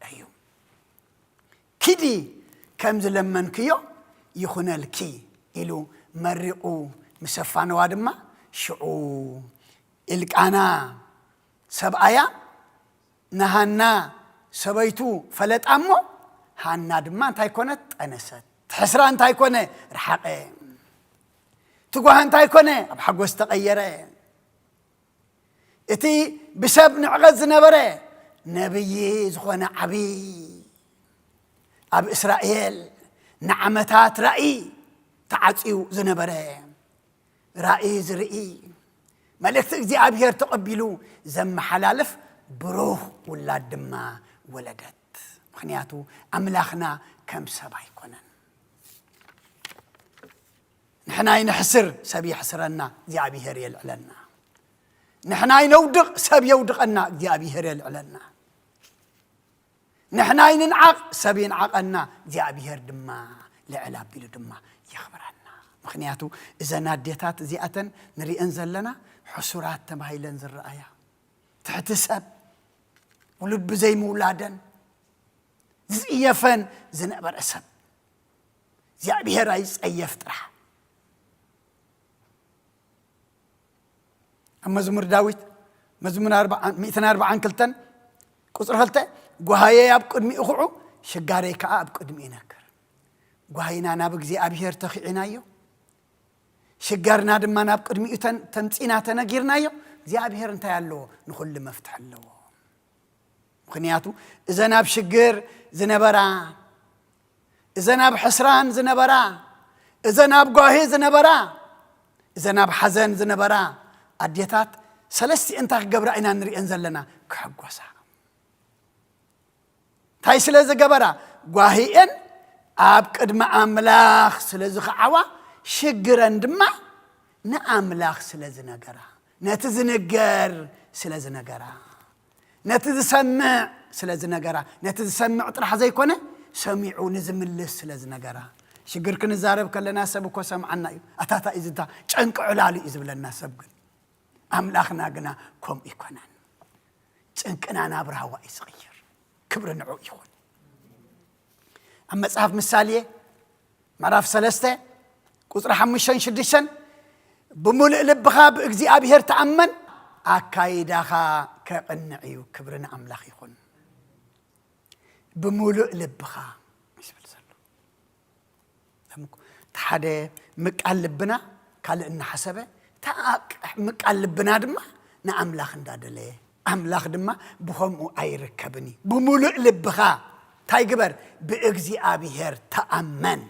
እዩ። ኪዲ ከም ዝለመንክዮ ይኹነልኪ" ኢሉ መሪቑ ምስ ኣፋነዋ ድማ፣ ሽዑ ኢልቃና ሰብኣያ ንሃና ሰበይቱ ፈለጣ እሞ፣ ሃና ድማ እንታይ ኮነት? ጠነሰት። ትሕስራ እንታይ ኮነ? ረሓቐ። እቲ ጓሂ እንታይ ኮነ? ኣብ ሓጎስ ተቐየረ። እቲ ብሰብ ንዕቐት ዝነበረ ነብዪ ዝኾነ ዓብዪ፣ ኣብ እስራኤል ንዓመታት ራእይ ተዓጽዩ ዝነበረ፣ ራእይ ዝርኢ፣ መልእክቲ እግዚኣብሔር ተቐቢሉ ዘመሓላልፍ ብሩኽ ውላድ ድማ ወለደት። ምኽንያቱ ኣምላኽና ከም ሰብ ኣይኮነን። ንሕና ይንሕስር፣ ሰብ የሕስረና፣ እግዚኣብሔር የልዕለና። ንሕና ይነውድቕ፣ ሰብ የውድቐና፣ እግዚኣብሔር የልዕለና። ንሕና ይንዓቕ፣ ሰብ ይንዓቐና፣ እግዚኣብሔር ድማ ልዕል ኣቢሉ ድማ የኽብረና። ምኽንያቱ እዘን ኣዴታት እዚኣተን ንሪአን ዘለና ሕሱራት ተባሂለን ዝረኣያ፣ ትሕቲ ሰብ፣ ውሉድ ብዘይምውላደን ዝጽየፈን ዝነበረ ሰብ፣ እግዚኣብሔር ኣይጸየፍ ጥራሕ። ኣብ መዝሙር ዳዊት መዝሙር ኣርብዓን ሚእትን ኣርብዓን ክልተን ቁጽሪ ክልተ፣ "ጓሃየይ ኣብ ቅድሚኡ ኹዑ፣ ሽጋረይ ከኣ ኣብ ቅድሚኡ ይነክር።" ጓሂና ናብ እግዚኣብሔር ተኺዕናዮ፣ ሽጋርና ድማ ናብ ቅድሚኡ ተን-፣ ተምጺና ተነጊርናዮ፣ እግዚኣብሔር እንታይ ኣለዎ? ንኹሉ መፍትሒ ኣለዎ። ምኽንያቱ እዘን ኣብ ሽግር ዝነበራ፣ እዘን ኣብ ሕስራን ዝነበራ፣ እዘን ኣብ ጓሂ ዝነበራ፣ እዘን ኣብ ሓዘን ዝነበራ ኣዴታት ሰለስቲኤን እንታይ ክገብራ ኢና ንሪአን ዘለና? ክሕጎሳ። እንታይ ስለ ዝገበራ? ጓሂኤን ኣብ ቅድሚ ኣምላኽ ስለ ዝኸዓዋ፣ ሽግረን ድማ ንኣምላኽ ስለ ዝነገራ፣ ነቲ ዝንገር ስለ ዝነገራ፣ ነቲ ዝሰምዕ ስለ ዝነገራ፣ ነቲ ዝሰምዕ ጥራሕ ዘይኮነ፣ ሰሚዑ ንዝምልስ ስለ ዝነገራ። ሽግር ክንዛረብ ከለና ሰብ እኮ ሰምዓና እዩ። ኣታ እንታይ እዩ ዝንታ ጨንቂ ዕላሉ እዩ ዝብለና ሰብ፣ ግን ኣምላኽና ግና ከምኡ ኣይኮነን። ጭንቅና ናብ ራህዋ እዩ ዝቕይር። ክብሪ ንዑ ይኹን። ኣብ መጽሓፍ ምሳሌ ምዕራፍ ሰለስተ ቁጽሪ ሓሙሽተን ሽዱሽተን፣ "ብምሉእ ልብኻ ብእግዚኣብሔር ተኣመን፣ ኣካይዳኻ ከቕንዕ እዩ።" ክብሪ ንኣምላኽ ይኹን። ብምሉእ ልብኻ እዩ ዝብል ዘሎ። እቲ ሓደ ምቃል ልብና ካልእ እናሓሰበ፣ እቲ ምቃል ልብና ድማ ንኣምላኽ እንዳደለየ፣ ኣምላኽ ድማ ብኸምኡ ኣይርከብን እዩ። ብምሉእ ልብኻ እንታይ ግበር? ብእግዚኣብሔር ተኣመን።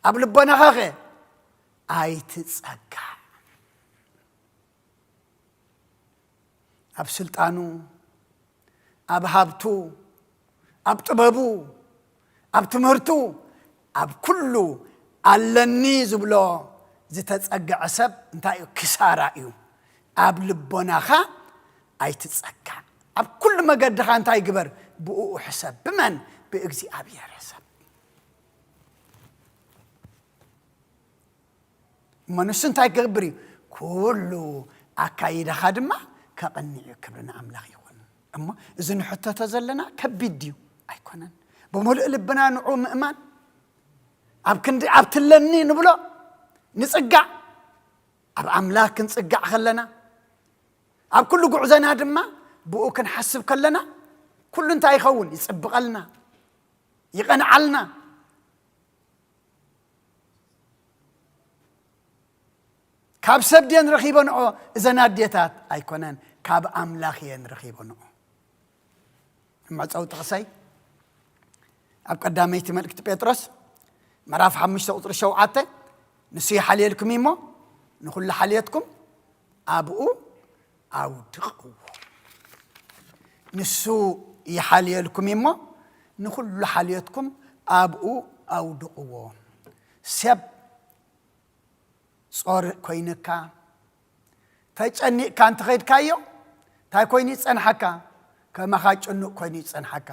ኣብ ልቦናኻ ኸ ኣይትጸጋዕ። ኣብ ስልጣኑ፣ ኣብ ሃብቱ፣ ኣብ ጥበቡ፣ ኣብ ትምህርቱ፣ ኣብ ኩሉ ኣለኒ ዝብሎ ዝተጸግዐ ሰብ እንታይ እዩ? ክሳራ እዩ። ኣብ ልቦናኻ ኣይትጸጋዕ። ኣብ ኩሉ መገድኻ እንታይ ግበር? ብእኡ ሕሰብ። ብመን? ብእግዚኣብሔር ሕሰብ። እሞ ንሱ እንታይ ክገብር እዩ? ኩሉ ኣካይዳኻ ድማ ከቕንዕ እዩ። ክብሪ ንኣምላኽ ይኹን። እሞ እዚ ንሕተቶ ዘለና ከቢድ ድዩ? ኣይኮነን። ብምሉእ ልብና ንዑ ምእማን፣ ኣብ ክንዲ ኣብ ትለኒ ንብሎ ንጽጋዕ፣ ኣብ ኣምላኽ ክንጽጋዕ ከለና፣ ኣብ ኩሉ ጉዕዞና ድማ ብኡ ክንሓስብ ከለና፣ ኩሉ እንታይ ይኸውን? ይጽብቐልና፣ ይቐንዓልና። ካብ ሰብ ድየን ረኺበንኦ? እዘን ኣዴታት ኣይኮነን፣ ካብ ኣምላኽ እየን ረኺበንኦ። መዕጸዊ ጥቕሰይ ኣብ ቀዳመይቲ መልእክቲ ጴጥሮስ ምዕራፍ ሓሙሽተ ቁጽሪ ሸውዓተ፣ "ንሱ ይሓልየልኩም እሞ ንኹሉ ሓልየትኩም ኣብኡ ኣውድቕዎ።" ንሱ ይሓልየልኩም እሞ ንኹሉ ሓልየትኩም ኣብኡ ኣውድቕዎ። ሰብ ጾር ኮይንካ፣ ተጨኒቕካ እንተኸድካዮ፣ እንታይ ኮይኑ ይጸንሓካ? ከማኻ ጭኑቕ ኮይኑ ይጸንሓካ።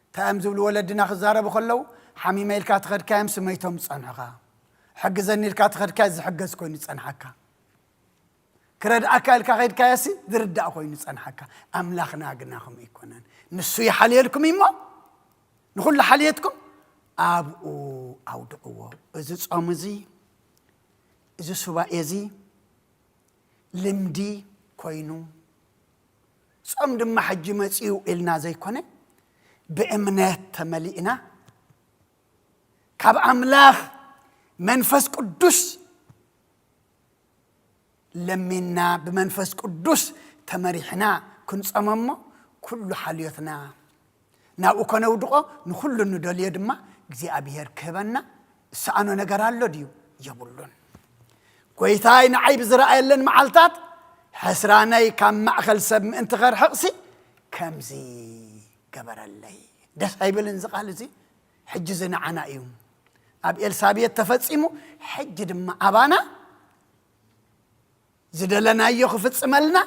እንታይ እዮም ዝብሉ ወለድና ክዛረቡ ከለዉ? "ሓሚመ ኢልካ ተኸድካዮም ስመይቶም ዝጸንሑኻ፣ ሕግዘኒ ኢልካ ተኸድካዮ ዝሕገዝ ኮይኑ ይጸንሓካ፣ ክረድኣካ ኢልካ ከይድካዮሲ ዝርዳእ ኮይኑ ይጸንሓካ።" ኣምላኽና ግና ከምኡ ኣይኮነን። "ንሱ ይሓልየልኩም እሞ ንኹሉ ሓልየትኩም ኣብኡ ኣውድቕዎ።" እዚ ጾም እዚ፣ እዚ ሱባኤ እዚ ልምዲ ኮይኑ፣ ጾም ድማ ሕጂ መጺኡ ኢልና ዘይኮነ፣ ብእምነት ተመሊእና፣ ካብ ኣምላኽ መንፈስ ቅዱስ ለሚንና፣ ብመንፈስ ቅዱስ ተመሪሕና ክንጸመሞ፣ ኩሉ ሓልዮትና ናብኡ ከነውድቖ፣ ንኹሉ ንደልዮ ድማ እግዚኣብሔር ክህበና ዝሰኣኖ ነገር ኣሎ ድዩ? የብሉን። ጎይታይ ንዓይ ብዝረኣየለን መዓልታት፣ ሕስራነይ ካብ ማእከል ሰብ ምእንቲ ከርሕቕሲ፣ ከምዚ ገበረለይ። ደስ ኣይብልን እዚ ቃል እዚ? ሕጂ እዚ ንዓና እዩ። ኣብ ኤልሳቤጥ ተፈጺሙ፣ ሕጂ ድማ ኣባና ዝደለናዮ ክፍጽመልና፣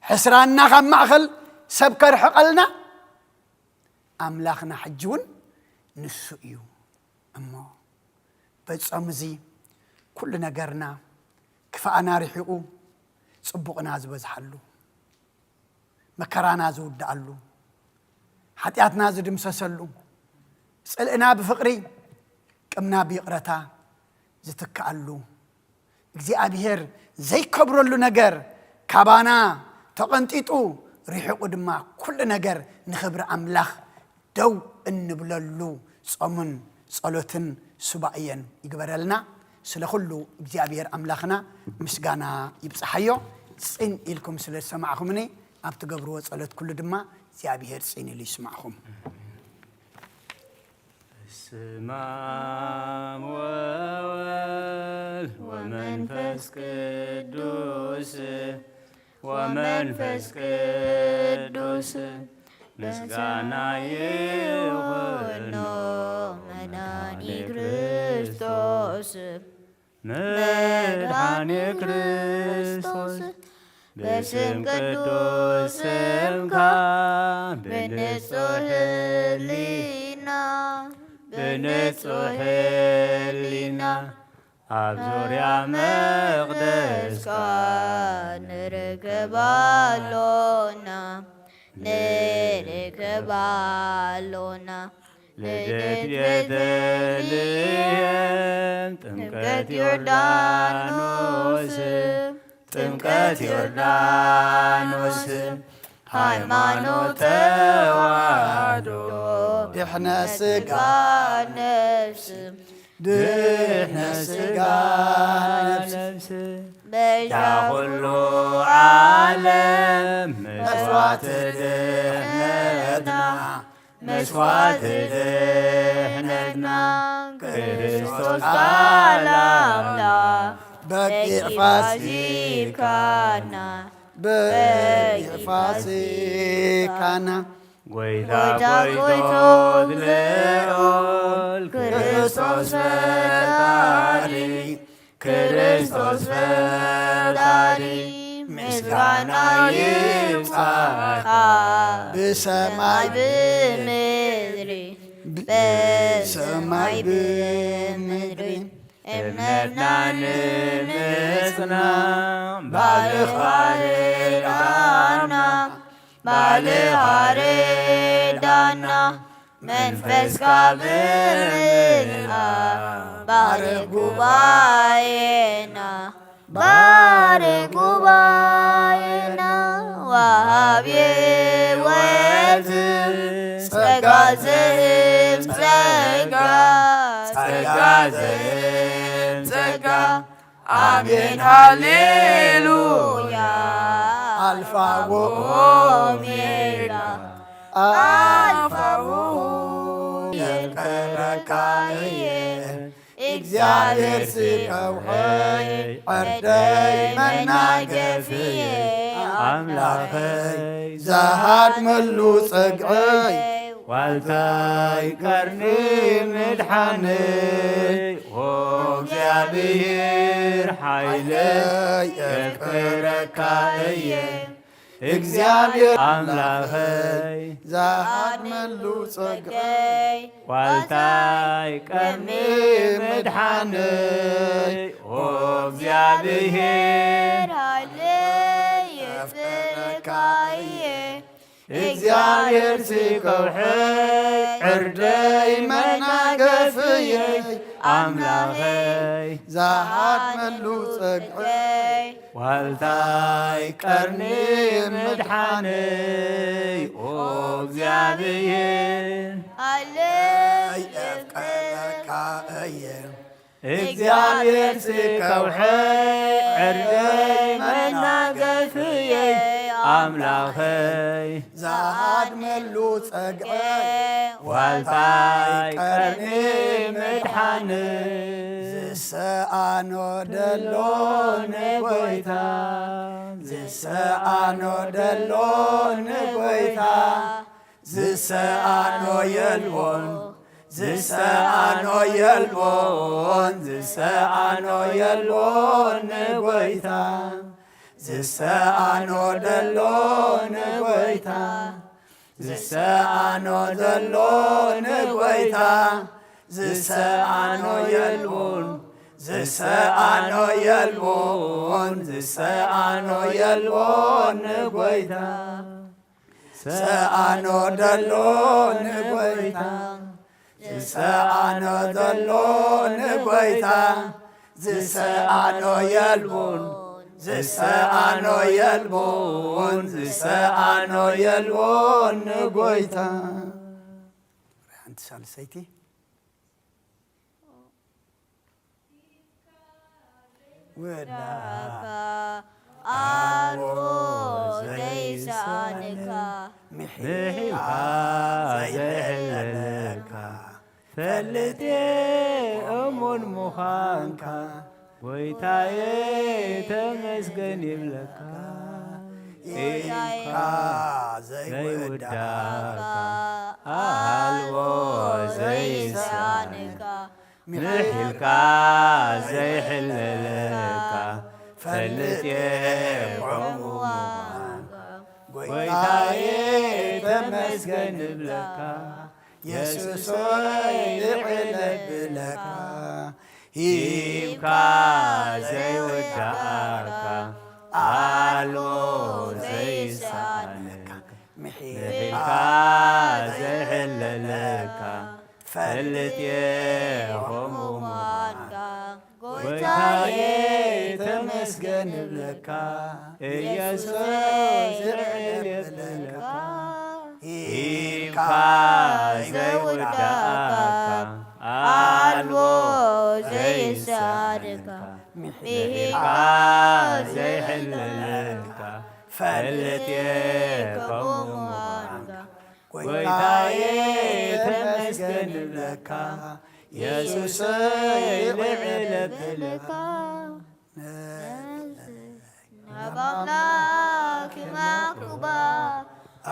ሕስራና ካብ ማእከል ሰብ ከርሕቐልና፣ ኣምላኽና ሕጂ እውን ንሱ እዩ። እሞ በጾም እዚ ኩሉ ነገርና፣ ክፋእና ርሒቑ፣ ጽቡቕና ዝበዝሓሉ፣ መከራና ዝውድኣሉ፣ ሓጢኣትና ዝድምሰሰሉ፣ ጽልእና ብፍቕሪ፣ ቅምና ብይቕረታ ዝትክኣሉ፣ እግዚኣብሔር ዘይከብረሉ ነገር ካባና ተቐንጢጡ፣ ርሒቑ ድማ ኩሉ ነገር ንኽብሪ ኣምላኽ ደው እንብለሉ ጾምን ጸሎትን ሱባኤን ይግበረልና። ስለ ኩሉ እግዚኣብሔር ኣምላኽና ምስጋና ይብጽሓዮ። ጽን ኢልኩም ስለ ዝሰማዕኹምኒ፣ ኣብ ትገብርዎ ጸሎት ኩሉ ድማ እግዚኣብሔር ጽን ኢሉ ይስማዕኹም። በስመ አብ ወወልድ ወመንፈስ ቅዱስ፣ ወመንፈስ ቅዱስ፣ ምስጋና ይኹኖ መድኃኒ ክርስቶስ። መድኃኒ ክርስቶስ፣ በስም ቅዱስ ስምካ፣ ብንጹህ ህሊና፣ ብንጹህ ህሊና፣ ኣብ ዙርያ መቕደስካ ንርከብ ኣሎና፣ ንርከብ ኣሎና። ልደት ቤተልሔም፣ ጥምቀት ዮርዳኖስ፣ ጥምቀት ዮርዳኖስ፣ ሃይማኖት ተዋህዶ፣ ድሕነት ስጋ ነፍስ፣ ድሕነት ስጋ ነፍስ፣ በጃ ኩሉ ዓለም መስዋዕቲ ድሕነትና፣ መስዋዕቲ ድሕነትና፣ ክርስቶስ ቃል ኣምላኽ በጊዕ ፋሲካና፣ በጊዕ ፋሲካና። ጎይታ ጎይቶት ልዑል ክርስቶስ ፈጣሪ፣ ክርስቶስ ፈጣሪ፣ ምስጋና ይብጻሕካ ብሰማይ ብምድሪ፣ ብሰማይ ብምድሪ። እምነትና ንምጽና ባልኻ ርዳና፣ ባልኻ ርዳና፣ መንፈስካ ብምልኣ ባርኽ ጉባኤና፣ ባርኽ ጉባኤና። ወሃቢ ሕይወት ጸጋ ዘእም ጸጋ፣ ጸጋ ዘእም ጸጋ። ኣሜን ሃሌሉያ። ኣልፋ ወኦሜጋ፣ ኣልፋ ወኦሜጋ። የፍቅረካ እየ እግዚኣብሔር ስከውሐይ፣ ዕርደይ መናገፍየ፣ ኣምላኸይ ዝሃድመሉ ጸግዐይ፣ ዋልታይ ቀርኒ ምድሓነይ፣ ኦ እግዚኣብሔር ሓይለይ የፍቅረካ እየ። እግዚኣብሔር ኣምላኸይ ዝሃድመሉ ጸግዐይ፣ ዋልታይ ቀርኒ ምድሓነይ፣ ኦ እግዚኣብሔር ሓይለይ የፍቅረካ እየ። እግዚኣብሔር ስከውሐይ፣ ዕርደይ መናገፍየይ፣ ኣምላኸይ ዝሃድመሉ ጸግዐይ፣ ዋልታይ ቀርኒ ምድሓነይ፣ ኦ እግዚኣብሔር። ሃሌ የፍቅረካ እየ እግዚኣብሔር ስከውሐ ዕርደይ መናገፍየይ ኣምላኸይ ዝሃድመሉ ጸግዐ ዋልታይ ቀርኒ ምድሓን ዝሰኣኖ ደሎ ንጎይታ ዝሰኣኖ ደሎ ንጎይታ ዝሰኣኖ የልቦን ዝሰኣኖ የልቦን ዝሰኣኖ የልቦን ንጎይታ ዝሰኣኖ ደሎ ንጎይታ ዝሰኣኖ ዘሎ ንጎይታ ዝሰኣኖ የልቦን ዝሰኣኖ የልቦን ዝሰኣኖ የልቦን ንጎይታ ሰኣኖ ደሎ ንጎይታ ዝሰኣኖ ዘሎ ንጎይታ ዝሰኣኖ የልቦን ዝሰኣኖ የልቦን ዝሰኣኖ የልቦን ንጎይታ ሓንቲ ሳልሰይቲ ወዳካ ኣልቦ ዘይሰኣነካ ምሒልካ ዘይሕለለካ ፈልጥ እየ እሙን ምዃንካ ጎይታየ ተመስገን ይብለካ ኢልካ ዘይወዳካ ኣልቦ ዘይሰኣነካ ምሒልካ ዘይሕለለካ ፈልጥ እየ ከምኡ ምዃንካ ጎይታየ ተመስገን እብለካ የሱሶይ ልዕል እብለካ ሂብካ ዘይወዳእካ ኣልቦ ዘይሰኣነካ ምሒልካ ዘይሕለለካ ፈልጥ እየ ከምኡ ምዃንካ ጎይታየ ተመስገን እብለካ ኢየሱስ ልዕል የብለካ ሂብካ ዘይወዳእካ ኣልቦ ዘይሰኣነካ ምሒልካ ዘይሕለለካ ፈልጥ እየ ከምኡ ምዃንካ ጎይታየ ተመስገን እብለካ የሱሰይ ልዕል እብለካ ናብ ኣምላኽ ይማኩባ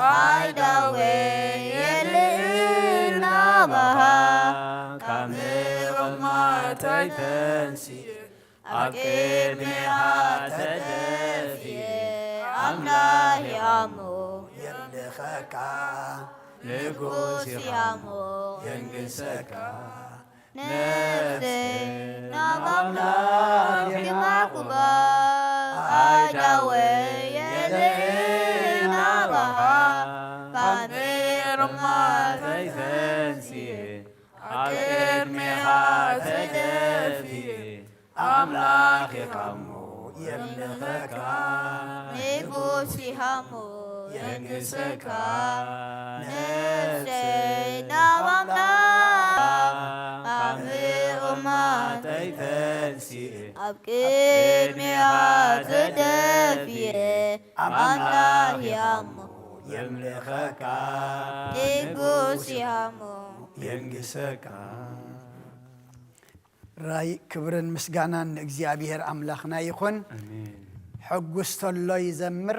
ኣይዳወ የልእ ናባኻ ካብ ምቕማተይ ተንሲእ ኣብ ቅድሜኻ ተደፊኤ ኣምላኽ ይሃሞ የምልኸካ ንጉስ ይሃሞ የንግሰካ ነፍሰይ ናብ ኣምላኽ ይማኩባ ኣይዳወ የልእ ናባኻ ካብ ምቕማተይ ተንሲኤ ኣብ ቅድሜኻ ተደፊኤ ኣምላኽ ይሃሞ የምልኸካ ንጉስ ይሃሞ የንግሰካ ነፍሰይ ናብ ኣምላኽ ካብ ምቕማተይ ተንሲኤ ኣብ ቅድሜኻ ተደፊኤ ኣምላኽ ይሃሞ የምልኸካ ንጉስ ይሃሞ የንግሰካ ራይ ክብርን ምስጋናን ንእግዚኣብሔር ኣምላኽና ይኹን። ኣሜን። ሕጉስ ተሎ ይዘምር፣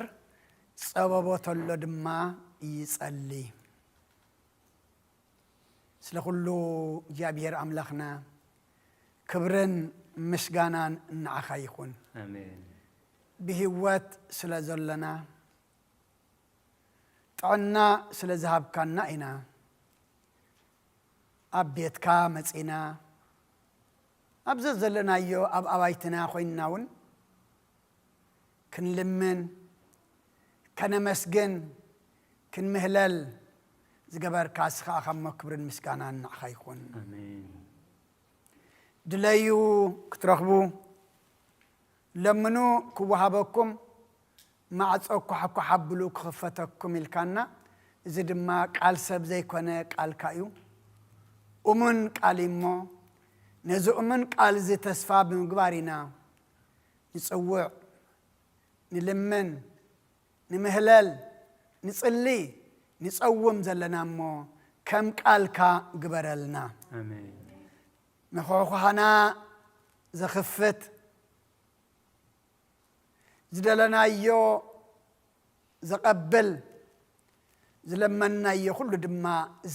ጸበቦ ተሎ ድማ ይጸሊ። ስለ ኩሉ እግዚኣብሔር ኣምላኽና ክብርን ምስጋናን ንዓኻ ይኹን። ኣሜን። ብህይወት ስለ ዘሎና ጥዕና ስለ ዝሃብካና ኢና ኣብ ቤትካ መጺና። ኣብ ዘዘለናዮ ኣብ ኣባይትና ኮይንና እውን ክንልምን ከነመስግን ክንምህለል ዝገበርካ እስኻ ኣኻሞ ክብርን ምስጋናን ንዓኻ ይኹን። ኣሜን። ድለዩ ክትረኽቡ ለምኑ ክወሃበኩም ማዕጾ ኳሕኳሕ ኣብሉ ክኽፈተኩም ኢልካና። እዚ ድማ ቃል ሰብ ዘይኮነ ቃልካ እዩ። እሙን ቃል እዩ እሞ፣ ነዚ እሙን ቃል እዚ ተስፋ ብምግባር ኢና ንጽውዕ፣ ንልምን፣ ንምህለል፣ ንጽሊ፣ ንጸውም ዘለና እሞ፣ ከም ቃልካ ግበረልና። ኣሜን። መኾኾሃና ዘኽፍት፣ ዝደለናዮ ዘቐብል፣ ዝለመንናዮ ኩሉ ድማ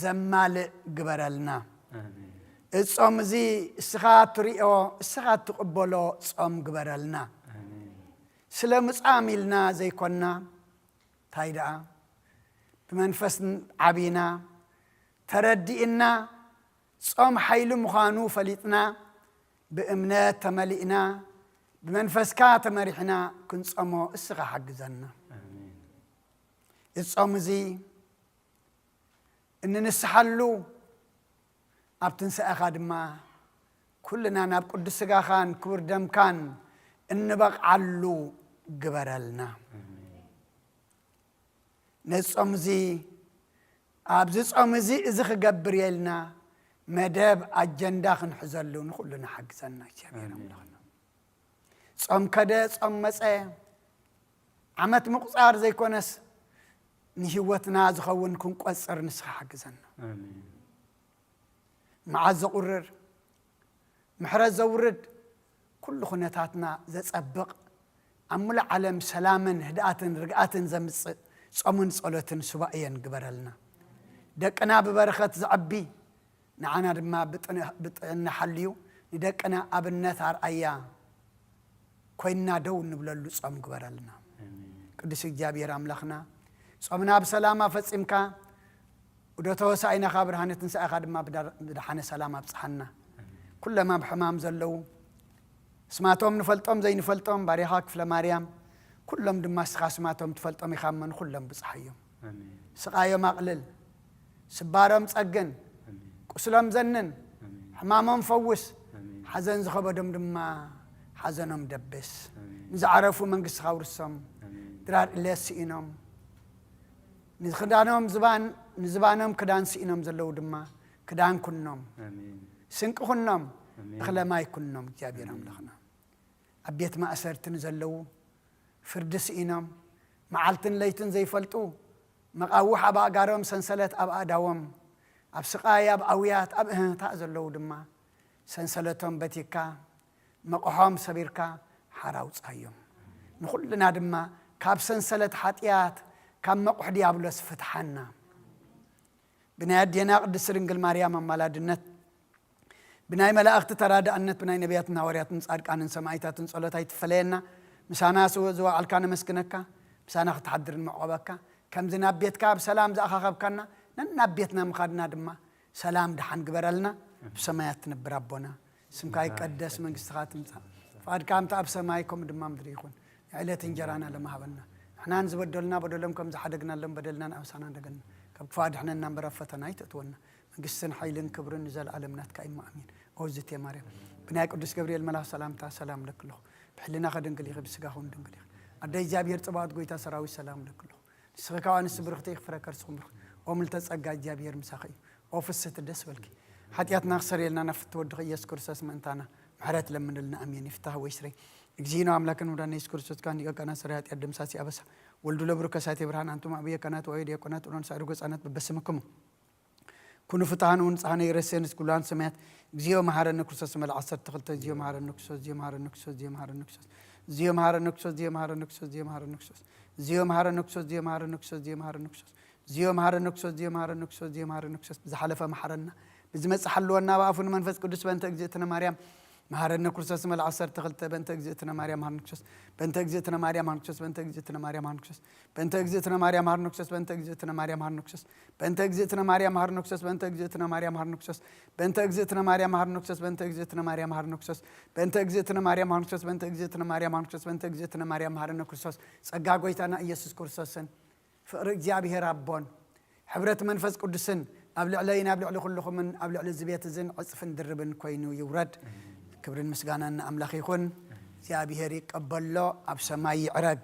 ዘማልእ ግበረልና። ኣሜን። እዚ ጾም እዚ እስኻ ትሪኦ፣ እስኻ ትቕበሎ ጾም ግበረልና። ኣሜን። ስለ ምጻም ኢልና ዘይኮና፣ እንታይ ደኣ ብመንፈስ ዓቢና፣ ተረዲእና፣ ጾም ሓይሊ ምዃኑ ፈሊጥና፣ ብእምነት ተመሊእና፣ ብመንፈስካ ተመሪሕና ክንጾሞ እስኻ ሓግዘና። ኣሜን። እዚ ጾም እዚ እንንስሓሉ፣ ኣብ ትንሳኤኻ ድማ ኩልና ናብ ቅዱስ ስጋኻን ክቡር ደምካን እንበቕዓሉ ግበረልና። ኣሜን። ነዚ ጾም እዚ፣ ኣብዚ ጾም እዚ፣ እዚ ክገብር የልና መደብ ኣጀንዳ ክንሕዘሉ ንኹሉ ንሓግዘና እግዚኣብሔር ኣሜን። ኣምላኽና። ጾም ከደ፣ ጾም መጸ፣ ዓመት ምቁጻር ዘይኮነስ ንህይወትና ዝኸውን ክንቆጽር ንስኻ ሓግዘና። ኣሜን። መዓዝ ዘቑርር፣ ምሕረት ዘውርድ፣ ኩሉ ኩነታትና ዘጸብቕ፣ ኣብ ሙሉእ ዓለም ሰላምን ህድኣትን ርግኣትን ዘምጽእ ጾምን ጸሎትን ሱባኤን ግበረልና። ደቅና ብበረኸት ዘዕቢ፣ ንዓና ድማ ብጥን-፣ ብጥዕና ሓልዩ፣ ንደቅና ኣብነት ኣርኣያ ኮይንና ደው እንብለሉ ጾም ግበረልና። ኣሜን። ቅዱስ እግዚኣብሔር ኣምላኽና፣ ጾምና ብሰላም ኣፈጺምካ፣ ዑደተ ሆሳዕናኻ ብርሃነ ትንሳኤኻ ድማ ብዳ-፣ ብደሓነ ሰላም ኣብጽሓና። ኩሎም ኣብ ሕማም ዘለዉ፣ ስማቶም ንፈልጦም ዘይንፈልጦም፣ ባርያኻ ክፍለ ማርያም፣ ኩሎም ድማ እስኻ ስማቶም ትፈልጦም ኢኻ እሞ ንኹሎም ብጽሓዮም። ኣሜን። ስቓዮም ኣቕልል፣ ስባሮም ጸግን፣ ኣሜን። ቁስሎም ዘንን፣ ኣሜን። ሕማሞም ፈውስ፣ ኣሜን። ሓዘን ዝኸበዶም ድማ ሓዘኖም ደብስ። ኣሜን። ንዝዓረፉ መንግስትኻ ኣውርሶም። ኣሜን። ድራር እለ ስኢኖም፣ ንኽዳኖም ዝባን፣ ንዝባኖም ክዳን ስኢኖም ዘለዉ ድማ ክዳን ኩኖም። ኣሜን። ስንቂ ኩኖም፣ ኣሜን። እኽለ ማይ ኩኖም እግዚኣብሔር ኣሜን። ኣምላኽና። ኣብ ቤት ማእሰርቲ ንዘለዉ፣ ፍርዲ ስኢኖም፣ መዓልትን ለይትን ዘይፈልጡ፣ መቓውሕ ኣብ ኣእጋሮም፣ ሰንሰለት ኣብ ኣእዳዎም፣ ኣብ ስቓይ፣ ኣብ ኣውያት፣ ኣብ እህህታ ዘለዉ ድማ፣ ሰንሰለቶም በቲካ፣ መቕሖም ሰቢርካ፣ ሓራ ኣውጻዮም። ንኹልና ድማ ካብ ሰንሰለት ሓጢኣት፣ ካብ መቑሕ ዲያብሎስ ፍትሓና። ብናይ ኣዴና ቅድስት ድንግል ማርያም ኣማላድነት፣ ብናይ መላእኽቲ ተራዳእነት፣ ብናይ ነቢያትን ሃዋርያትን ጻድቃንን ሰማዕታትን ጸሎት ኣይትፈለየና። ምሳና ስው-፣ ዝወዓልካ ነመስግነካ፣ ምሳና ክትሓድር ንመዕቆበካ። ከምዚ ናብ ቤትካ ብሰላም ዝኣኻኸብካና፣ ነናብ ቤትና ምኻድና ድማ ሰላም ደሓን ግበረልና። ብሰማያት ትነብር ኣቦና፣ ስምካ ይቀደስ፣ መንግስትኻ ትምጻእ፣ ፍቓድካ ከምቲ ኣብ ሰማይ ከምኡ ድማ ምድሪ ይኹን። ንዕለት እንጀራና ለማሃበና፣ ንሕና ንዝበደሉና በደሎም ከም ዝሓደግናሎም በደልና ንኣበሳና እንደገና፣ ካብ ክፉእ ኣድሕነና እምበር ኣብ ፈተና ኣይተእትወና። መንግስትን ሓይልን ክብርን ንዘለኣለም ናትካ እዩ፣ ኣሜን። ኦዝቴ ማርያም፣ ብናይ ቅዱስ ገብርኤል መልኣኽ ሰላምታ ሰላም እለኪ ኣለኹ። ብሕልናኺ ድንግል ኢኺ፣ ብስጋኺ እውን ድንግል ኢኺ። ኣደ እግዚኣብሔር ጸባኦት፣ ጎይታ ሰራዊት፣ ሰላም እለኪ ኣለኹ። ንስኺ ካብ ኣንስቲ ብርኽቲ ኢኺ፣ ፍረ ከርስኺ እውን ብሩኽ። ኦ ምልዕተ ጸጋ፣ እግዚኣብሔር ምሳኺ እዩ። ኦ ፍስሕቲ፣ ደስ በልኪ። ሓጢኣትና ክሰርየልና ናብ ፍትወ ወድኺ ኢየሱስ ክርስቶስ ምእንታና ምሕረት ለምንልና፣ ኣሜን። ይፍታህ ወይ ስረይ። እግዚእነ አምላክነ መድኃኒነ ኢየሱስ ክርስቶስ፣ ካን ሊቀ ካህናት ሠራይ ኃጢአት ደምሳሲ አበሳ፣ ወልዱ ለብሩክ ከሳቴ ብርሃን፣ አንቱም አብየ ካህናት ወአየ ዲያቆናት፣ ጥሎን ሳይርጎ ሕፃናት በበስምክሙ ኩኑ ፍትሐነ ወንጽሐነ ይረሴን እስኩላን ሰማያት። እግዚኦ መሐረነ ክርስቶስ። መል ዓሰርተ ክልተ። እግዚኦ መሐረነ ክርስቶስ፣ እግዚኦ መሐረነ ክርስቶስ፣ እግዚኦ መሐረነ ክርስቶስ፣ እግዚኦ መሐረነ ክርስቶስ፣ እግዚኦ መሐረነ ክርስቶስ፣ እግዚኦ መሐረነ ክርስቶስ፣ እግዚኦ መሐረነ ክርስቶስ፣ እግዚኦ መሐረነ ክርስቶስ፣ እግዚኦ መሐረነ ክርስቶስ፣ እግዚኦ መሐረነ ክርስቶስ፣ እግዚኦ መሐረነ ክርስቶስ። ብዝሓለፈ መሐረና፣ ብዝመጽእ ሓልወና፣ ብኣፉ ንመንፈስ ቅዱስ። በእንተ እግዝእትነ ማርያም መሐረነ ክርስቶስ። መል ዓሰርተ ክልተ። በእንተ እግዝእትነ ማርያም መሐረነ ክርስቶስ፣ በእንተ እግዝእትነ ማርያም መሐረነ ክርስቶስ፣ በእንተ እግዝእትነ ማርያም መሐረነ ክርስቶስ፣ በእንተ እግዝእትነ ማርያም መሐረነ ክርስቶስ፣ በእንተ እግዝእትነ ማርያም መሐረነ ክርስቶስ፣ በእንተ እግዝእትነ ማርያም መሐረነ ክርስቶስ፣ በእንተ እግዝእትነ ማርያም መሐረነ ክርስቶስ፣ በእንተ እግዝእትነ ማርያም መሐረነ ክርስቶስ፣ በእንተ እግዝእትነ ማርያም መሐረነ ክርስቶስ፣ በእንተ እግዝእትነ ማርያም መሐረነ ክርስቶስ፣ በእንተ እግዝእትነ ማርያም መሐረነ ክርስቶስ። ጸጋ ጐይታና ኢየሱስ ክርስቶስን ፍቕሪ እግዚኣብሔር ኣቦን ሕብረት መንፈስ ቅዱስን ኣብ ልዕለይን ኣብ ልዕሊ ኩልኹምን ኣብ ልዕሊ እዚ ቤት እዝን ዕጽፍን ድርብን ኮይኑ ይውረድ። ክብርን ምስጋናን ንኣምላኽ ይኹን። እግዚኣብሔር ይቀበሎ፣ ኣብ ሰማይ ይዕረግ።